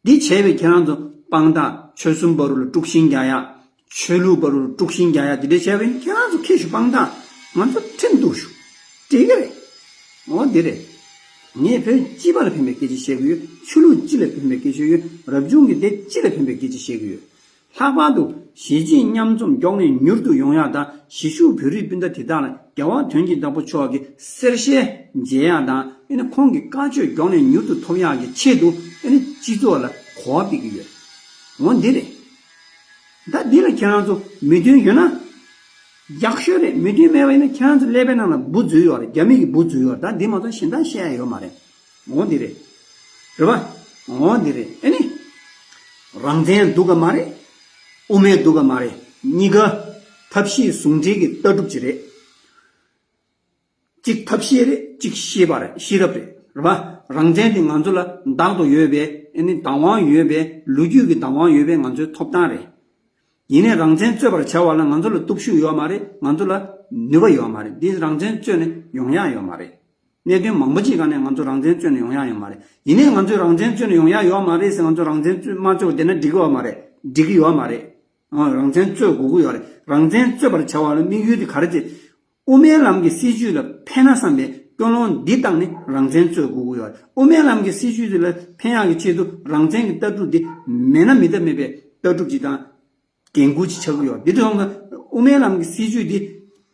འདི་བྱས་པས་ཁྱེད་རང་ཚོ་དཔང་རྟགས། ཆོལ་གསུམ་བར་ལ་དཀྲུག་ཤིང་རྒྱག་ཡ། ཆོས་ལུགས་བར་ལ་དཀྲུག་ཤིང་རྒྱག་ཡ་འདི་འདྲ་བྱས་པས་ཁྱེད་རང་ཚོ་ཁྱེར་ཤོག་དཔང་རྟགས། ང་ཚོ་ཁྲིམས་གཏུག་ཤོག་འགྲིག་གི་རེད། འོ་འདི་རེད། ངས་བོད་སྤྱི་པ་ལ་ཕན་པའི་སྐད་ཆ་བཤད་གི་ཡོད། ཆོས་ལུགས་སྤྱི་ལ་ཕན་པའི་སྐད་ཆ་ཡོད། རབ་བྱུང་གི་སྡེ་སྤྱི་ལ་ཕན་པའི་སྐད་ཆ་བཤད་གི་ཡོད། ལྷག་པར་དུ་གཞིས་བྱེས་མཉམ་འཛོམས་མགྱོགས་ནས་མྱུར་དུ་ཡོང་ཡག་དང་། གཞིས་བཞུགས་བོད་རིགས་སྤུན་ཟླ་དེ་དག་ལ་རྒྱལ་བ་དོན་གྱི་བདག་པོ་མཆོག་གི་གསེར་ཞལ་མཇལ་ཡག་དང་། ཨེ་ནི་ཁོང་གི་བཀའ་ཆོས་མགྱོགས་ནས་མྱུར་དུ་ཐོབ་ཡག་གི་ཆེད་དུ་ཨེ་ནི་སྤྱི་ཚོགས་ལ་གོ་བ་སྤེལ་གྱི་ཡོད། འོ་འདི་རེད། ད་འདི་ལ་ཁྱེད་རང་ཚོ་མོས་མཐུན་ཡོད་ན་ཡག་ཤོས་རེད། མོས་མཐུན་མེད་པ་ཡིན་ན་ཁྱེད་རང་ཚོ་ཀླད་པའི་ནང་ལ་འབུ་འཛུལ་ཡོད་རེད། རྒྱ་མི་གི་འབུ་འཛུལ་ཡོད་རེད། ད་འདི་མ་གཏོགས་གཞན་དག་བཤད་ཡ་ཡོད་མ་རེད། འོ་འདི་རེད། རེད་པ། འོ་འདི་རེད། ཨེ་ནི། རང་བཙན་སྡུག་ག་མ་རེད། དབུ་མའི་སྡུག་ག་མ་རེད། གཉིས་ཀ་ཐབས་ཤེས་ཟུང་འབྲེལ་གྱི་ལྟ་གྲུབ་ཅིག་རེད། གཅིག་ཐབས་ཤེས་རེད། གཅིག་ཤེས་པ་རེད། ཤེས་རབ་རེད། རེད་པ། རང་བཙན་དེ་ང་ཚོ་ལ་བདག་ཏུ་ཡོད་པའི། ཨེ་ནི་བདག་དབང་ཡོད་པའི། ལོ་རྒྱུས་ཀྱི་བདག་དབང་ཡོད་པའི་ང་ཚོའི་ཐོབ་ཐང་རེད། ཡིན་ནའི་རང་བཙན་རྩོད་པར་བྱ་བ་ལ་ང་ཚོ་ལ་སྟོབས་ཤུགས་ཡོད་མ་རེད། ང་ཚོ་ལ་ནུས་པ་ཡོད་མ་རེད། འདི་རང་བཙན་རྩོད་ནས་ཡོང་ཡག་ཡོད་མ་རེད། གནད་དོན་མང་པོ་ཅིག་སྒང་ནས་ང་ཚོ་རང་བཙན་རྩོད་ནས་ཡོང་ཡག་ཡོད་མ་རེད། ཡིན་ནའི་ང་ཚོས་རང་བཙན་རྩོད་ནས་ཡོང་ཡག་ཡོད་མ་རེད་ཟེར། ང་ཚོ་རང་བཙན་རྩོད་མ་རྩོད་པ་བསྡད་ན་འགྲིག་གི་ཡོད་མ་རེད། འགྲིག་གི་ཡོད་མ་རེད། ཨ། རང་བཙན་རྩོད་དགོས་ཀྱི་ཡོད་རེད། རང་བཙན་རྩོད་པར་བྱ་བ་ལ་དམིགས་ཡུལ་དེ་ག་རེ་ཟེར། དབུ་མའི་ལམ་གྱི་སྲིད་བྱུས་ལ་ཕན་ན་བསམ་པའི་ཀུན་སློང་འདི་བཏང་ནས་རང་བཙན་རྩོད་དགོས་ཀྱི་ཡོད་རེད། དབུ་མའི་ལམ་གྱི་སྲིད་བྱུས་དེ་ལ་ཕན་ཡག་གི་ཆེད་དུ་རང་བཙན་གྱི་ལྟ་གྲུབ་འདི་མེད་ན་མི་ཐབས་མེད་པའི་ལྟ་གྲུབ་ཅིག་དང་། འགན་ཁུར་ཅིག་ཆགས་ཀྱི་ཡོད། འདི་དང་དབུ་མའི་ལམ་གྱི་སྲིད་བྱུས་འདི་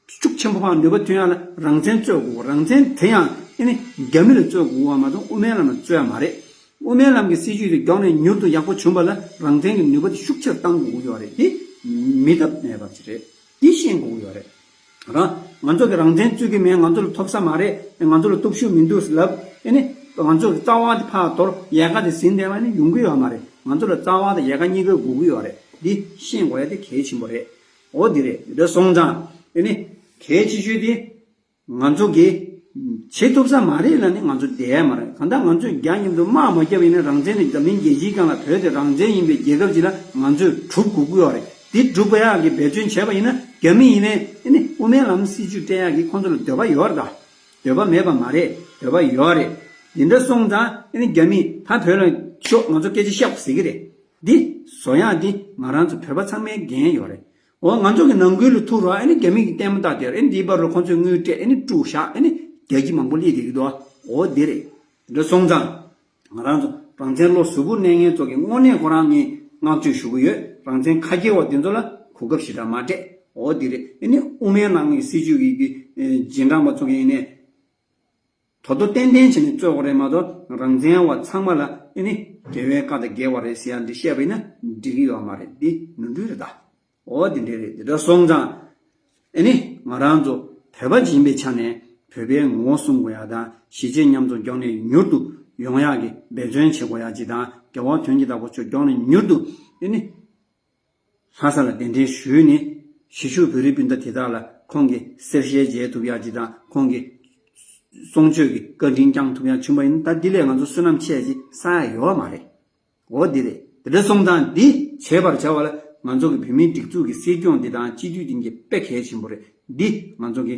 ཤུགས་ཆེན་པོ་ཕར་ནུས་པ་ཐོན་ཡག་ལ་རང་བཙན་རྩོད་དགོས། རང་བཙན་དེ་ཡང་ཨེ་ནི་རྒྱ་མི་ལ་རྩོད་དགོས་པ་མ་གཏོགས་དབུ་མའི་ལམ་ལ་རྩོད་ཡག་མ་རེད། དབུ་མའི་ལམ་གྱི་སྲིད་བྱུས་དེ་མགྱོགས་ནས་མྱུར་དུ་ཡག་པོ་བྱུང་བ་ལ་རང་བཙན་གྱི་ནུས་པ་དེ་ཤུགས་ཆེར་གཏང་དགོས་ཀྱི་ཡོད་རེད། དེ་མི་ཐབས་མེད་པ་ཅིག་རེད། དེ་ཤེས་དགོས་ཀྱི་ཡོད་རེད། རང་ང་ཚོ་གི་རང་བཙན་རྩོད་ཀྱི་མེད། ང་ཚོ་ལ་ཐོབ་ས་མ་རེད། ང་ཚོ་ལ་སྟོབས་ཤུགས་མི་འདུག་ལབ། ཨེ་ནི་ང་ཚོ་གི་རྩ་བ་དེ་ཕར་དོར། ཡལ་ག་དེ་ཟིན་བསྡད་པ་ནི་ཡོང་གི་ཡོད་མ་རེད། ང་ཚོ་ལ་རྩ་བ་དང་ཡལ་ག་གཉིས་ཀ་དགོས་ཀྱི་ཡོད་རེད། འདི་ཤེས་དགོས་ཡ་དེ་གལ་ཆེན་པོ་རེད། འོ་འདི་རེད། འདི་འདྲ་སོང་ཙང་ཨེ་ནི་གལ་ཆེ་ཤོས་དེ་ང་ཚོ་གི་བྱེད་ཐུབ་ས་མ་རེད་ལབ་ནི་ང་ཚོ་བསྡད་ཡ་མ་རེད། གང་ལྟར་ང་ཚོས་རྒྱ་མཉམ་དུ་དམག་མ་བརྒྱབ་ཡིན་ན་རང་བཙན་ནི་འཛམ་གླིང་རྒྱལ་སྤྱིའི་སྒང་ལ་བོད་དེ་རང་བཙན་ཡིན་པའི་རྒྱལ་ཁབ་ཅིག་ལ་ང་ཚོས་གྲུབ་དགོས་ཀྱི་ཡོད་རེད། འདི་སྒྲུབ་པ་ཡག་གི་འབད་བརྩོན་བྱས་པ་ཡིན་ན་རྒྱ་མི་ཡིན་ནའི་ཨེ་ནི་དབུ་མའི་ལམ་སྲིད་བྱུས་སྤྲད་ཡག་གི་ཁོང་ཚོ་ལ་འདོད་པ་ཡོད་རེད་ད། འདོད་པ་མེད་པ་མ་རེད། འདོད་པ་ཡོད་རེད། འདི་འདྲ་སོང་ཙང་ཨེ་ནི་རྒྱ་མི་ད་བོད་ལ་ཤོག་ང་ཚོ་སྐད་ཆ་བཤད་དགོས་ཟེར་གི་རེད། འདི་བཟོ་ཡག་འདི་ང་རང་ཚོ་བོད་པ་ཚང་མའི་འགན་ཡོད་རེད། འོ་ང་ཚོ་གི་ནང་ཁུལ་ལ་ཐུག་རོགས། ཨེ་ནི་རྒྱ་མི་གི་ལྟད་མོ་ལྟ་དེར་ཨེ་ནི་འདིའི་བར་ལ་ཁོང་ཚོས་དངུལ་སྤྲད། ཨེ་ནི་དཀྲུག་བཞག་ཨེ་ནི་རྒྱ་ཁྱི་མང་པོ་སླེབས་བསྡད་ཀྱི་འདུག་འོ་འདི་རེད། འདི་འདྲ་སོང་ཙང་། ང་རང་ཚོ་རང་བཙན་བློ་གཟུ་བོར་གནས་མཁན་ཚོ་གི་དངོས་གནས་ཁོ་རང་ངས་བསྔགས་བརྗོད་ཞུ་གི་ཡོད། རང་བཙན་ཁ་སྐྱེལ་བ་དེ་ཚོ་ལ་གོ་སྐབས་ཞེ་དྲག་མ་སྤྲད། འོ་འདི་རེད། ཨེ་ནི་དབུ་མའི་ལམ་གྱི་སྲིད་བྱུས་ཀྱི་གི་ཨེ་རྗེས་འབྲང་པ་ཚོ་གི་ཨེ་ནས་དོ་དོ་ཏན་ཏན་བྱས་ནས་རྩོད་དགོས་རེད་མ་གཏོགས་རང་བཙན་བ་ཚང་མ་ལ་ཨེ་ནི་འབྲེལ་བའི་བཀའ་དང་འགལ་བ་རེད་ཟེར་ཡ་འདི་བཤད་པ་ཡིན་ན་འགྲིག་གི་ཡོད་མ་རེད། འདི་ནོར་འཁྲུལ་རེད་ད། འོ་དེ་འདྲ་རེད། དེ་འདྲ་སོང་ཙང་ཨེ་ནི་ང་རང་ཚོ་བོད་པ་ཅིག་ཡིན་པའི་ཆ་ནས་བོད་པའི་ངོ་བོ་སྲུང་དགོས་ཡ་དང་། གཞིས་བྱེས་མཉམ་འཛོམས་མགྱོགས་ནས་མྱུར་དུ་ཡོང་ཡག་གི་འབད་བརྩོན་བྱེད་དགོས་ཡ་ཅིག་དང་། རྒྱལ་བ་དོན་གྱི་བདག་པོ་མཆོག་མགྱོགས་ནས་མྱུར་དུ་ཨེ་ནི་ལྷ་ས་ལ་གདན་འདྲེན་ཞུས་ནས་གཞིས་བཞུགས་བོད་རིགས་སྤུན་ཟླ་དེ་དག་ལ་ཁོང་གི་གསེར་ཞལ་མཇལ་ཐུབ་ཡ་ཅིག་དང་། ཁོང་གི་གསུང་ཆོས་ཀྱི་བཀའ་དྲིན་བསྐྱང་ཐུབ་ཡ་བྱུང་བ་ཡིན་ན་ད་འདི་ལས་ང་ཚོ་བསོད་ནམས་ཆེ་ཅིག་བསགས་ཡ་ཡོད་མ་རེད། འོ་འདི་རེད། དེ་འདྲ་སོང་ཙང་འདི་བྱེད་པར་བྱ་བ་ལ་ང་ཚོ་གི་བོད་མིའི་སྒྲིག་འཛུགས་ཀྱི་སྲིད་སྐྱོང་འདི་དང་སྤྱི་འཐུས་འདི་གཉིས་དཔེ་གལ་ཆེན་པོ་རེད། འདི་ང་ཚོ་གི་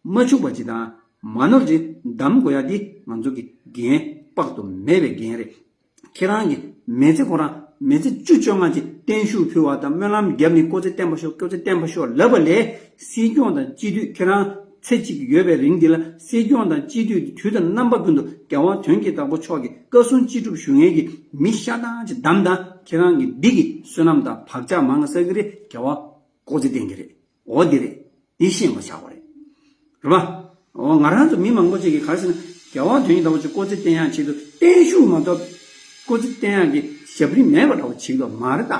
མ་འཆུག་པ་ཅིག་དང་ མ་ནོར་ཅིག་གདམ་དགོས་ཡ་འདི་ང་ཚོ་གི་འགན་དཔག་ཏུ་མེད་པའི་འགན་རེད། ཁྱེད་རང་གི་མི་ཚེ་ཁོ་རང་མི་ཚེ་བཅུ་བཅོ་ལྔ་ཅིག་བརྟན་བཞུགས་ཕུལ་བ་དང་སྨོན་ལམ་བརྒྱབ་ནས་སྐུ་ཚེ་བརྟན་པ་ཤོག་སྐུ་ཚེ་བརྟན་པ་ཤོག་ལབ་པ་ལས། སྲིད་སྐྱོང་དང་སྤྱི་འཐུས་ཁྱེད་རང་ཚེ་གཅིག་ཡོད་པའི་རིང་འདི་ལ་སྲིད་སྐྱོང་དང་སྤྱི་འཐུས་དུས་དང་རྣམ་པ་ཀུན་ཏུ་རྒྱལ་བ་དོན་གྱི་བདག་པོ་མཆོག་གི་བཀའ་གསུང་ཅི་སྒྲུབ་ཞུ་མཁན་གྱི་མི་ཤ་སྟག་ཅིག་བདམས་དང་། ཁྱེད་རང་གི་འདི་གི་བསོད་ནམས་དང་བག་ཆགས་མང་ང་བསགས་ཀྱི་རེད། རྒྱལ་བ་སྐུ་ཚེ་བརྟན་གྱི་རེད། འོ་འདི་རེད། འདི་ཤེས་པ་བྱ་དགོས་རེད། རེད་པ། འོ་ང་རང་ཚོ་མི་མང་པོ་ཅིག་གིས་ག་རེ་ཟེར་ན། རྒྱལ་བ་དོན་གྱི་བདག་པོ་ཅིག་སྐུ་ཚེ་བརྟན་ཡག་ཆེད་དུ་བརྟན་བཞུགས་མ་གཏོགས་སྐུ་ཚེ་བརྟན་ཡག་གི་ཞབས་རིམ་མེད་པ་འདྲ་བོ་བྱེད་ཀྱི་མ་རེད་ད།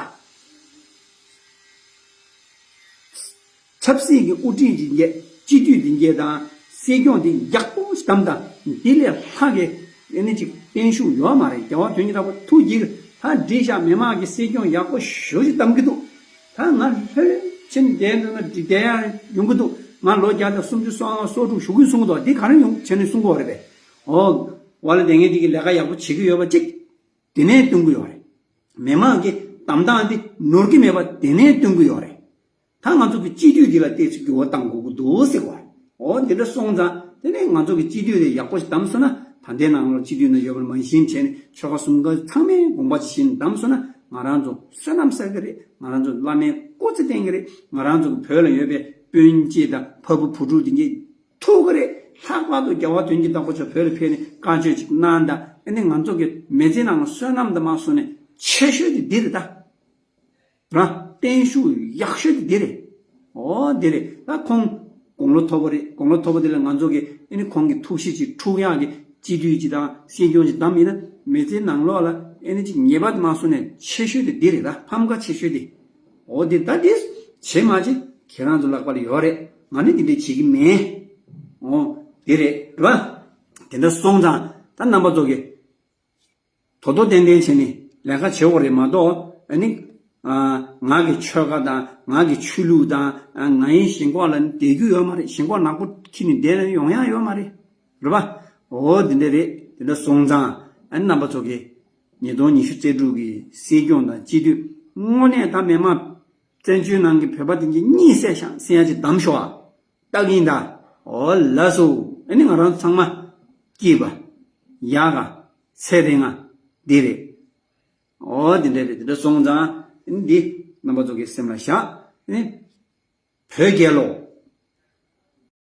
ཆབ་སྲིད་ཀྱི་དབུ་ཁྲིད་འདི་འགས་སྤྱི་འཐུས་འདི་འགས་དང་སྲིད་སྐྱོང་འདི་ཡག་པོ་ཞིག་བདམས་དང་། འདི་ལས་ལྷག་གི་ཨེ་ནི་ཅིག་བརྟན་བཞུགས་ཡོད་མ་རེད། རྒྱལ་བ་དོན་གྱི་བདག་པོ་ཐུགས་དགྱེས། ད་འགྲིག་ཤག་མི་མང་གི་སྲིད་སྐྱོང་ཡག་པོ་ཞེ་པོ་ཅིག་བདམས་ཀྱི་འདུག་ད་ང་ལྷོད་ལྷོད་བྱས་ནས་བསྡད་འདུག་ན་འགྲིག་བསྡད་ཡག་ཡོང་གི་འདུག་ང་ལོ་བརྒྱ་དང་སུམ་ཅུ་སོ་ལྔ་སོ་དྲུག་བཞུགས་ཀྱི་གསུང་གི་འདུག་འདི་ག་རེ་ཡོང་བྱས་ནས་གསུང་གི་ཡོད་རེད་པས། འོ། བ་ལ་དེ་ངས་འདི་གི་ལས་ཀ་ཡག་པོ་བྱེད་ཀྱི་ཡོད་པ་ཅིག་དེ་ནས་སྟོན་གྱི་ཡོད་རེད། མི་མང་གི་གདམ་སྟངས་འདི་ནོར་གྱི་མེད་པ་དེ་ནས་སྟོན་གྱི་ཡོད་རེད། ད་ང་ཚོ་གི་སྤྱི་འཐུས་འདི་ལ་ཏོག་ཙམ་འགྱུར་བ་གཏང་དགོས་ཀྱི་འདུག་ཟེར་བ། འོ་འདི་འདྲ་སོང་ཙང་དེ་ནས་ང་ཚོ་གི་སྤྱི་འཐུས་དེ་ཡག་པོ་ཞིག་བདམས་སོང་ན། ད་ལྟའི་ནང་ལ་སྤྱི་འཐུས་ནང་ཡོད་པར་མ་ཤེས་བྱས་ནས་ཆོལ་ཁ་གསུམ་ཀ་ཚང་མས་དགོངས་པ་ཅིག་བཞེས་ནས་བདམས་སོང་ན། ང་རང་ཚོ་བསོད་ནམས་བསགས་ཀྱི་རེད། ང་རང་ཚོ་བླ་མའི་སྐུ་ཚེ་བརྟན་གྱི་རེད། ང་རང་ཚོ་གི་བོད་ལ་ཡོད་པའི་སྤུན་མཆེད་དང་ཕ་བུ་བུ་ཕྲུག་དེ་གས་ཐུག་གི་རེད། ལྷག་པར་དུ་རྒྱལ་བ་དོན་གྱི་བདག་པོ་མཆོག་བོད་ལ་ཕེབས་ནས་བཀའ་ཆོས་ཅིག་གནང་དང་། ཨ་ནི་ང་ཚོ་གི་མི་ཚེའི་ནང་ལ་བསོད་ནམས་དང་མ་སོང་ནས་ཆེ་ཤོས་དེ་འདི་རེད་ད། ར་བརྟན་བཞུགས་ཡག་ཤོས་དེ་འདི་རེད། འོ་འདི་རེད། ད་ཁོང་དགུང་ལོ་མཐོ་པོ་རེད། དགུང་ལོ་མཐོ་པོ་དེ་ལ་ང་ཚོ་གི་ཨ་ནི་ཁོང་གི་ཐུགས་གཤིས་ཅིག་འཁྲུག་ཡག་གི་སྤྱི་འཐུས་ཅིག་དང་སྲིད་སྐྱོང་ཅིག་བདམས་ཡིན་ན། མི་ཚེའི་ནང་ལོགས་ལ་ཨ་ནི་ཅིག་ཉེས་པ་དེ་མ་སོང་ནས་ཆེ་ཤོས་དེ་འདི་རེད་ད། ཕམ་ཁ་ཆེ་ཤོས་དེ། འོ་འདི་ད་འདི་བྱེད་མ་བྱེད་ཁྱེད་རང་ཚོ་ལག་པ་ལ་ཡོད་རེད། ང་ནི་འདི་འདྲ་བྱེད་ཀྱི་མེད། འོ་འདི་རེད་རེད་པ། དེ་འདྲ་སོང་ཙང་ད་རྣམ་པ་ཚོ་གི་དོ་དོ་ཏན་ཏན་བྱས་ནས་ལས་ཀ་བྱེད་དགོས་རེད་མ་གཏོགས། ཨ་ནི་ཨ་ང་གི་ཆོལ་ཁ་དང་ང་གི་ཆོས་ལུགས་དང་། ཨ་ང་ཡི་ཞེན་ཁོག་ལ་བསྡད་རྒྱུ་ཡོད་མ་རེད། ཞེན་ཁོག་ནག་པོ་འཁྱེར་ནས་བསྡད་ན་ཡོང་ཡག་ཡོད་མ་རེད། རེད་པ། འོ་འདི་འདྲ་རེད། དེ་འདྲ་སོང་ཙང་ཨ་ནི་རྣམ་པ་ཚོ་གིས་ཉིས་སྟོང་ཉི་ཤུ་རྩ་དྲུག་གི་སྲིད་སྐྱོང་དང་སྤྱི་འཐུས་དངོས་གནས་ད་མི་མང་བཙན་བྱོལ་ནང་གི་བོད་པ་དེ་གཉིས་གཉིད་སད་ཤག་ཟེར་ཡ་ཅིག་བདམས་ཤོག་ཨ། ལྟ་གིན་ད། འོ་ལགས་སོ། ཨ་ནི་ང་རང་ཚང་མ་སྐྱིད་པ་ཡག་ག་ཚེ་རིང་ང་འདི་རེད། འོ་འདི་འདྲ་རེད། འདི་འདྲ་སོང་ཙང་ཨ་ནི་འདི་རྣམ་པ་ཚོ་གི་སེམས་ལ་བཞག་ཨ་ནི་བོད་རྒྱལ་ལོ།